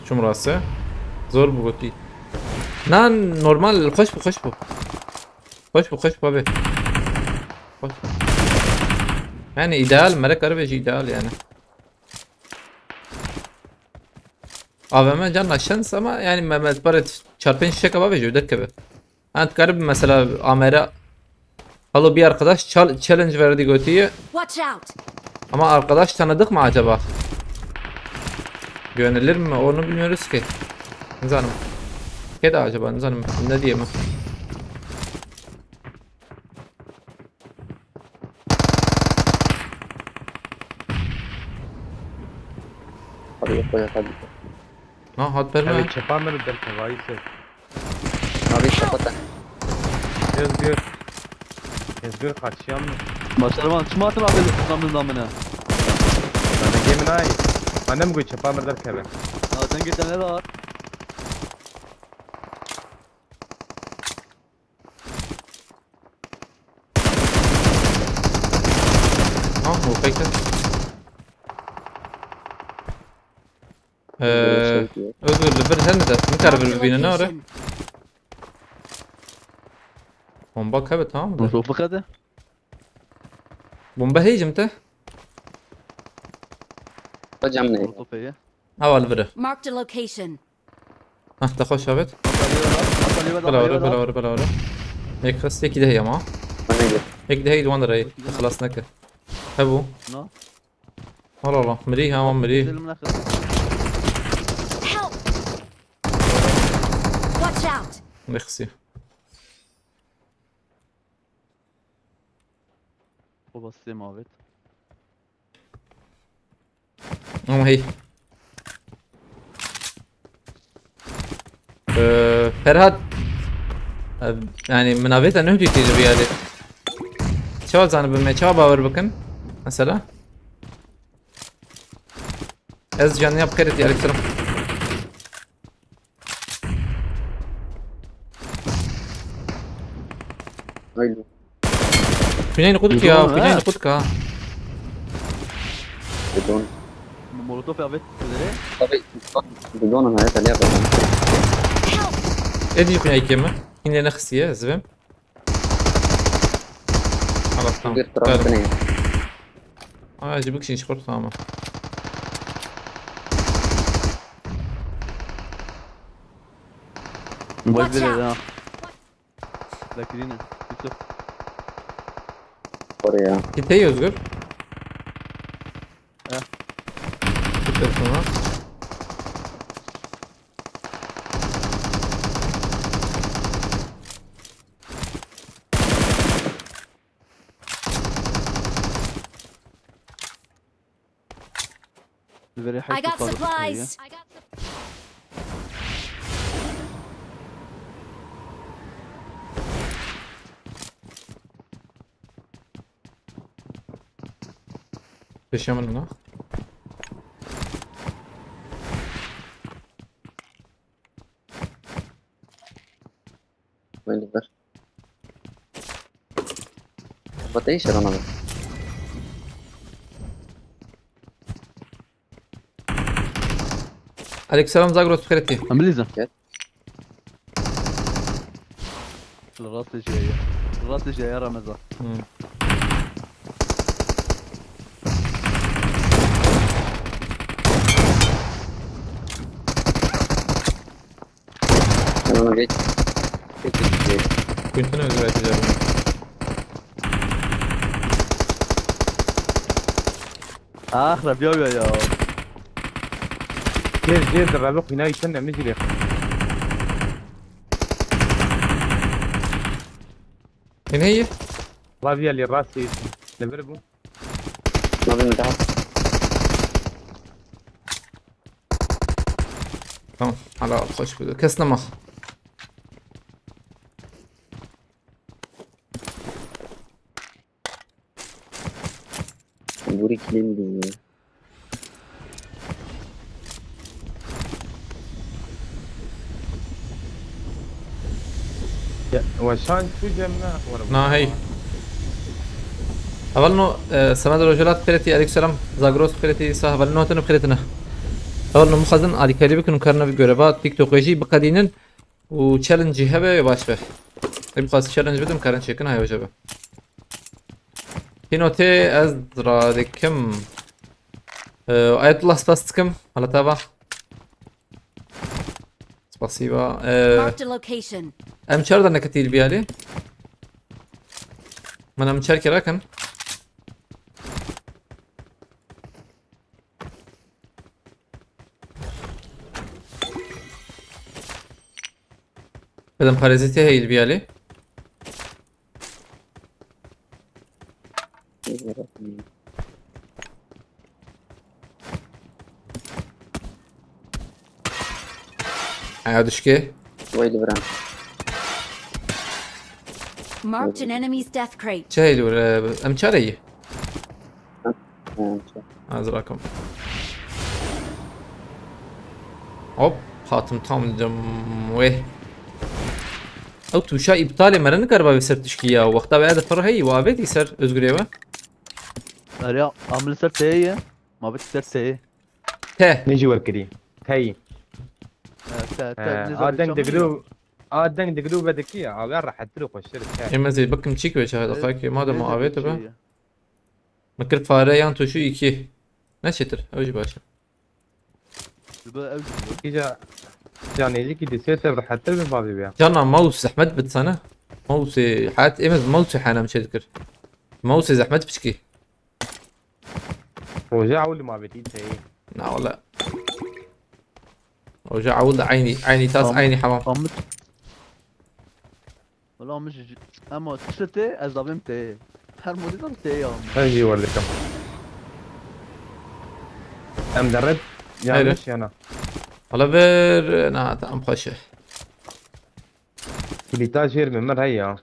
Çûm rastî. Zor bû gotî. Na, normal, xweş bû, xweş bû. Xweş bû, xweş bû abi. Xweş bû. Yani ideal, mere karibe jî ideal yani. A V M can şans ama yani Mehmet Barret çar pênc şeka bavêje û derkeve. Ent garip mesela amere. Alo bir arkadaş çal- challenge verdi gotiye. Watch out! Ama arkadaş tanıdık mı acaba? Güvenilir mi? Onu bilmiyoruz ki. Nizanim. Keda acaba? Nizanim. Ne diyeyim? Hadi yok, yok, hadi. Ha, hat verme. Abi çepa mı derken vayse? Abi çepa ta. Özgür. Özgür kaçıyor mu? Başarman, çima atın abi, adamın damına. Bana gemin ay. Bana mı göçe pamir derken? Ya sen git ne var? Ha, bu peki. Ee, Özgür, bir sen de, ne kadar bir birbirine ne ara? Bomba kaybet, tamam mı? Nasıl ufuk hadi? Bomba heycim te? Hocam ne? Orta peye. Hava li viri. Marked a location. Hah, te xweş avêt. Bela were, bela were, bela were. Yek xist, yekî de heye ama. Bana gel. Yek de heye, wan de rey. Xelas neke. Hebû. No. Allah Allah, mirî, ha, wan mirî. Gidelim ne kadar? Help! Watch out! Nexsî. Baba size muhabbet. Ama hey. Ee, Ferhat, E, yani min avêta nuh dîtî li vî alî. Çawa zanibim me? Çawa bawer bikin? Mesela? Ez caniya bi xêrê diyarek sirim. Haydi. Küneyni kuduk ya, Bidon, küneyni ha. Kuduk ha. Bidon. Molotof ya vet üzere. Tabii, bak, bidonun hayat Ali yapalım. Edi küney kemi. Yine ne xisiye, zibim. Allah'tan. Bir taraf ne? Aa, cibik şey çıkart, tamam. Watch out! Bak bir daha. Bekirine. Yusuf. Oraya. Gitey Özgür. He. Gitey sonra. Li verê I got supplies. Peşe min ne? Wayne ver. Batayı şarana bak. Aleykümselam Zagros, xêr hatî. Em bilîzin. Gel. Li rastê jî heye. Li rastê jî heye Remezan. Hmm. Sen ona geç. Geç, geç, geç. Quinton'u özür dileyeceğim. Ah, Rabia ya ya. Gel, gel, de Rabia xwîna îşen ne mizî lê. Hene iyi. Rabia lê rastê îşen. Li vir bû. Navê min daha. Tamam, hala hoş bulduk. Kes nama. Bûrî kilîn bû. Ya, weşan çû cem ne? Na hey. Heval no, e, Semed Rojelat xêretî, aleyküm selam. Zagros xêretî, sa heval no hatine xêretine. Heval no mixwazin alîkarî bikin û karine bi göreva TikTok jî biqedînin. û challenge jî hebe, baş be. Ê bixwaz challenge bidim, karin çêkin, hay hoca be. Pînotê ez radikim. Ee, Ayetullah, spas dikim. Hala te va. Spasiba. Ee, Marked a location. Em çar da neketî li biyalî. Min em çar kira kin. Dedim paraziti heyl biyali. Aya düşke. Wayli bran. Marked an enemy's death crate. Çe heyl ur, em çare yi? Ha, çe. Az rakim. Hop, hatim tam dedim. Weh. Ew tûşa îptalê me re nikariba vê ser tişkî ya. Wexta ve de pir heyî, wa avêtî ser Özgürê we. Erya, em li ser teyê ye. Ma bit ser teyê. Te. Nêjî werkirî. Teyî. He, te, te, He, nêzanî a deng çamin digirî ya. Û, a deng digirî û vedikî ya. Awe rehettir û xweştir te. Ê me zê bikim çîk ve çaha dixakê. Madem o avêt be. Me kir fare yan tûşû îkî. Ne çêtir? Ew jî baş e. Dibe ew jî dibe. Îca, canê yekî dî sê ser rehettir bi bavê wê. Cana mouse zehmet bit sana. Mouse hayat emez mouse hanem çêdikir. Mouse zehmet piçkî. Roja ew li ma vedî teyê. Na wala. Roja ew de aynî, aynî tas, Am-, aynî hamam. Amir. Wala min ji, ema tiştê ez davêm tê. Her modî de tê ya. Ez jî werdikim. Em de red Hayır. Yanlış yana. Hala ver, na, tamam, xweş e. Kilîta jêr min, min heye ya.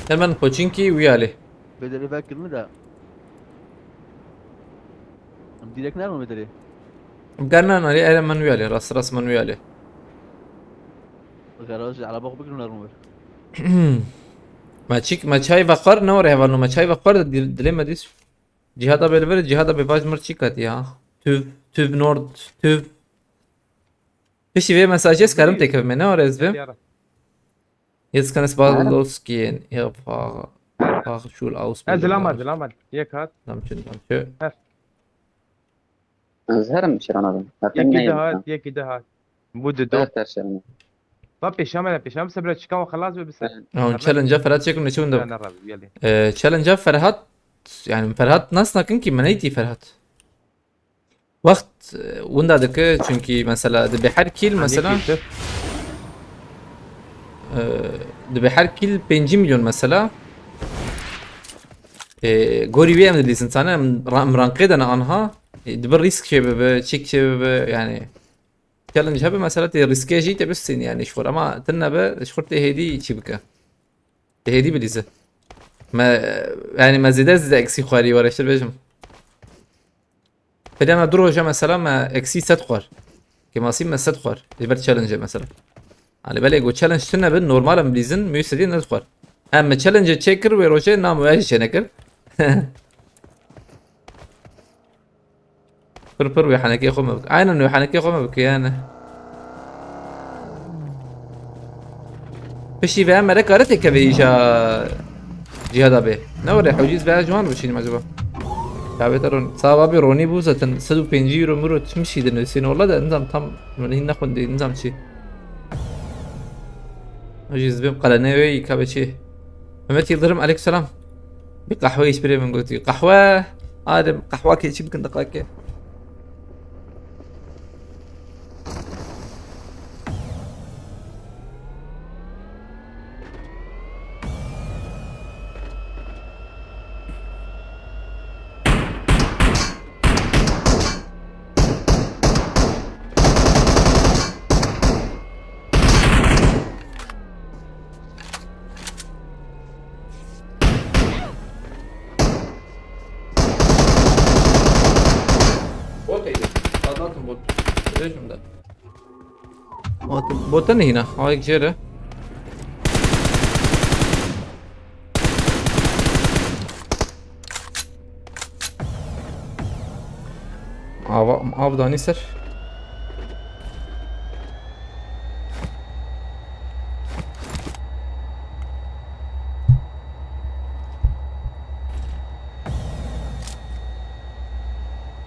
Hemen Pochinki wî alê. Bedeli vekirmi de. Em direkt nermin bedeli? Gernan alê, ere min wî alê, rast rast min wî alê. Garaj araba xwe bikirin nermin ber. Me çik, me çay vexwar, ne were hevalno, me çay vexwar de dil-, dilê me dîs. Cihada bê li vir, cihada bê baş mir çi ket ya? Tüv, tüv nord, tüv. Piştî vê mesajê ez karim têkevime, ne were ez vê? Jetzt kann es bald losgehen. Ja, fahre, fahre Schul aus. Ha, zilamat, zilamat. Yek hat. Tamam, tamam. Her. Ez herim şiran abim. Yekî de hat, yekî de hat. Bu de do. Dört her şiran. Va pêşa me, pêşa me, sebra çikan xelas be bise. Tamam, challenge Ferhat çekim ne çunda. Ee, challenge Ferhat, yani Ferhat nas nakin ki, me neytî Ferhat. Wext, e, winda dike, çünkü mesela dibe her kill mesela, e, dibe her kill pêncî milyon mesela. E, gorî wê em dilîzin sane, em ra-, em ranqê de ne anha. E, dibe risk çê bibe, çek çê bibe, yani. Challenge hebe mesela tê riskê jî tê bistîn yani ji xwe, ama tune be ji xwe tê hêdî çi bike. Tê hêdî bilîze. Me, yani me zêde zêde eksî xwarî were, ji bêjim. Pêlê me du roja mesela me eksî sed xwar. Kêmasî me sed xwar. Ji ber challenge mesela. Hani belê go challenge tune bin, normal em bilîzin, me sedî nedixwar. Em me challenge çêkir wê rojê, nam wê jî çênekir. Pir pir wê henekê xwe me bike. Aynen wê henekê xwe me bike yani. Piştî vê mere kare têkeve îja cihada bê. Ne were hewcîz vê ciwan bişînim acaba? Ya bê te ron. Sağ abi Ronî bû zaten sed û pêncî euro muro tişmişî dinivîsîn. Wala de nizam tam min hîn nexwendî, nizam çi. Jî zibêm qelenê wê yî ka be çi. Mehmet Yıldırım, aleykümselam. Bir qehwe iç birê min gotî. Qehwe. Adem, qehwa keçî bikin diqake. Bot êdî. Anlatın bot. Rejimde. Bot, bota nehîna. Ayek jere. Av, av danî ser.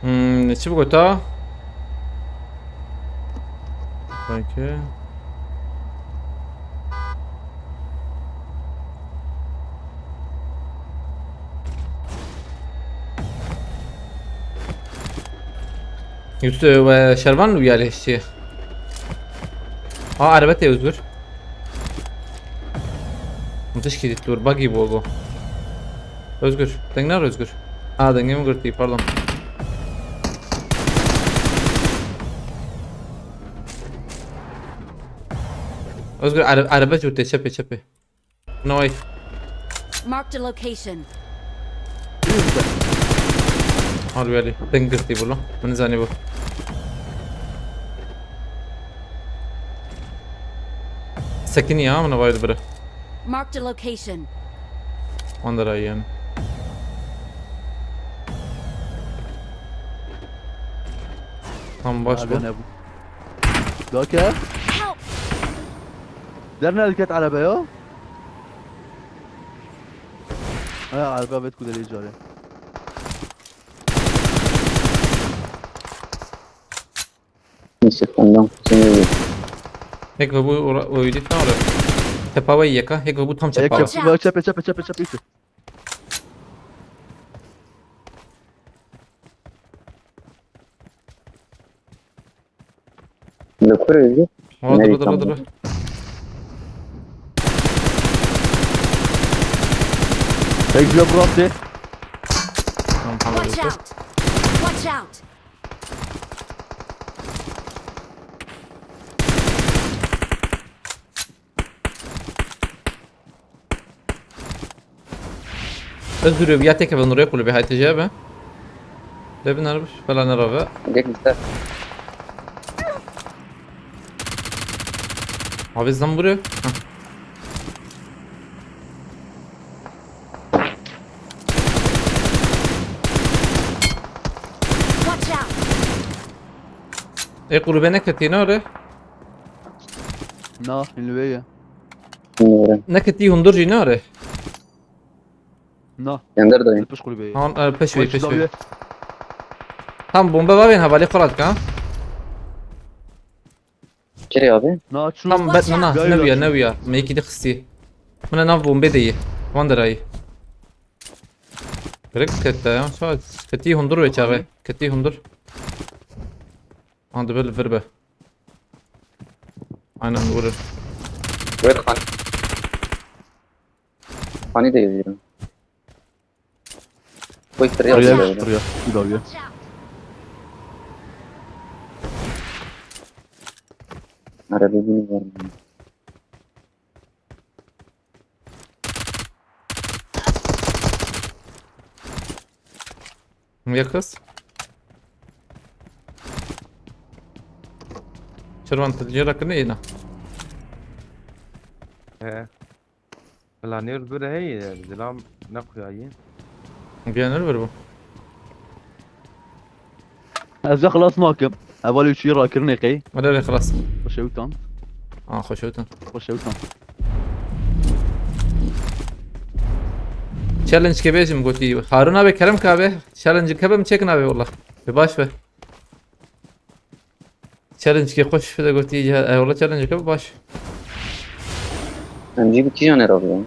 Hmm, çi bigota? Sanki. Yusuf, e, şervan û yerleşti. Aa, araba te Özgür. Müthiş ki dur, buggy bu, bu. Özgür, dengler Özgür. Aa, dengemi kırdı, pardon. Özgür, ara-, araba çöktü, çepe, çepe. No way. Marked a location. Harbi Ali. Deng girtî bû lan. Min zanî bû. Sekinî ya, min vaydı bire. Marked a location. Wan da rayen. Tam baş bu. Dake. Help! Derine diket arabaya. Ha, araba bet ku derê carê. Neyse, ondan kutuyu. Hek ve bu ora-, o edit ne ora? Çepa ve yeka, hek ve bu tam çepa. Çepe, çepe, çepe, çepe, çepe. Li kur êdî? Dur, dur, dur, dur. Hey, gel burası. Tamam, tamam. Watch out! Watch out! Watch out! Özgür ya tek ben oraya kulübe haytı cebe. Lebin arabı falan araba. Gel bizde. Abi zan vuruyor. Hah. Watch out! E kulübe ne ketî ne öyle? Na, hilveye. Bilmiyorum. Ne ketî hundur jî ne öyle? Na. Ender dayı. Li pişt kulübeyê. Han, e, peş ve, Wek peş ve. Dawiye. Tam bombe var ben havale kurat ka. Kiri abi. Na çû. Tam bet na, Gel ne lan. Wiya, ne wiya. Me iki de xistî. Mına nav bombe de ye. Van derayı. Gerek kette ya. Saat. Ketî hundur ve çağı. Ketî hundur. Hadi böyle ver be. Aynen vurur. Ver kan. Hani de yazıyorum. Koy kırıyor. Kırıyor, kırıyor. Bir daha bir. Arada bunu var. Ya kız? Çervan tedcîra kine yine. He. Planêr bir hey, zilam ne kuyayı. Gelir bir bu. Ez ya xelas nakim. Hevalê çûyî rakirinê qey. Wele wê xelas. Xweşewtan. Ah, xweşewtan. Xweşewtan. Challenge ke bêjim gotî. Harun abi, Kerem abi. Challenge ke bim çek nabe wallah. Bi baş be. Challenge ke xweş fide gotî. Eyvallah, challenge ke baş. Em jî bi kîjan re rabû?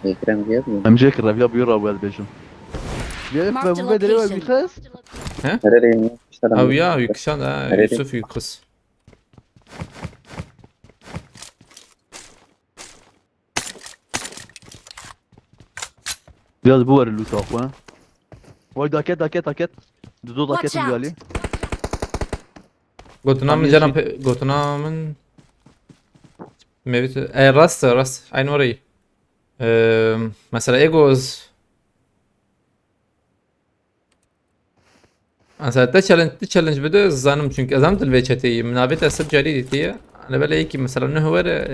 Ekrem diye mi? Em jê ki reviya bûyî rabû ez bêjim. Marked a location. He? Nereye işte? Ew ya, Yükşan ha, Yusuf Yüküs. Biraz bu var loot akwa. Vay daket, daket, daket. Dudu daket. Watch out. Gali. Gotina min cana pe-, gotina min. Mevit, e, rast, rast. Aynı orayı. Eee, mesela Egoz. Mesela te challenge, te challenge bide zanim çünkü ez hem dil vê çeteyî. Min avêt ez sed carî dîtiye. Hani böyle ki mesela ne were,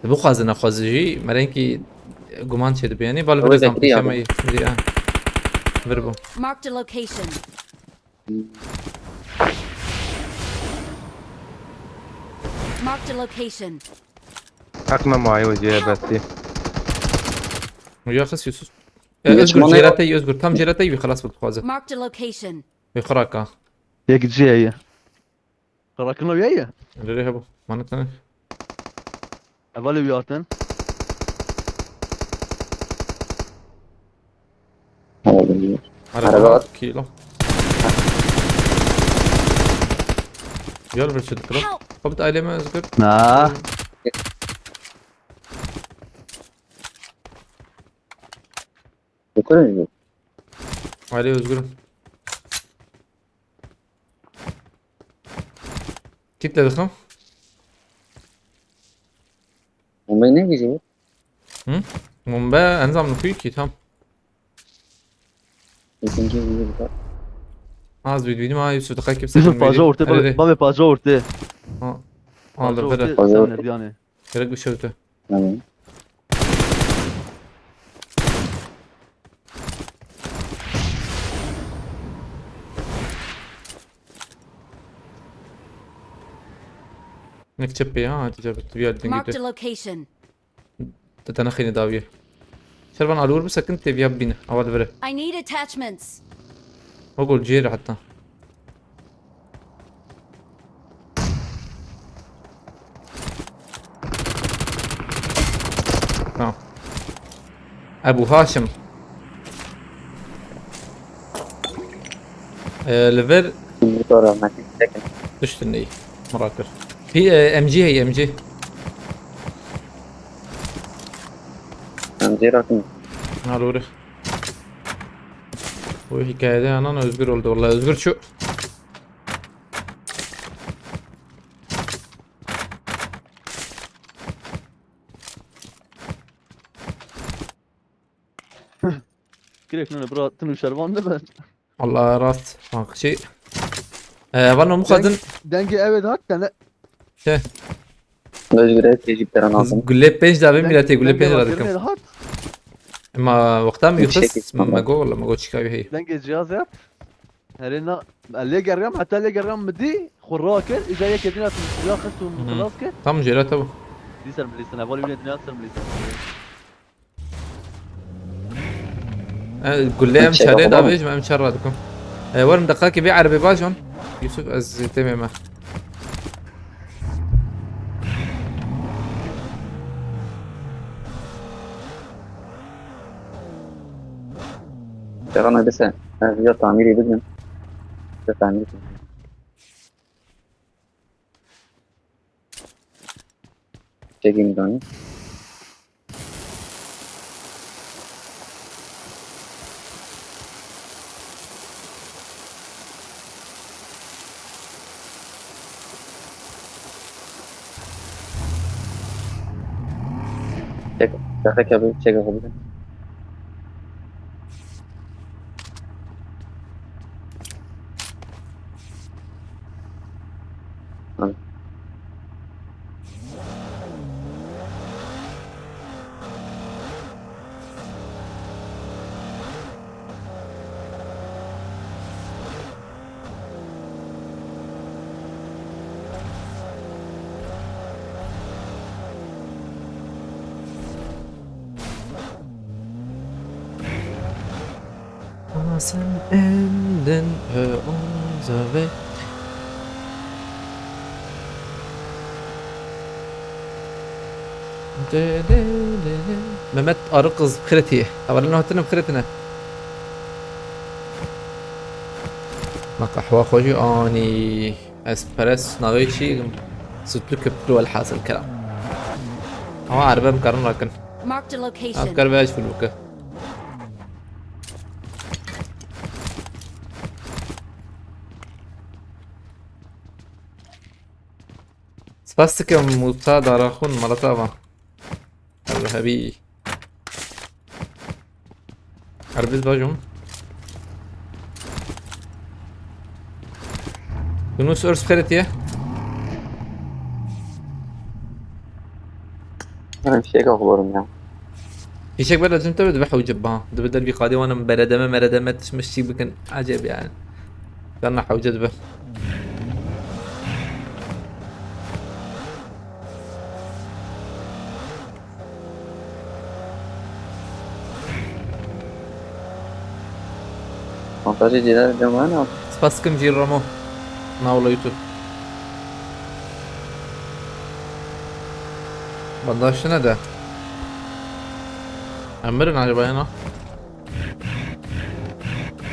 e, bu xwazine xwazijî. Merenkî guman çê dibe yani. Bal bir zam pişemeyi. Diye. Ver bu. Marked a location. Marked a location. Heq me maye û cihê bestî. Ya xis Yusuf. E, Özgür, jêra te, Özgür. Tam jêra te wî xelas bik dixwaze. Marked a location. Wî xiraka. Yek cihê ye. Xirakina wî ye? Lê hebu. Manetene. Hevalê wî hatin. Araba. Araba var. Kilo. Gel bir şey kırıp. Help! Kapıt aileme Özgür. Na. Yukarı mı? Aile Özgür'üm. Kitle dixim. Bombayı ne gece bu? Hı? Bombe enzam nukuyu ki tam. Beşinci yüzyılda. Az bir bildim ha, Yusuf, daha kimse Yusuf bilmedi. Paja ortaya, bavê, bavê paja ortaya. Ha. Aldı, paja ortaya, sen ne yani? Gerek bir şey öte. Tamam. Nek çepê ya, hadi cevap, bir yerden gidiyor. Marked a location. Te te nexîne dawiye. Şervan alûr bisekin tê viya bibîne. Awa li vir e. I need attachments. O gol cihê re heta. Tamam. Ebu Haşim. Ee, li vir. Tiştin iyi. Merak kir. Pî, e, M G hey, M G. Em jê rakin. Na doğru. Bu hikayede anan Özgür oldu. Vallahi Özgür şu. Pêk nûne bira, tu nûşervan dibe. Allah rast. Bak şey. Ee, vano muxazin. Dengê ew ê dihat tene. Şey. Özgür'e tecrübeden aldım. Gule pênc davê miletê gule pênc Dengê ra dikim. Özgür'e dihat. Ma wexta mi Yüksek yuxis ihtimalle. me go wala me go çîka wî heyî. Dengê cihaz yap. Herê na. Ez lê geriyan, heta lê geriyan mi dî. Xwe rakir. Îca yekê dîna tu silah xist û min xilas kir. Tam jêra te bû. Dîser mi lîstin. Hevalî wî dîna ser mi lîstin. E, Gule em Çek çarê alalım. Davê ji me em çar ra dikim. E, werim deqakê vê erebê bajon. Yusuf ez temê me. Serana bir sen. Ha, ya tamiri bildim. Bir tamir. Çekeyim bir tane. Çek, çek, çek, çek, çek. Sen endin he on zave. Mehmet arı kız kreti. Havalin hatırım kretine. Ma qehwa xwe jî anî. Ez peres navê çî sütlü köpüklü welhasil kelam. Ama erbe em karin rakin. Marked a Ez location. kar ve ez fil bike. Spas dikim Musa Daraxun Malatava. Erhebî. Erbiz bajum. Yunus Örs xeretiye. Ben bir şey kalkıyorum ya. Fişek bela cim tabi dibe hewce ba. Dibe derbi qadi wana beredeme meredeme tişmiş çî bikin. Acayip yani. Sana hewce dibe. Montajı Celal Cemal abi. Spas dikim jî Ramo. Navla YouTube. Bandaj ne de? Em mirin acaba yana?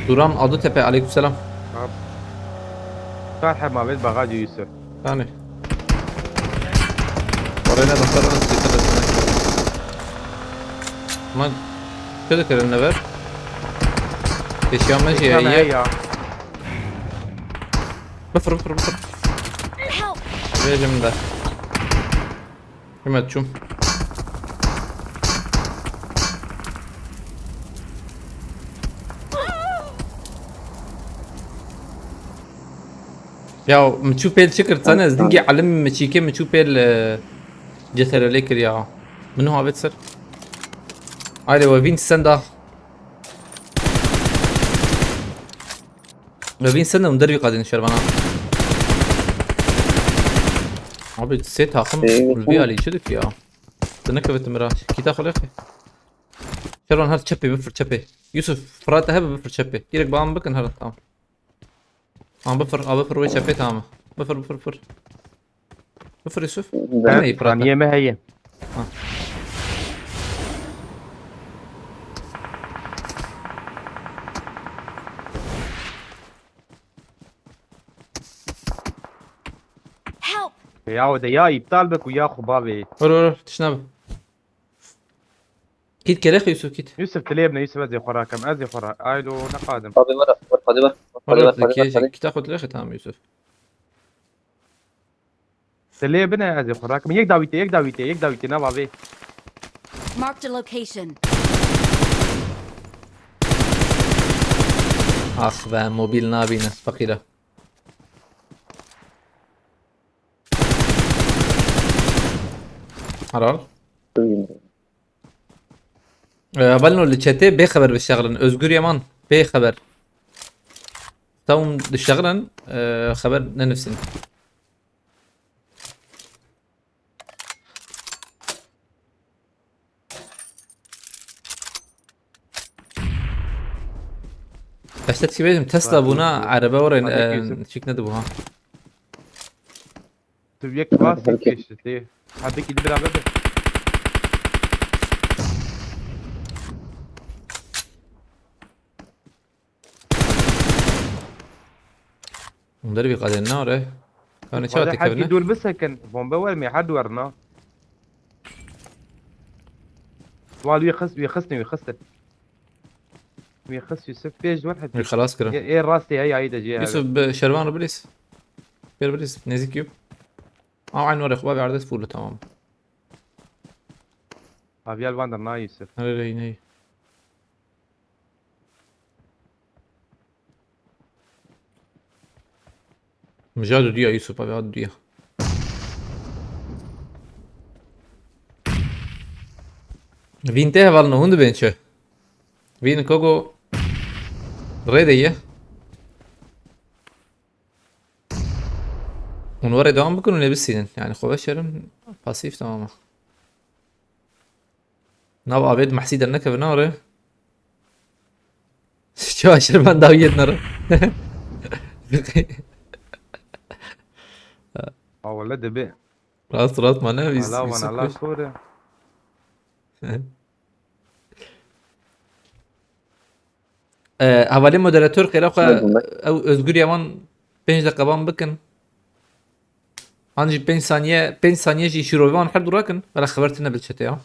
Duran Adı Tepe, aleykümselam. Şerh mabêt bagacî Yusuf. Yani. Oraya da sarı nasıl dikkat etmek. Ama şöyle kere ne ver? Eşya mı şey Tamam ya? Ya. Bıfır bıfır bıfır. Help! Vereceğim de. Himmetçum. Ya, min çû pêl çi kir? Sene ez dingê elim min çîkê min çû pêl, e, ceterelê kir ya. Min nuha avêt ser. Ayrê we vîn senda. We vîn senda hûn dervî qadên şervana. Abi sê takım Ee, ulvî alî çi dikî ya? Dine kevitim ra. Kîta xwe lêxê. Şervan her çepê bifir çepê. Yusuf, Fırat hebe bifir çepê. Gerek bağım bakın her tamam. Ama bifir, abi bifir ve çepê tamam. Bifir, bifir, bifir. Bifir Yusuf. Ben Hemeyi Fırat. Saniye me heye. Help! Ya o de ya iptal be ku ya xu bavê. Vur vur vur. Tişna bi. Kit kerek Yusuf kit. Yusuf tilê bine Yusuf ez ê xwe rakem ez ê xwe ra. Aylo ne qadim. Hadi var, hadi var, Vur hadi vur. var, hadi var, hadi. Kita xwe dirêxê tamam Yusuf. Tilê bine ez ê xwe rakem. Yek dawîtê, yek dawîtê, yek dawîtê ne bavê. Marked a location. Ax be, mobil nabîne feqîre. Helal. Ee, hevalno li çetê bê xeber bişexilin. Özgür Yaman bê xeber. Tam dişexilin, ee, xeber nenivîsin. Ez te çi bêjim, Tesla bûna, erebe orên, Hadi e, Yusuf. Çik nedibû ha. Tu yek Hadi bas, yek herkes. Geçti. Hadi gidip beraber de. Hûn derî vî qadên nare. Kanê çawa Hadi her tekevine? Dûr bisekin. Bombe vermeye, hadi verna. Wal wî xist, wî xistin, wî xistin. Wî xist Yusuf, pêş wer hep. Wî xelas kirin. Ê, ê rastê ya, yayı da cê. Yusuf, bi şervan re bilîz. Pêr bilîz, nêzîk yû. Ama aynı oraya xwe bi erdê fûl, tamam. Abi gel van da na Yusuf. Nereye ney? Mijad diya Yusuf abi, hadi diya. Vîn te hevalno hûn dibên çi? Vîn kogo rê de ye. Hûn were devam bikin û lê bisînin. Yani xwe veşerin pasîf tamam. Nav avêt Mehsî dernekeve nare. Çawa şervan dawiyê nare. Ha wala dibe. Rast rast mane. Ala wan ala kore. E, hevalê moderator qêra xwe ew Özgür Yaman pênc deqe ban bikin. An jî pênc saniye, pênc saniye jî şîrovê wan her du rakin. Wela xeber tine bil çete ya.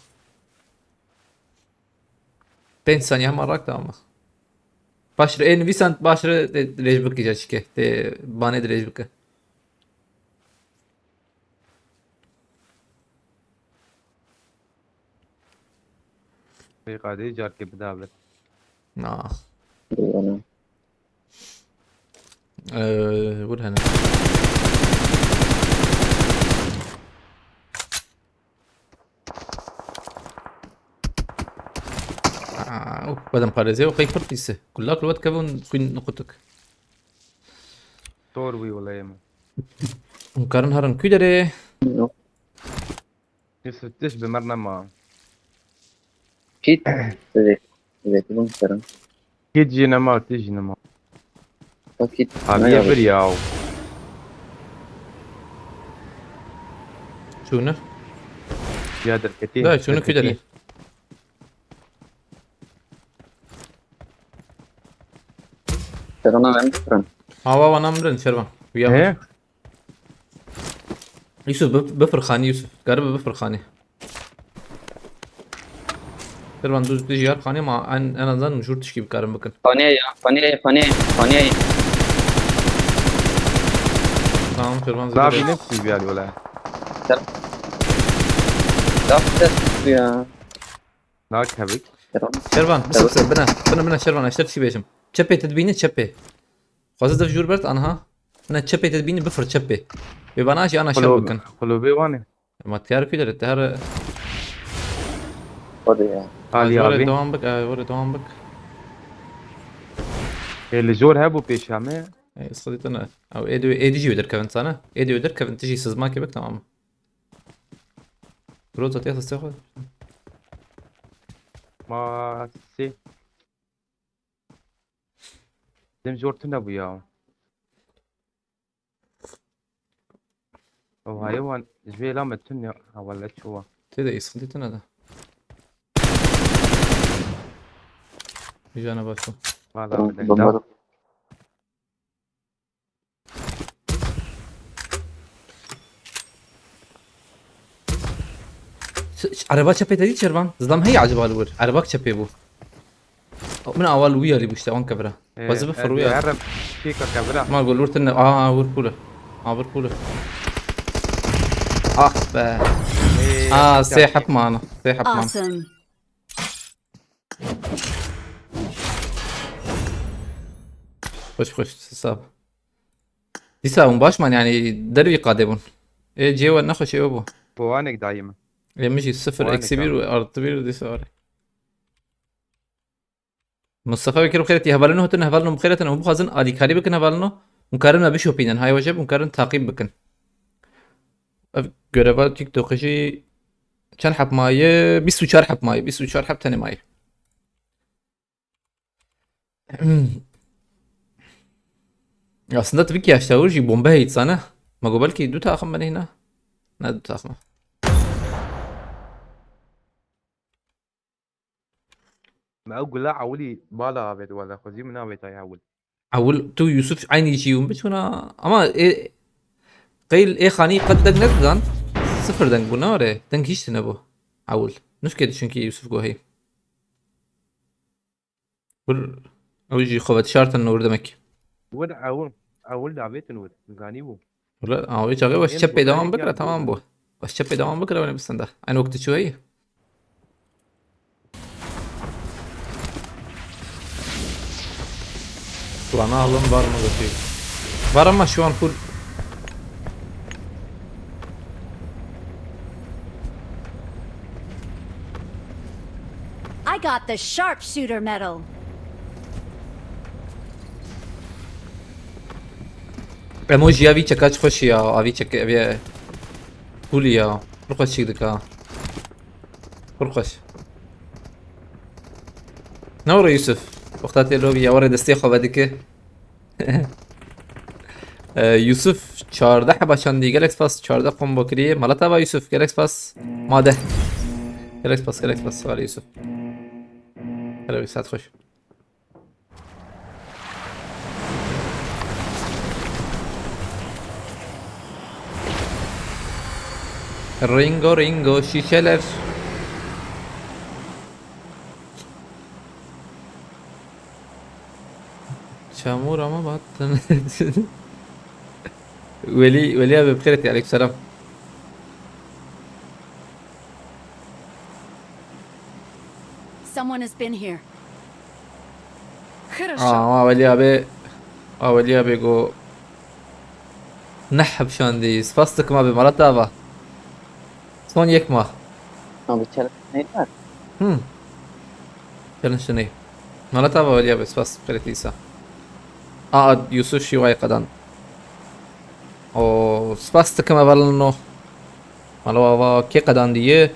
Pênc saniye hema rak da ama. Başre, ê nivîsan başre dirêj bike ya çike. Tê banê dirêj bike. Pêqadê carkê bidabit. Na. Eyvallah. Ee, wir hene. Aa, uh, badem parêzê û qey pir pîs e. Kulak li we dikeve û xwîn niqutik. Tor wî wele yê min. Hûn karin herin kû derê? Yok. Yusuf, tişt bi me re nema. Kit. Zêdî, zêdî bûn serin. Kit jî nema, tişt jî nema. O kit. Haliye bir ya. Çûne? Ya derketî. Da, çûne kû derê? Serana ben bitirin. Hava bana mirin, Şervan. Uyan. He? Yusuf, bi-, bifir xanî Yusuf. Garibi bifir xanî. Şervan, dûz dijî yar xanî ma en, en azından jûr tişkî bikarin bikin. Xanê ya, xanê, xanê, xanê. Tamam, Şervan, zêde. Nabînim siz bir wele. Ser-, Daf ses ya. Nakevik. Şervan, bisip ser, bine, bine, bine Şervan, eşter çi bêjim. Çepê te dibînî, çepê. Xwazî dev jûr bert, anha. Ne çepê te dibînî, bifir çepê. Bê bana jî ana şer bikin. Xulobê wan e. Ma tiyar kû dere, te her. Hadi ya. Hadi abi. Were devam bik, ay, were devam bik. Ê, li jor hebû pêşa me. Ê, sıkıntı ne? Ew, ê dî, ê dî jî wê derkevin sana. Ê dî wê derkevin, tu jî sızma kevik, tamam. Bro, zaten hasta xwe. Ma sê. Dem jor tune bû ya. O hayvan ji vê la me tune ya. Ha wala çuwa. Tê de îsxilî tune de. Jana baş o. Valla me de. Bomba. Ş-, ş-, araba çepê te dî Şervan? Zidam heye acaba li wir? Araba çepê bû. Min awal wî alî bû işte, wan kevira. Ee, Xwezî bifir wî alî. Erem pêka kevira. Ma gol wir tine. Aa, wir pûle. Aa, wir pûle. Ah be. Ee, Aa, sê hep mana. Sê hep mana. Awesome. Xweş xweş, sab. Dîsa hûn baş man, yanî dervî qadê bûn. Ê cihê we nexweş ê we bû. Puanek dayê min. Ê min jî sifir, Puanek eksi bir dayê. û artı bir dîsa were. Mustafa Bekir bi xêretî hevalino hatin, hevalino bi xêretin, hûn bixwazin alîkarî bikin hevalino. Hûn karin me bişopînin, hay weceb hûn karin taqîb bikin. Ev göreva TikTokê jî çend heb maye? Bîst û çar heb maye, bîst û çar heb tenê maye. Aslında tabii ki yaşta jî bombe heyt sana. Ma go belkî du taxim benê hîna. Ne du taxim. Me ew gula ewilî bala avêt wele xwezî min avêt ay ewil. Ewil tu Yusuf eynî jî hûn biçûna. Ama ê qeyl ê xanî qet deng nedidan. Sifir deng bû, nare. Deng hiç tine bû. Ewil. Nuşkê de çünkü Yusuf gohî. Bir ew jî xwe vedişartin nor demek. Wir ewil ewil davêtin wir. Zanî bû. Wala, ama wê çaxê baş çepê dewam bikira, tamam bû. Baş çepê dewam bikira, wene bisinde. Aynı wekti çû heye. Ulan alın var mı götü? Var ama şu an full. I got the sharpshooter medal. Emoji ya vî çeka çi xweş ya, a vî çeke, ev ye. Cool ya. Pir xweş çîk dika. Pir xweş. Ne were Yusuf? Wexta tê lobî ya were destê xwe vedike. Ee, Yusuf çardeh heba çandî, gelek spas, çardeh kombo kiriye. Malata va Yusuf, gelek spas. Made. Gelek spas, gelek spas, were Yusuf. Hele bir saat xweş. Ringo Ringo şişeler. Çamur ama battın. Veli, Veli abi, bixêr etî, aleykümselam. Someone has been here. Aa, ama Veli abi, a Veli abi go. Neh hepşandî. Spas dikim abi, mala te ava. Son yek mah. Abi challenge neyler? Hmm. Challenge ney? Mala te ava Veli abi, spas, xêretî îsa. Aa, Yusuf Şivay qedan. O, spas dikim evelno. Mala ava kê qedandiye?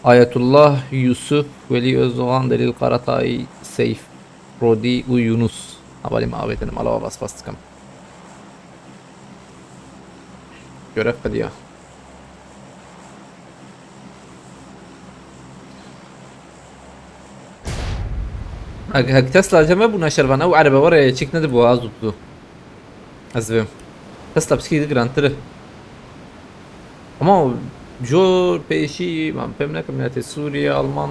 Ayetullah, Yusuf, Veli Özdoğan, Delil Karatay, Seyf, Rodi û Yunus. Hevalî me avêtin, mala ava spas dikim. Görev qediya. Hek, hek Tesla cem bûna şervan, ew erebe were çîk nedibû, az dû. Ez vêm. Tesla piskî di girantir e. Ama jor pêşî, man pêm nekim, miletê Sûriye, Alman,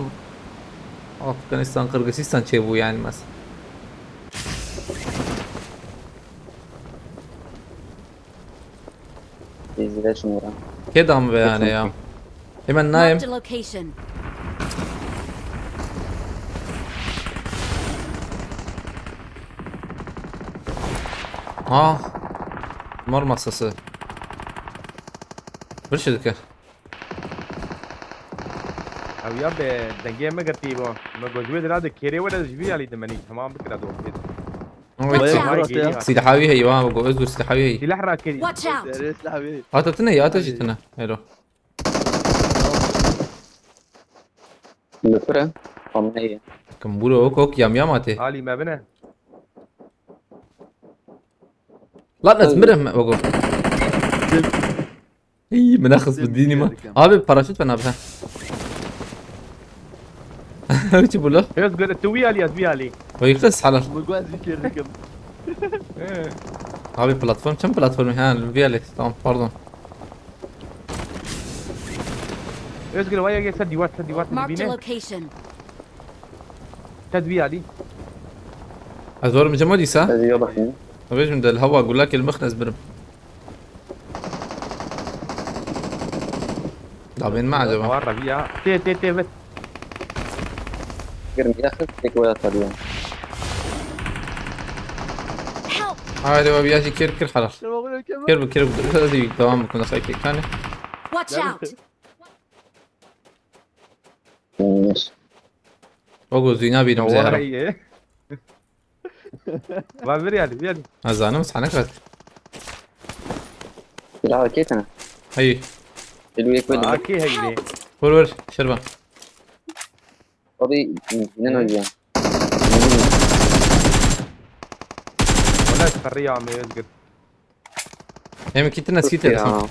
Afganistan, Qirgisistan çêbû yani mes. Bizde şunlara. Kê dam ve yani ya? Hemen nayem. Marked a location. Ha. Mor masası. Bir şey dike. Ew ya be dengê me girtî bo. Me go ji wê dira de kêrê were ji vî alî dimenî. Tamam bikira do pê. Evet. Bayağı geri. Silahawî heye, wa go, Özgür, silahawî heye. Watch out! Derê silahê. Ata tine ya, ata jî tine. Hello. Lütfen. Tamam iyi. Kim buro ok ok yam yam ate. Alî me bine. Lan ez mirim, wa go. Îy, min axist bi dînî me. Abi paraşüt ben abi ha. Çi bu la? Özgür, tu wî alî, ez wî alî. Vay kız halal. Min got ez vî kêr dikim. Abi platform, çem platformu ha, vî alî. Tamam, pardon. Özgür, vay gel, sen dîwar, sen dîwar, sen Marked a dibîne. Location. Sen wî alî. Ez zorim cema dîsa. Hadi yola. Vêjim del hava gulak el mixn ez birim. Dabên me acaba? Var Rabia. Tê, tê, tê, vet. Girme yakın. Tek oraya sarıyorum. Haydi abi, ya kir, kir halal. Kir bu, kir bu. Hadi devam bu konuda, sanki yani. Watch out! O gözüne bir zehra. Vay. Va vir yani, vir. Nazanim sana kat. Silahı kesene. Hey. Elu yek böyle. Aki heyni. Vur vur, Şervan. Abi, ne ne ya? Wala sarı ya me Özgür. Hem iki tane skit ya.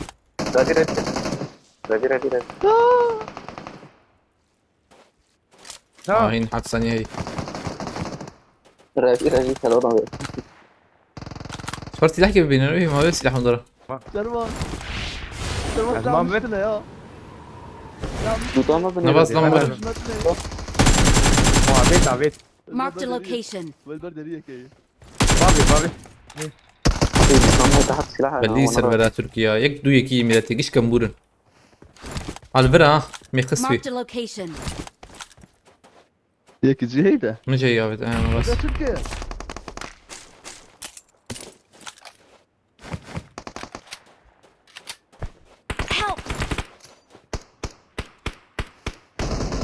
Hadi red. Hadi hadi hadi. Ha. Hain hat saniye. Ravi ravi salona. Spor silah gibi biniyor, ma silah onlara. Serva. Serva Muhammed. Silahın üstüne ya. Tutamaz ne? Nabas lan var. Muhammed, David. Marked a location. Welber deriye ki. Abi, abi. Tutamaz daha silah. Belli servera Türkiye. Yek du yeki millet, yek iş kamburun. Al vera, ha. Mi qismi. Marked a location. Yek cihê de. Mi cihê ya, evet, aynen, bas. Burada Türkiye. Help!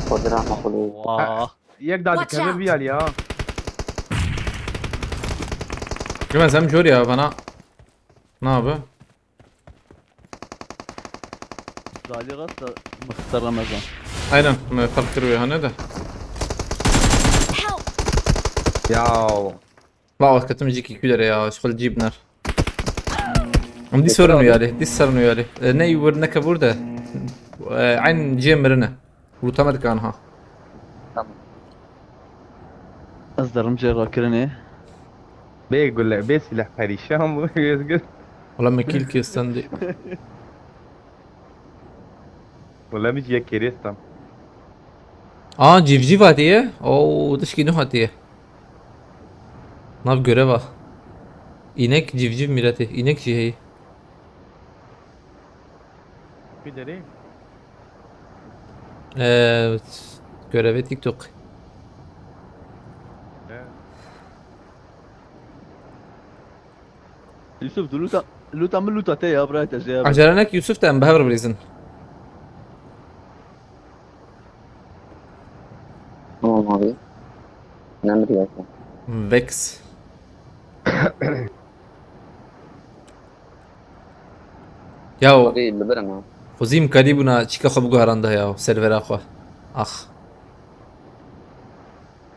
Xwedira me xulê. Wah. Yek daha. Watch out. Dikeve bir yer ya. Güven sen jor ya bana. Ne abi? Zali gasta Muhtar Ramazan. Aynen, me fark kırıyor hani de. Help! Ya. Bak, ketim cik iki lira ya, şkol cibner. Am di sorun uyarı, di sorun uyarı. E, ne yuvur ne kabur de. E, aynı cemrine. Vurutamadık anha. Tamam. Ez derim cê rakirinê. Bê gule, bê silah perişan bu Özgür. Wala me kîl kê stendê. Wala min jî yek kêrê stan. Aa, civciv hatiye. Oo, tişkî nû hatiye. Nav göreva. Înek civciv mîretê. Înek jî heye. Kî derê? Ee, görevê TikTok. He. Yusuf, tu luta, luta min luta te ya, bira te jê ya. Acele nek Yusuf, te em bi hev re bilîzin. Tamam abi. Ne mi diyorsun? Vex. Ya o. Abi, li ber em ha. Xwezî imkanî bûna çîka xwe biguheranda ya, servera xwe. Ax.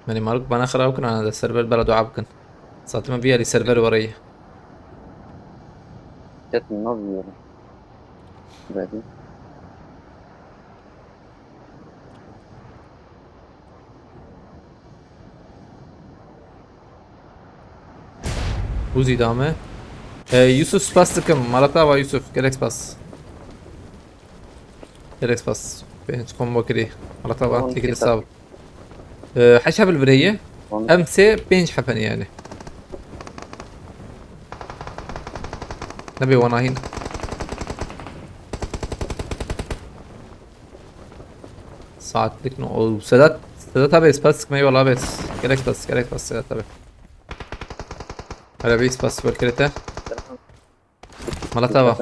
Menî marok bana xirab kin, ana de server bera dua bikin. Saetê me vî alî server were ye. Ketin nav yiyorum. Belki. Uzi dame. E, Yusuf, spas dikim. Mala te ava Yusuf. Gelek spas. Gelek spas. Pênc kombo kirî. Mala te ava. Tamam, tekir sağ ol. E, heş heb li vir heye. Tamam. Em sê pênc heb hene yani. Nebê wana hîn. Saatlik no. O Sedat, Sedat abi, spas me yola abi. Gerek spas, gerek spas Sedat abi. Hele bir spas wekirete. Mala te ava.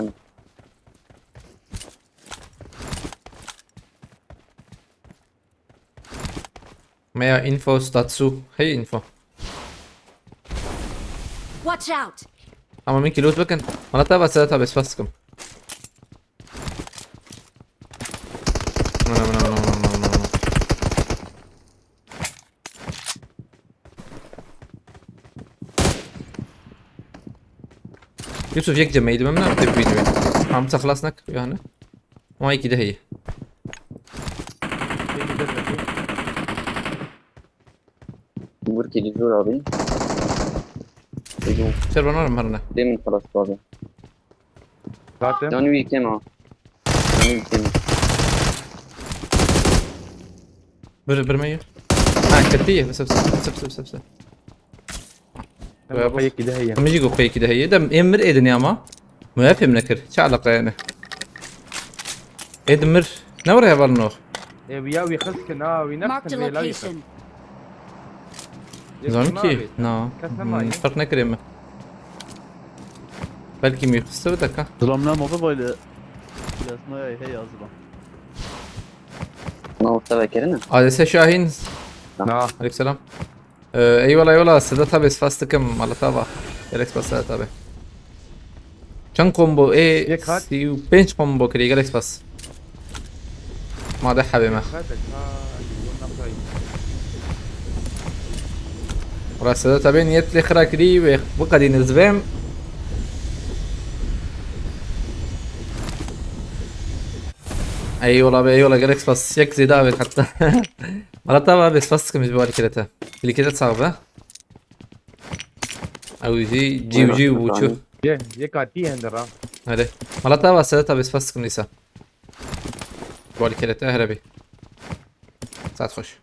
Meya info statsu. Hey info. Watch out! Ama min kî loot bikin. Mala te ava Sedat abi, spas dikim. Mana, mana, mana. Yusuf, yek cemeydi, ben ne yapayım bilmiyorum. Hamza xelas nak yani. Ama iki de heye. Vur ki dur abi. Ser bana var mı herine? Demin xelas abi. Zaten. Canı bir kema. Canı bir kema. Bir, bir mi? Ha, ketiye. Bes, bes, bes, bes, bes. Em xwe yekî de heye. Em jî ku xwe yekî de heye. Dem ê mir êdinê ama. Min ev fêm nekir. Çi eleqa yani? Êdin mir. Ne were heval no? E, ya wî xist ki na, wî ne Marked a xist, vê la wî xist. Location. Zanim ki? Na. Kes nema. Hmm, fark nekirê min. Belkî mîxiste bi deka. Zilam ne move böyle. Yazmaya hey yazılan. Ne olsa vekerine? Adese Şahin. Na. Aleykümselam. Ee, eyvallah eyvallah. Sedat abi spas dikim. Malatava. Alex spas Sedat abi. Çend combo? Ê, Yek hat. sî û pênc combo kirî. Alex spas. Ma de hebê me. Wala Sedat abi niyet lê xira kirî ve bu kadî nizbem. Eyvallah be eyvallah, gelek spas. Yek zêde avêt heta. Malatava abi spas dikim ji bo alîkirete. Alîkirete sax be. Ew jî cîw cîw bû çû. Ye, ye katî hende ra. Hadi. Malatava Sedat abi spas dikim dîsa. Ji bo alîkirete herebî. Saet xweş.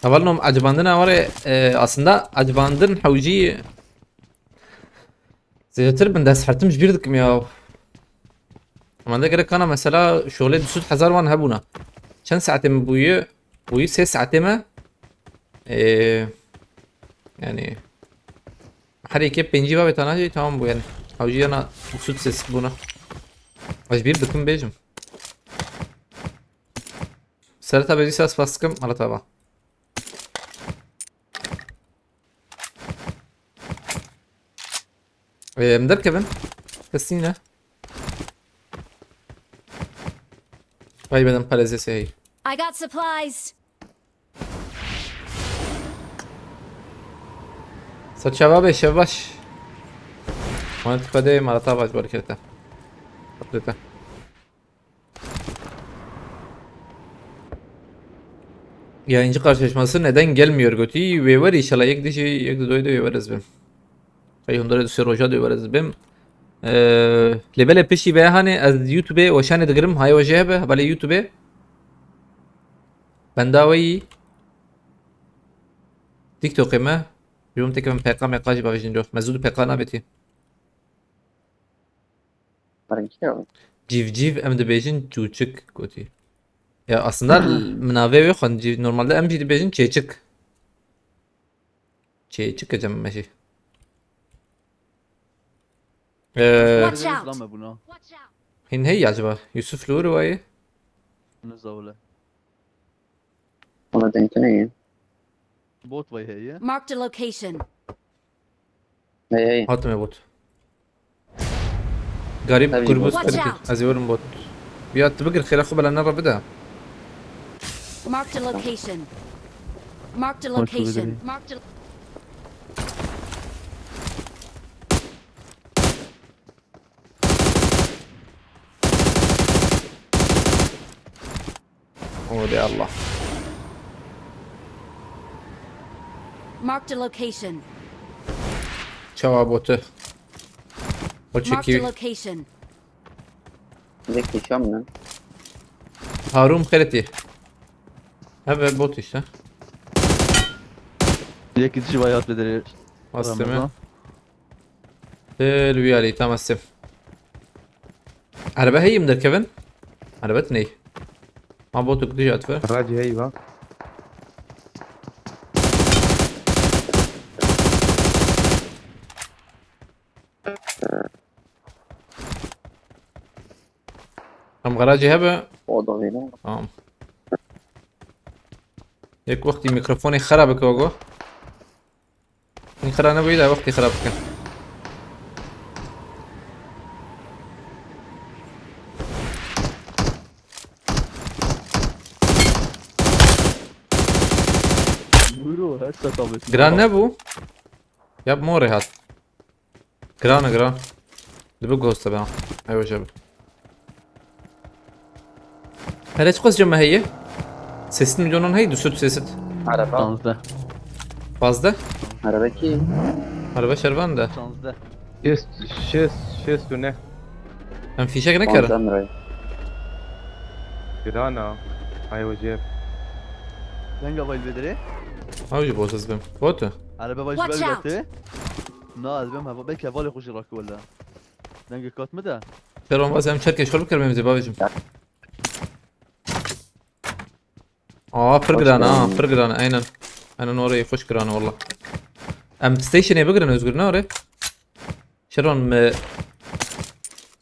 Hevalno, ecibandina were, e, aslında ecibandin hewcî zêdetir bin, dest hertim ji bîr dikim ya. Normalde gerek kana mesela şolê du sed hezar wan hebûna. Çend saetê min bûye? Bûye sê saetê me. Ee, yani her yekê pêncî bavê tana jî tamam bû yani. Hewcî yana du sed ses bûna. Ez bîr dikim bêjim. Sereta bêjî spas dikim, Malatava. Ee, em derkevin. Kes nîne. Vay benim parezesi hey. I got supplies. Serçava be şevbaş. Wan tipa de Malatava ji bo alîkirete. Atlete. Yayıncı karşılaşması neden gelmiyor gotî? Wê wer inşallah yek dijî yek di doydu wê wer ez bim. Hey hundarê du sê roja dê wer ez bim. Ee, lê belê piştî vê hanê ez YouTubeê weşanê digirim, hay wejê hebe, belê YouTubeê. Benda weyî. TikTokê me. Jûm teke min P K M K jî bavêjin doh. Me zû du P K nabêtî. Pardon, kî o? Civciv em dibêjin çûçik gotî. Ya aslında min navê wê xwend cîv-, normalde em jî dibêjin çêçik. Çêçik e cem me jî. Ee, Watch out. Lan me buna. Hîn hey acaba? Yusuf li wir wayê? Ne zavle. Ona denk ne? Bot vay heye. Marked a location. Hey hey. Hatime bot. Garip Tabii kurbuz bot. Watch kırkı. Out. Aziyorum bot. Ya tibigir xêra xwe bela ne rabida. Marked a location. Marked a Marked a location. location. Marked a O de Allah. Marked a location. Çawa botu. O Marked a çekiyor. Location. Direkt geçiyorum lan. Harun Xeretî. Hebe bot işte. Yek kişi bayat bedeli. Bastım ya. Tel wî alî tam estim. Erebe heyî min derkevin. Erebe tiney. Ma botuk dij atve. Racî hey va. Em garajê hebe. O da öyle. Tamam. Yek wextî mikrofonê xera bike go. Min xera nebûyî de wextî xera bike. Buyurun, her şey tabii. Giran nebû? Ya morê hat. Giran e giran. Dibi ghost be. Ew jebe. Pere çiqas cem heye? Sêsed milyonan hey, du sed sêsed. Araba. Panzde. Fazla. Araba ki. Araba şervan de. Panzde. Şêst, şêst, şêst û neh. Em fîşek nekerin. Panzan lirayı. Girana. Ay wecê. Denge vay bedeli. Ew jî bot ez bim. Bot e. Araba vay Watch jibel out. gati. Na, ez bim hava. Belki hava xwe jî rakî wele. Denge kat mi de? Şervan baz em çerkê şol bikirim em zê bavêjim. Aa, pir giran ha, pir giran, aynen. Aynen orayı hoş giran valla. Em stationê bigirin Özgür, ne ore? Şeron me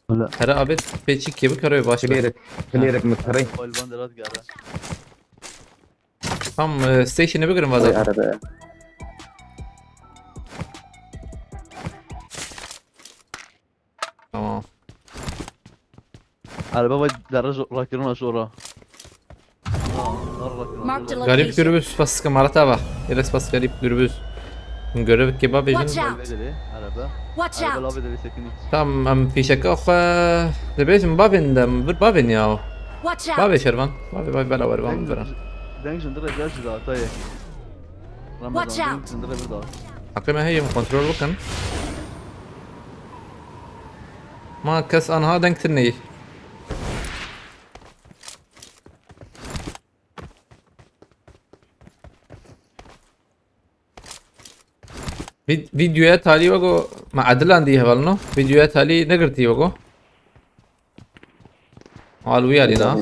Wala. Kara abi pêçî kê bikare baş be. Clearek, clearek mi kırayım. Balvan derat gare. Tam e, stationê bigirin Ay vazar. araba. Tamam. Araba vay derre rakirina şora. Ha, dar rakirina Marked şora. a Garip location. gürbüz spas dikim, Marat abi. Yere spas garip gürbüz. Görev kebabê Watch jin. out! Lavê derê, araba. Watch Araba out! Lavê derê sekinî. Tam em fîşeka xwe dibêjin bavên de, vir bavên ya. Watch out! Bavê şervan. Bavê bavê bela wer bavê viran. Deng jindire car jida atayê. Watch Ramazan out! deng jindire bir daha. Heqê me heye, em kontrol bikin. Ma kes anha deng tune yî. Vid- Videoya talî wego me edilan dî hevalno. Videoya talî negirtî wego. Al wî alî da.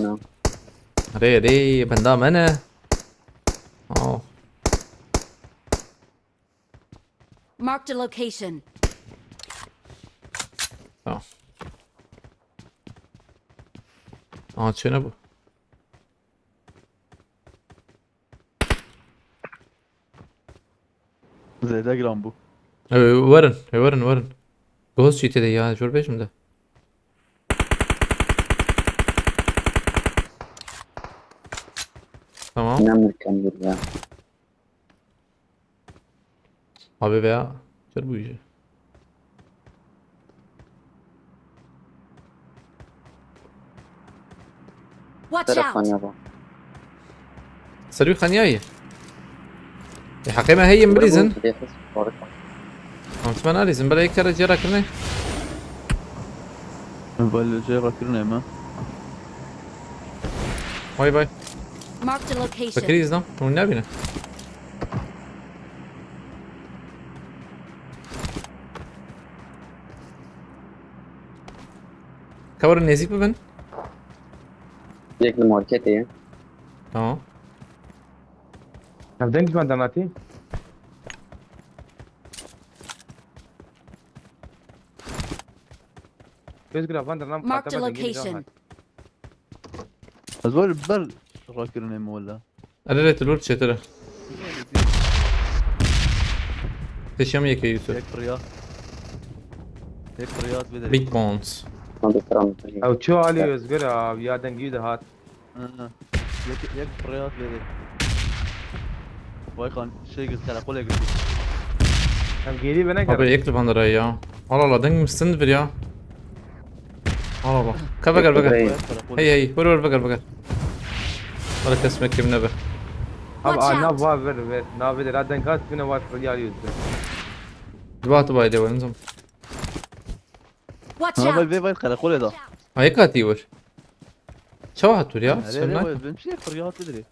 Rê rê benda me ne. Oh. Marked a location. Tamam. Aa, çene bu. Zêde giran bû. Ee, werin, ee, werin, werin. Goz çî tede ya, jor bêjim de. Tamam. Ne mümkün bir ya. Abi veya çer bu işi. Watch Telefon out! ya bak. Serwî xaniyayê. E, heqê me heye bilîzin. Tamam, ben alîzin. Bela yek kere cera kirine. Bel cê rakirine me. Bay bay. Marked a location. Bekirî izlam. Hûn nabîne. Ka werin nêzîk bibin. Yek li marketê ye. Tamam. Ev deng ji me denatî. Özgür abi, van der nam Marked a kataba dengê location. Hat. Ez var ber rakirine me wala. Erê rê tu lûr çêtir e. Teşem yeke Yusuf. Yek firyat. Yek firyat bidere. Big Bones. Hadi sıram. Ew çi alî Özgür abi, ya dengî de hat. Hı hı. Yek, yek firyat bidere. Vay kan şey git, karakola git. Em gêrî bine Abi gerin. yek li van der ya. Allah Allah, deng mi stend bir ya. Allah Allah. Ka veger veger. Vay karakola. Hey hey, vur vur veger veger. Wala kes me kim nebe. Abi Watch a nav out! var ver ver. Nav ver. Ha deng hat bine var firyar yüzdü. Dibat bay de wenzum. Watch Ha vay out! vay vay karakola da. Ayık atı vur. Çava tur ya. Nereye Sen ne ne? Vay ben şey firyat bidere.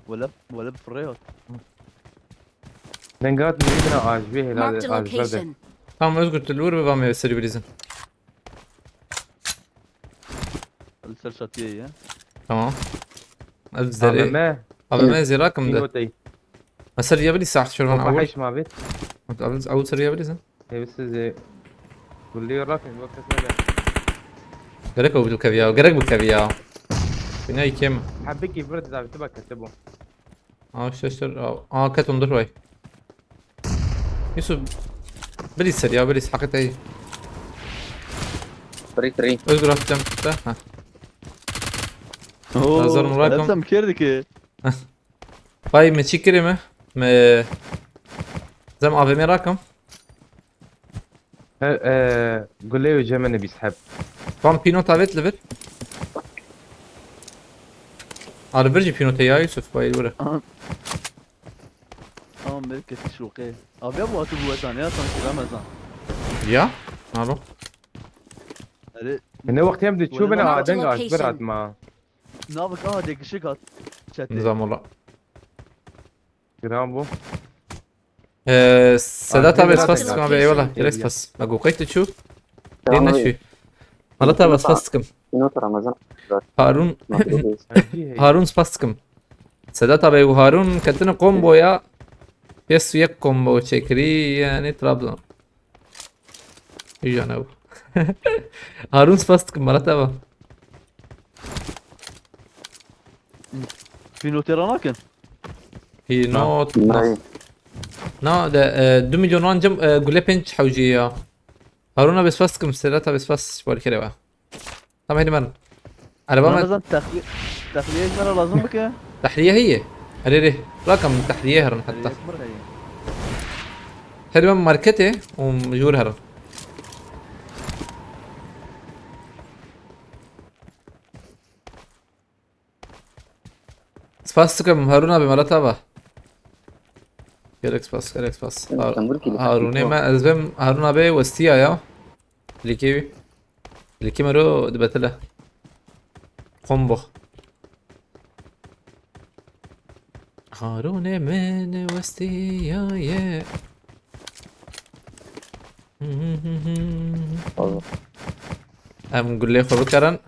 Wala wala firyat. Deng hat mi bine ajbê helal Marked a ajberde. Location. Tamam Özgür, tu lûr ve bame seri bilizin. Li ser çatıya ya. Tamam. Ez zerê. Abi me. Abi me zêrakim de. Pînotey. Mesela ya bilî saht şervan Opa awur. heş mavit. Awur awur seri ya bilizin. Ev sizi. Gulli rakin bu kes ne be. Gerek o bilkevi ya. Gerek bilkevi ya. Bina ikim. Habiki burada daveti bak kese bu. Aa işte işte. Aa ket ondur vay. Yusuf. Bilî ser ya bilî hakikaten. Free free. Özgür atacağım işte. Ha. Oo, Hazır mı, Rakan? Ertem kerdi ki. Vay me çi kirî mi? Me zem A V M rakam. He, e, gulê û cemini bîst heb. Tam pînota vet li vir. Ar vir jî pînote ya Yusuf, bayîl were. Aha. Tamam, belki şoke. Abi ya bu atı bu atan ya, sanki Ramazan. Ya? Alo. Hadi. Ne wextî em diçûbine Wala a deng Marked ajbir location. Hatma. Navik aha de gişik at. Çete. Nizam ola. Giran bû. Ee, Sedat Abi, abi zaten spas dikim abi, location. Eyvallah. Direkt spas. Me go kayıt çu. Din ne şu? Halat abi spas dikim. Not Ramazan. Harun, Madrid'deyiz. Harun spas dikim. Sedat abi û Harun ketine komboya. Pês û yek combo çêkirî, yanî Trabzon. Îja ne bû. Harun, spas dikim, mala te va. Pînotê ra nakin? Pînot, na. Nayê. Na, de, e, du milyon wan cem, e, gule pênc hewcî ya. Harun abi, spas dikim, Sedat abi, spas, ji bo alîkarê we. Tamam, hêdî merin. Ereba me. Ramazan, texli-, texliye ji me re lazim bike. Tehliye heye. Erê rê. Rakam tehliye herin heta. Tehliye mir heye. Hêdî me marketê û ji wir herin. Spas dikim, Harun abi, mala te va. Gelek spas, gelek spas. Sen Har-, Istanbul ki Harunê me, ez bêm Harun abi westiya ya. Lîkê wî. Lîkê me ro dibetile. Combo. Harunê min westiyaye. Em gulê xwe bikerin.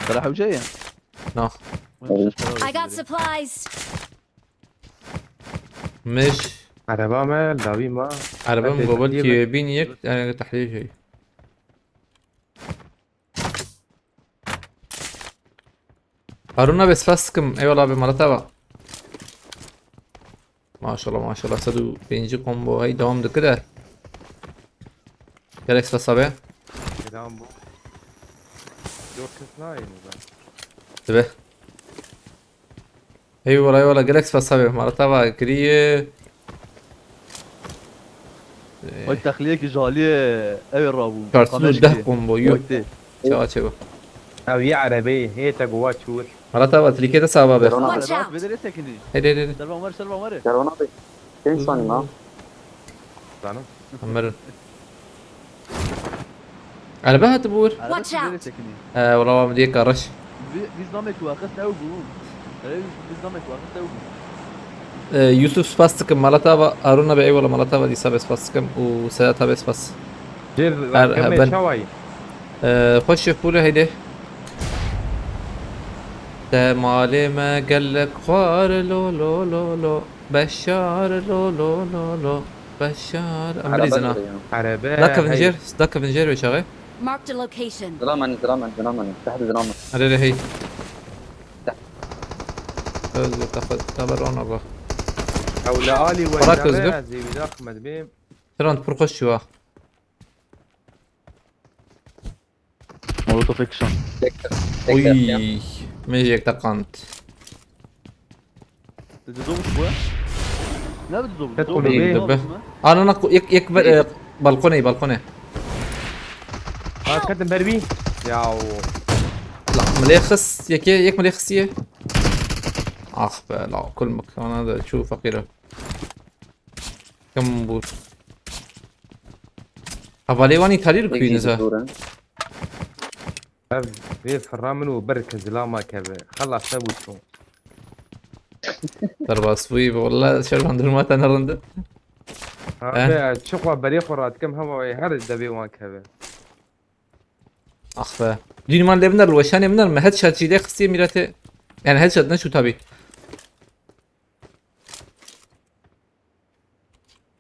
Bela hewce ye. Na. I got supplies. Mij. Araba me, dawî ma. Araba min Hadi, gobel hadi, ki hadi. Bin yek, yani, tehlîye şey. Harun abi, spas dikim. Eyvallah abi, mala te va. Maşallah, maşallah, sed û pêncî combo hey devam dike de. Gelek spas abi. Devam bu. Yok, kız ne aynı ben? Dibe. Eyvallah, eyvallah, gelek spas abi. Mala te va kiriye. Vay, texliyekî ji aliyê ew ê rabû. Çar sed û deh combo, yok. Çawa çevo. Ew yê erebeyê, hê te gova çûr. Mala te va, tilîkê te sava be. Watch out! Vê derê sekinî. Heydi, heydi, heydi. Servan var, Servan var. Servan abi. Pênc saniye ha. Zanim. Em merin. Erebe hatibû wir. Watch out! He, wala wa min diyê ka reş. Vî, vî zilamê ku axist ew bû. Erê, vî zilamê ku axist ew bû. Ee, Yusuf, spas dikim, mala te va, Harun abi, eyvallah, mala te va, dîsa be spas dikim û Sedat abi spas. Her heben. Çawayî? Ee, xweş şef bûle heyde. Te malê me gelek xwar lo lo lo lo. Beşar lo lo lo lo. Beşar. Em bilîzin ha. Araba. Dakevin jêr, dakevin jêr wê çaxê. Marked a location. Ziramen, ziramen, ziramen. Tehdi ziramen. Erê, erê, hey. Özgür, tefe-, tefe rona go. Ew li alî Bırak wendame Özgür. Ez ê wî daxim ez bêm. Trend pir xweş çû ha. Molotov action. Tek tek. Tek tek ya. Uy, min jî yek te qand. Di dizovî çi bûye? Ne bi dizovî? Ket dizovî. Ana, na, yek, yek ver, e, balkonê, balkonê. Ha, ketin ber wî. Ya o. La, milê xist, yekê, yek milê xistiye. Ah be, la, kul mik, ana da çû feqîr e. Kim bû? Hevalê wan îtalî li kuyî niza. Ev vê firra min û bir ke zilama keve. Xelas te bû çû. Derbas bûyî, walla şervan durma te ne rind e. Abi, çi xwe berê xwe radikim, hema wê her devê wan keve. Ax be. Dînman lê binar, weşanê binar, me headshot jî lê xistiye mîrete. Yani headshot ne şu tabi.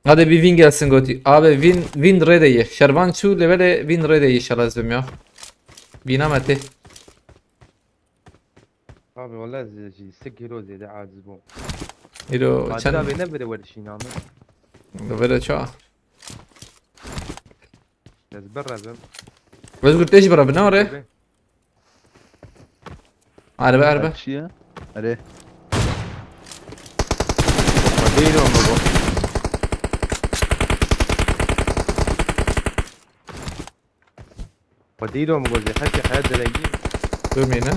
Hadi bir win gelsin gotî. Abi win, win rê de ye. Şervan çû lê belê win rê de ye inşallah ez bim ya. Wîna me tê. Abi wala ez jî sik hîro zêde aciz bûm. Hîro çend? Abi ne bire werdişîn abi. Bire ça? Ez birevim. Özgür, te jî birevin, ne var ya? Tabii. Araba, araba. Taksiye. Hadi. Değil o mu bu? Xwedî lo min got, her şey hayat derengî. Bimîne.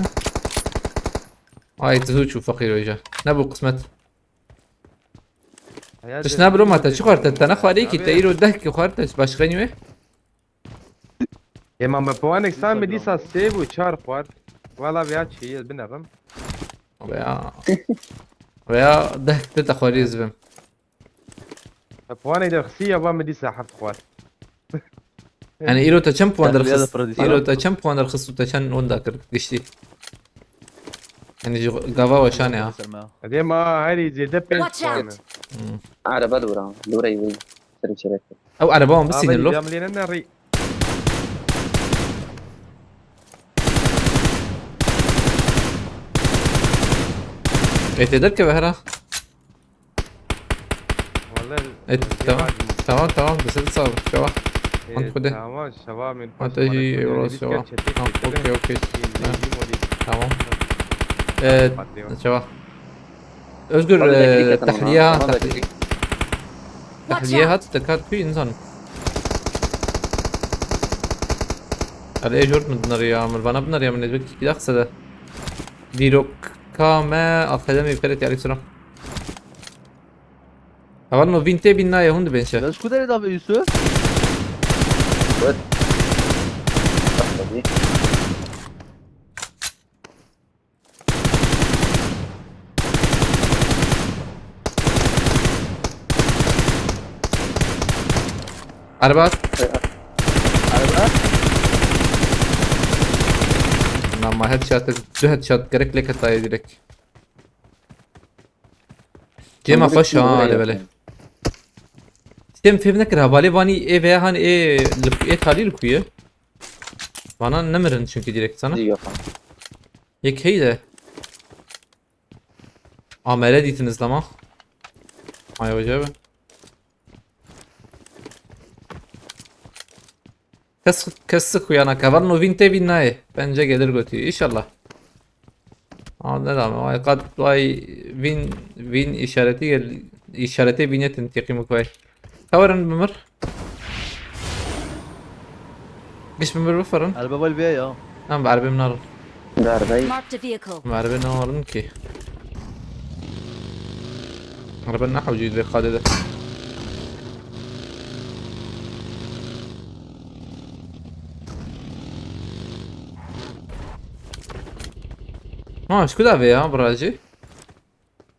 Ay, tu çû feqîr hoca. Ne bu kısmet. Hayat derengî. Tişt ne bilo ma te çi xwar te, te ne xwarî ki, te îro deh ki xwar te, başka niye? Ema me puanek san mi dîsa sê bû, çar xwar. Wala veya çi, ez binerim. Veya, veya deh te te xwarî ez bim. Puanê derxistî ya va min dîsa heft xwar. Yani îro te çend puan derxist? Îro te çend puan derxist û te çend wenda kir giştî? Yanî ji gava weşanê ha. Edê ma herî zêde pênc Watch puan e. out! Hmm. Araba dûra. Dûra yî wî. Serê çêlek. Ew ereba wan bisînin lo. Camlêne nerî. Ê tê derkeve hera. Wala. E, tamam. Tamam tamam. Dese de sağ ol. Şeva. Ant xwedê. Tamam şeva min. Hatta iyi yola şeva. Tamam okey okey. Ha, tamam. E, şeva. Özgür Tabii, e, dakika, tamam, tahliye ha tamam, tahliye. dakika. Watch Tahliye out. Hat tekar kuy insan. Hadi ejort mu dinarı ya? Mırvana dinarı ya? Mı nezbek iki dakika da. Dîroka me affedemeyim kare tearik sıra. Heval no vîn tê vîn nayê hûn dibên çi? Leş ku derê dabe Yusuf? Good. Tabii. Erbat. Araba. Nama headshot, du headshot gerek leke tayê direkt. Cema Direkt xweş ha direkt alê belê. yapayım. Tem fêm nekir hevalê vanî ê veya hani ê li ê talî li ku ye. Vana nemirin çünkü direkt sana. Diyor falan. Yek heyde. Amere dîtin izlama. Ay hoca be. Kes kes xuyana kavan no vîn tê vîn nayê. Bence gelir götü. İnşallah. Aa ne dame. Ay kat vay vîn vîn işareti gel işarete vînetin teqim koy. Kavarın bimir. Giş bimir bifirin. Araba val vê ya. Em bi erbê min narin. Darbeyi. Marked a vehicle. Em erbê narin ki. Erbe ne hewcî vê qadê de. Ha, şu da vê ya, biracî.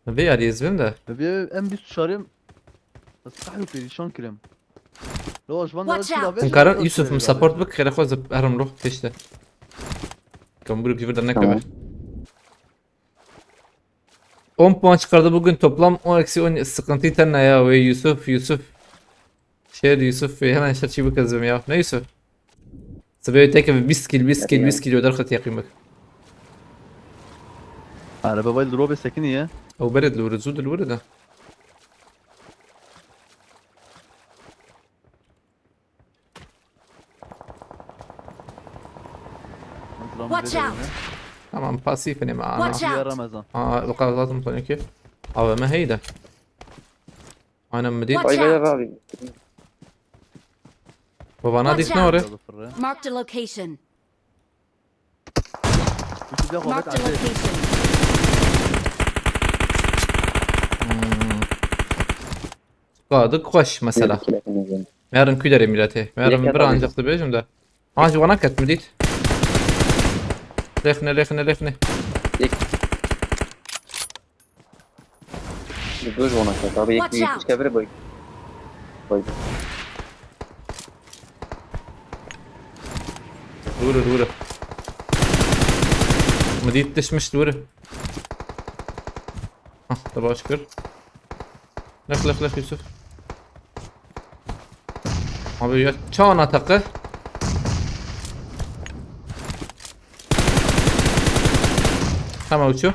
Vê yarî ez vêm de. Ve bir em bir çarım. Ez kahve perişan kirim. Lo, ji van Watch derê out. çira Hûn vê karin çira Yusuf, vê min çira support vê. Bik, xêre xwe zip herim lo, pêşte. Kamburuk ji vir de nekeve. Tamam. On puan çıkardı bugün, toplam on eksi on, sıkıntı tenna ya ve Yusuf, Yusuf. Şey Yusuf, hemen şerçi bu kızım ya. Ne Yusuf? Sibê tek bîst kîl, bîst kîl, bîst kîl derxet yaqîn bik. Araba val dropê sekiniye. Ew bered li wir, zû di li wir de. Watch out! Tamam, pasif ne ma. Watch out. Ramazan. Aa, bu kadar lazım sanki. A V M heyde. Aynen mi değil? Watch Vay vay out. Rabi. Babana Watch dit ne out. oraya? Marked a location. Yusuf ya Marked a Ahmet abi. Location. Hmm. Qadik xweş mesela. Merin ku derê milletê. Merin Yek bir yatağı ancak dibêjim de. Ha, ji wana ket mi dît. Lêxine, lêxine, lêxine. Yek. Bi duş ona ket. Abi yek Watch bir out. kişi kevir boy. Boy. Dûre, dûre. Mi dît dişmiş dûre. Hah, te baş kir. Lêx, lêx, lêx Yusuf. Abi ya çawa nateqe? Tamam uçu.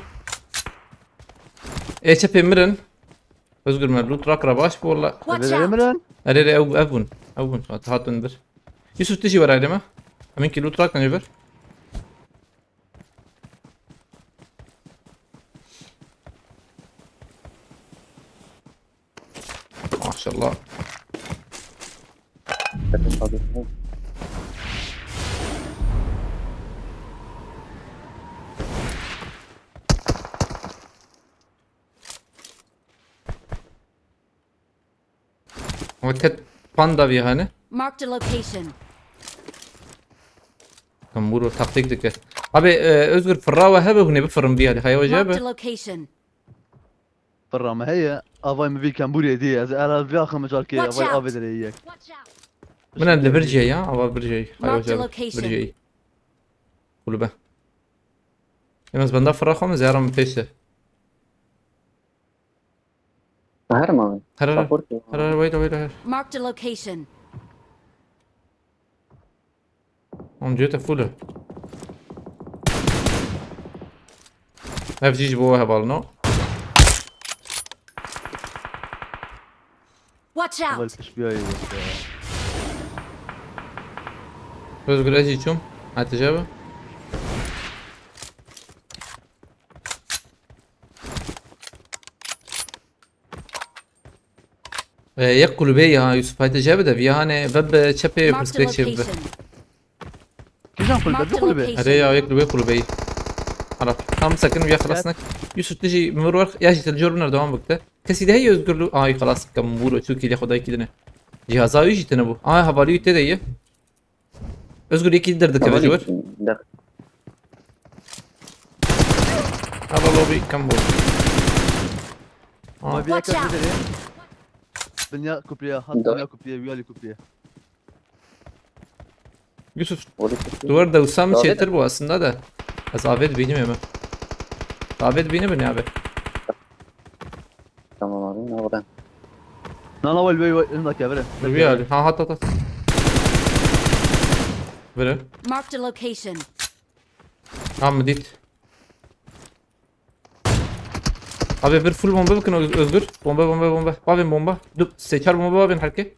Ê çepê mirin. Özgür me loot rak ra baş bu valla. Watch Eve out! Emran. Erê erê ev ev bun. Ev bun. Hat hatun bir. Yusuf tişi var ayrı mı? Emin ki loot rak ne ver? Maşallah. Ama ket panda bir hani. Marked a location. Kamburo taktik dike. Abi e, Özgür fırra ve hebe hune bir fırın bir hali. Hayva Marked cebe. A location. Fırra me heye. Avay mi vî kembûrê dî. Ez era vî axim carkê Watch avay out. Avê derê yek. Watch out! Mına de bir şey ya. Ava bir şey. Hayva Marked a cebe. location. Bir şey. Kulübe. Em ez benda fira xwe min ziyara min pêş de. Her ma. Her her. Support. Her her, wait, wait, her. Marked a location. Oğlum, cihete full. F G ji bo hevalno. Watch Heval out! piş bir ayı yok ya. Özgür ez çûm. Hatice abi. Ee, yek kulübe ya Yusuf, Hatice abi de viya hani web çepê Marked a perspektif çê bibe. Location. Kîjan kulübe? Marked Du a kulübe. location. Here ya, yek kulübe kulübe. Ara tam sakın viya xelas nek. Yusuf, tu jî min vir wer ya jî telcor biner devam bikte. Kesî de heye Özgürlü. Ay xelas, kam vur o çûkî lê xwedayî kî dine. Cîhaza wî jî tine bû. Ay, hevalî wî tê de ye. Özgür, yekî derdikeve ji wir. Der. Hava lobby kam bû. Aa, Ama bir Watch yakın out. bir. Dünya kupiye, hat Da- dünya kupiye, viyali kupiye. Yusuf, Polis. duvar da usam Davet- çêtir bu aslında da. Ez avê dibînim eme. Avê dibîne bine abi. Tamam abi, ne oldu? Nana wal bey wal inda kevre. Dur bir abi. Ha, hat hat hat. Vere. Marked a location. Ha, min dît. Abi bir full bomba bakın Öz- Özgür. Bomba, bomba, bomba. Babin bomba. Dur, seçer bomba babin herke.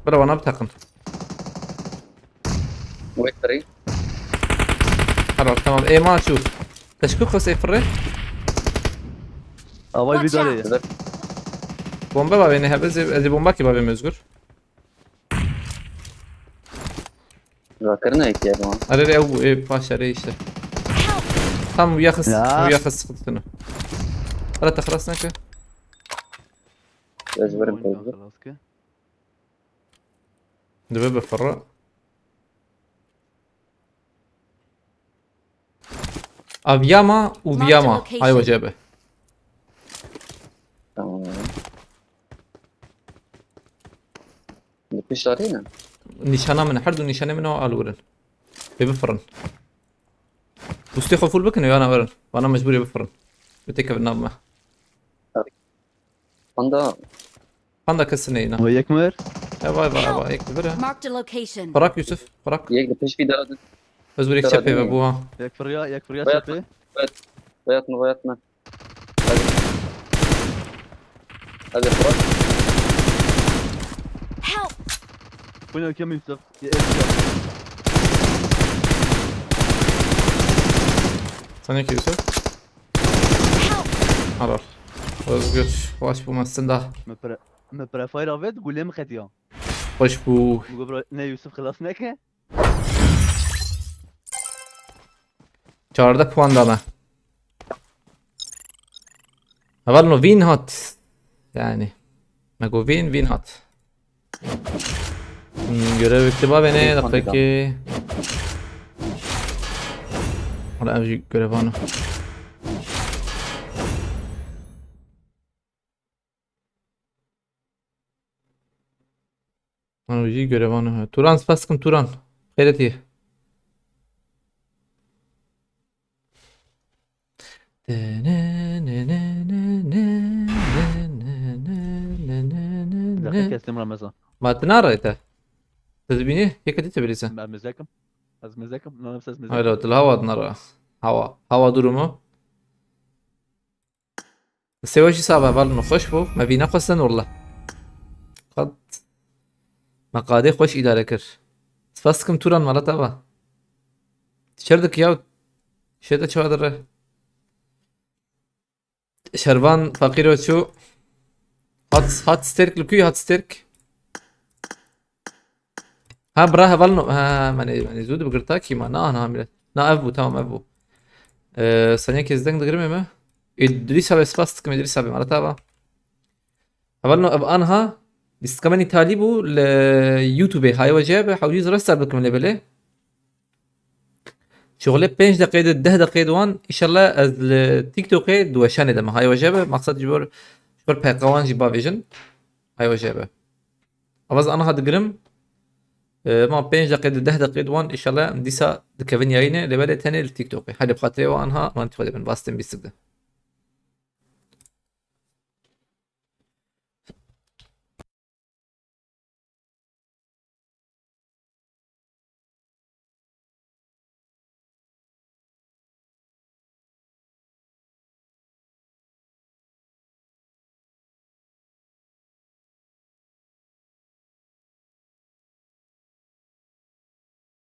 Bira bana bir takın. Wait three. Helal, tamam. Ema şu. Teşkil kos efre. Avay bir Watch dare. out. Güzel. Bomba babin ne hebe. Ez bomba ki babin Özgür. Zakirine ihtiyacım var. Arere ev, ev paşare işte. Help! Tam yakın, Ya. yakın sıkıntını. Ara takras ne ki? Özgür'ün Oyundan teyze. Xelas ki. Dibe bifirre. Avyama, uvyama. location. Hay wecebe. Tamam abi. Bir piş arayayım mı? Nîşana min, her du nîşanê min o alwirin. Bê bifirin. Bustê xwe full bikin, yana verin. Bana mecbur ye bifirin. Bi têkevin nav me. Onda Panda kesine yine. Ve yek mi ver? Ya vay vay vay, ek bir ha. Marked a location. Bırak Yusuf, bırak. yek de piş bir daha. Özgür ek Bırak çepê ve değil mi? bu ha. Yek fırya, yek fırya Bayat- çepi. Bayatma, bayatma. Hadi bırak. Help! Bu ne ülke mi Yusuf? Ya, evet, ya. Sen ne Yusuf? Help! Harar. Özgür, hoş bu aslında. Me pre-, me prefayra ved, gulê mi qetiya. Hoş bu. Bu gobra ne Yusuf xelas neke? Çardeh puan da me. Heval no win hat. Yani. Me go win, win hat. Hmm, görev bitti ba beni, Win hat dakika ki. Hala ev görev anı. Hala bir görev anı. Turan, spas dikim, Turan. Xeyret ye. Bir dakika kestim Ramazan. Ma tu nara te. Tu dibînî? Yeke dî tu bilî sen. Ben mezekim. Ez mezekim. Lan ses mezek. Hayır, tu hawa nara. Hawa. Hawa durumu. Sêwajî sabe heval min xweş bû. Me vîna xwestin walla. Qet me qadê xweş îdare kir. Spas dikim Turan, mala te va. Şer dik ya. Şête çawa dire. Şervan feqîro çû. Hat, hat sterk li kuyê hat sterk. Ha bira heval no. Ha, menê, menê zû dibigirta kî ma. Na, na, mire. Na, ev bû, tamam, ev bû. Ee, saniye kes deng digirim eme. Îdrîs abi, spas dikim Îdrîs abi, mala te va. Heval no, ev anha dîskamenî talî bû li YouTube, hay wecebe, hewcî zira ser bikim lê belê. Şuxulê pênc deqê de, deh deqê de wan, înşallah ez li TikTokê di weşanê de me. Hay wecebe, maqsed ji bo, ji bo peqewan jî bavêjin. Hay wecebe. Avaz anha digirim. E, ma pênc deqê di deh deqê di wan, inşallah em dîsa dikevin yayînê, lê belê tenê li TikTokê. Hadi bi xatirê wan ha, man tixwe dibin, bastên bîstik de.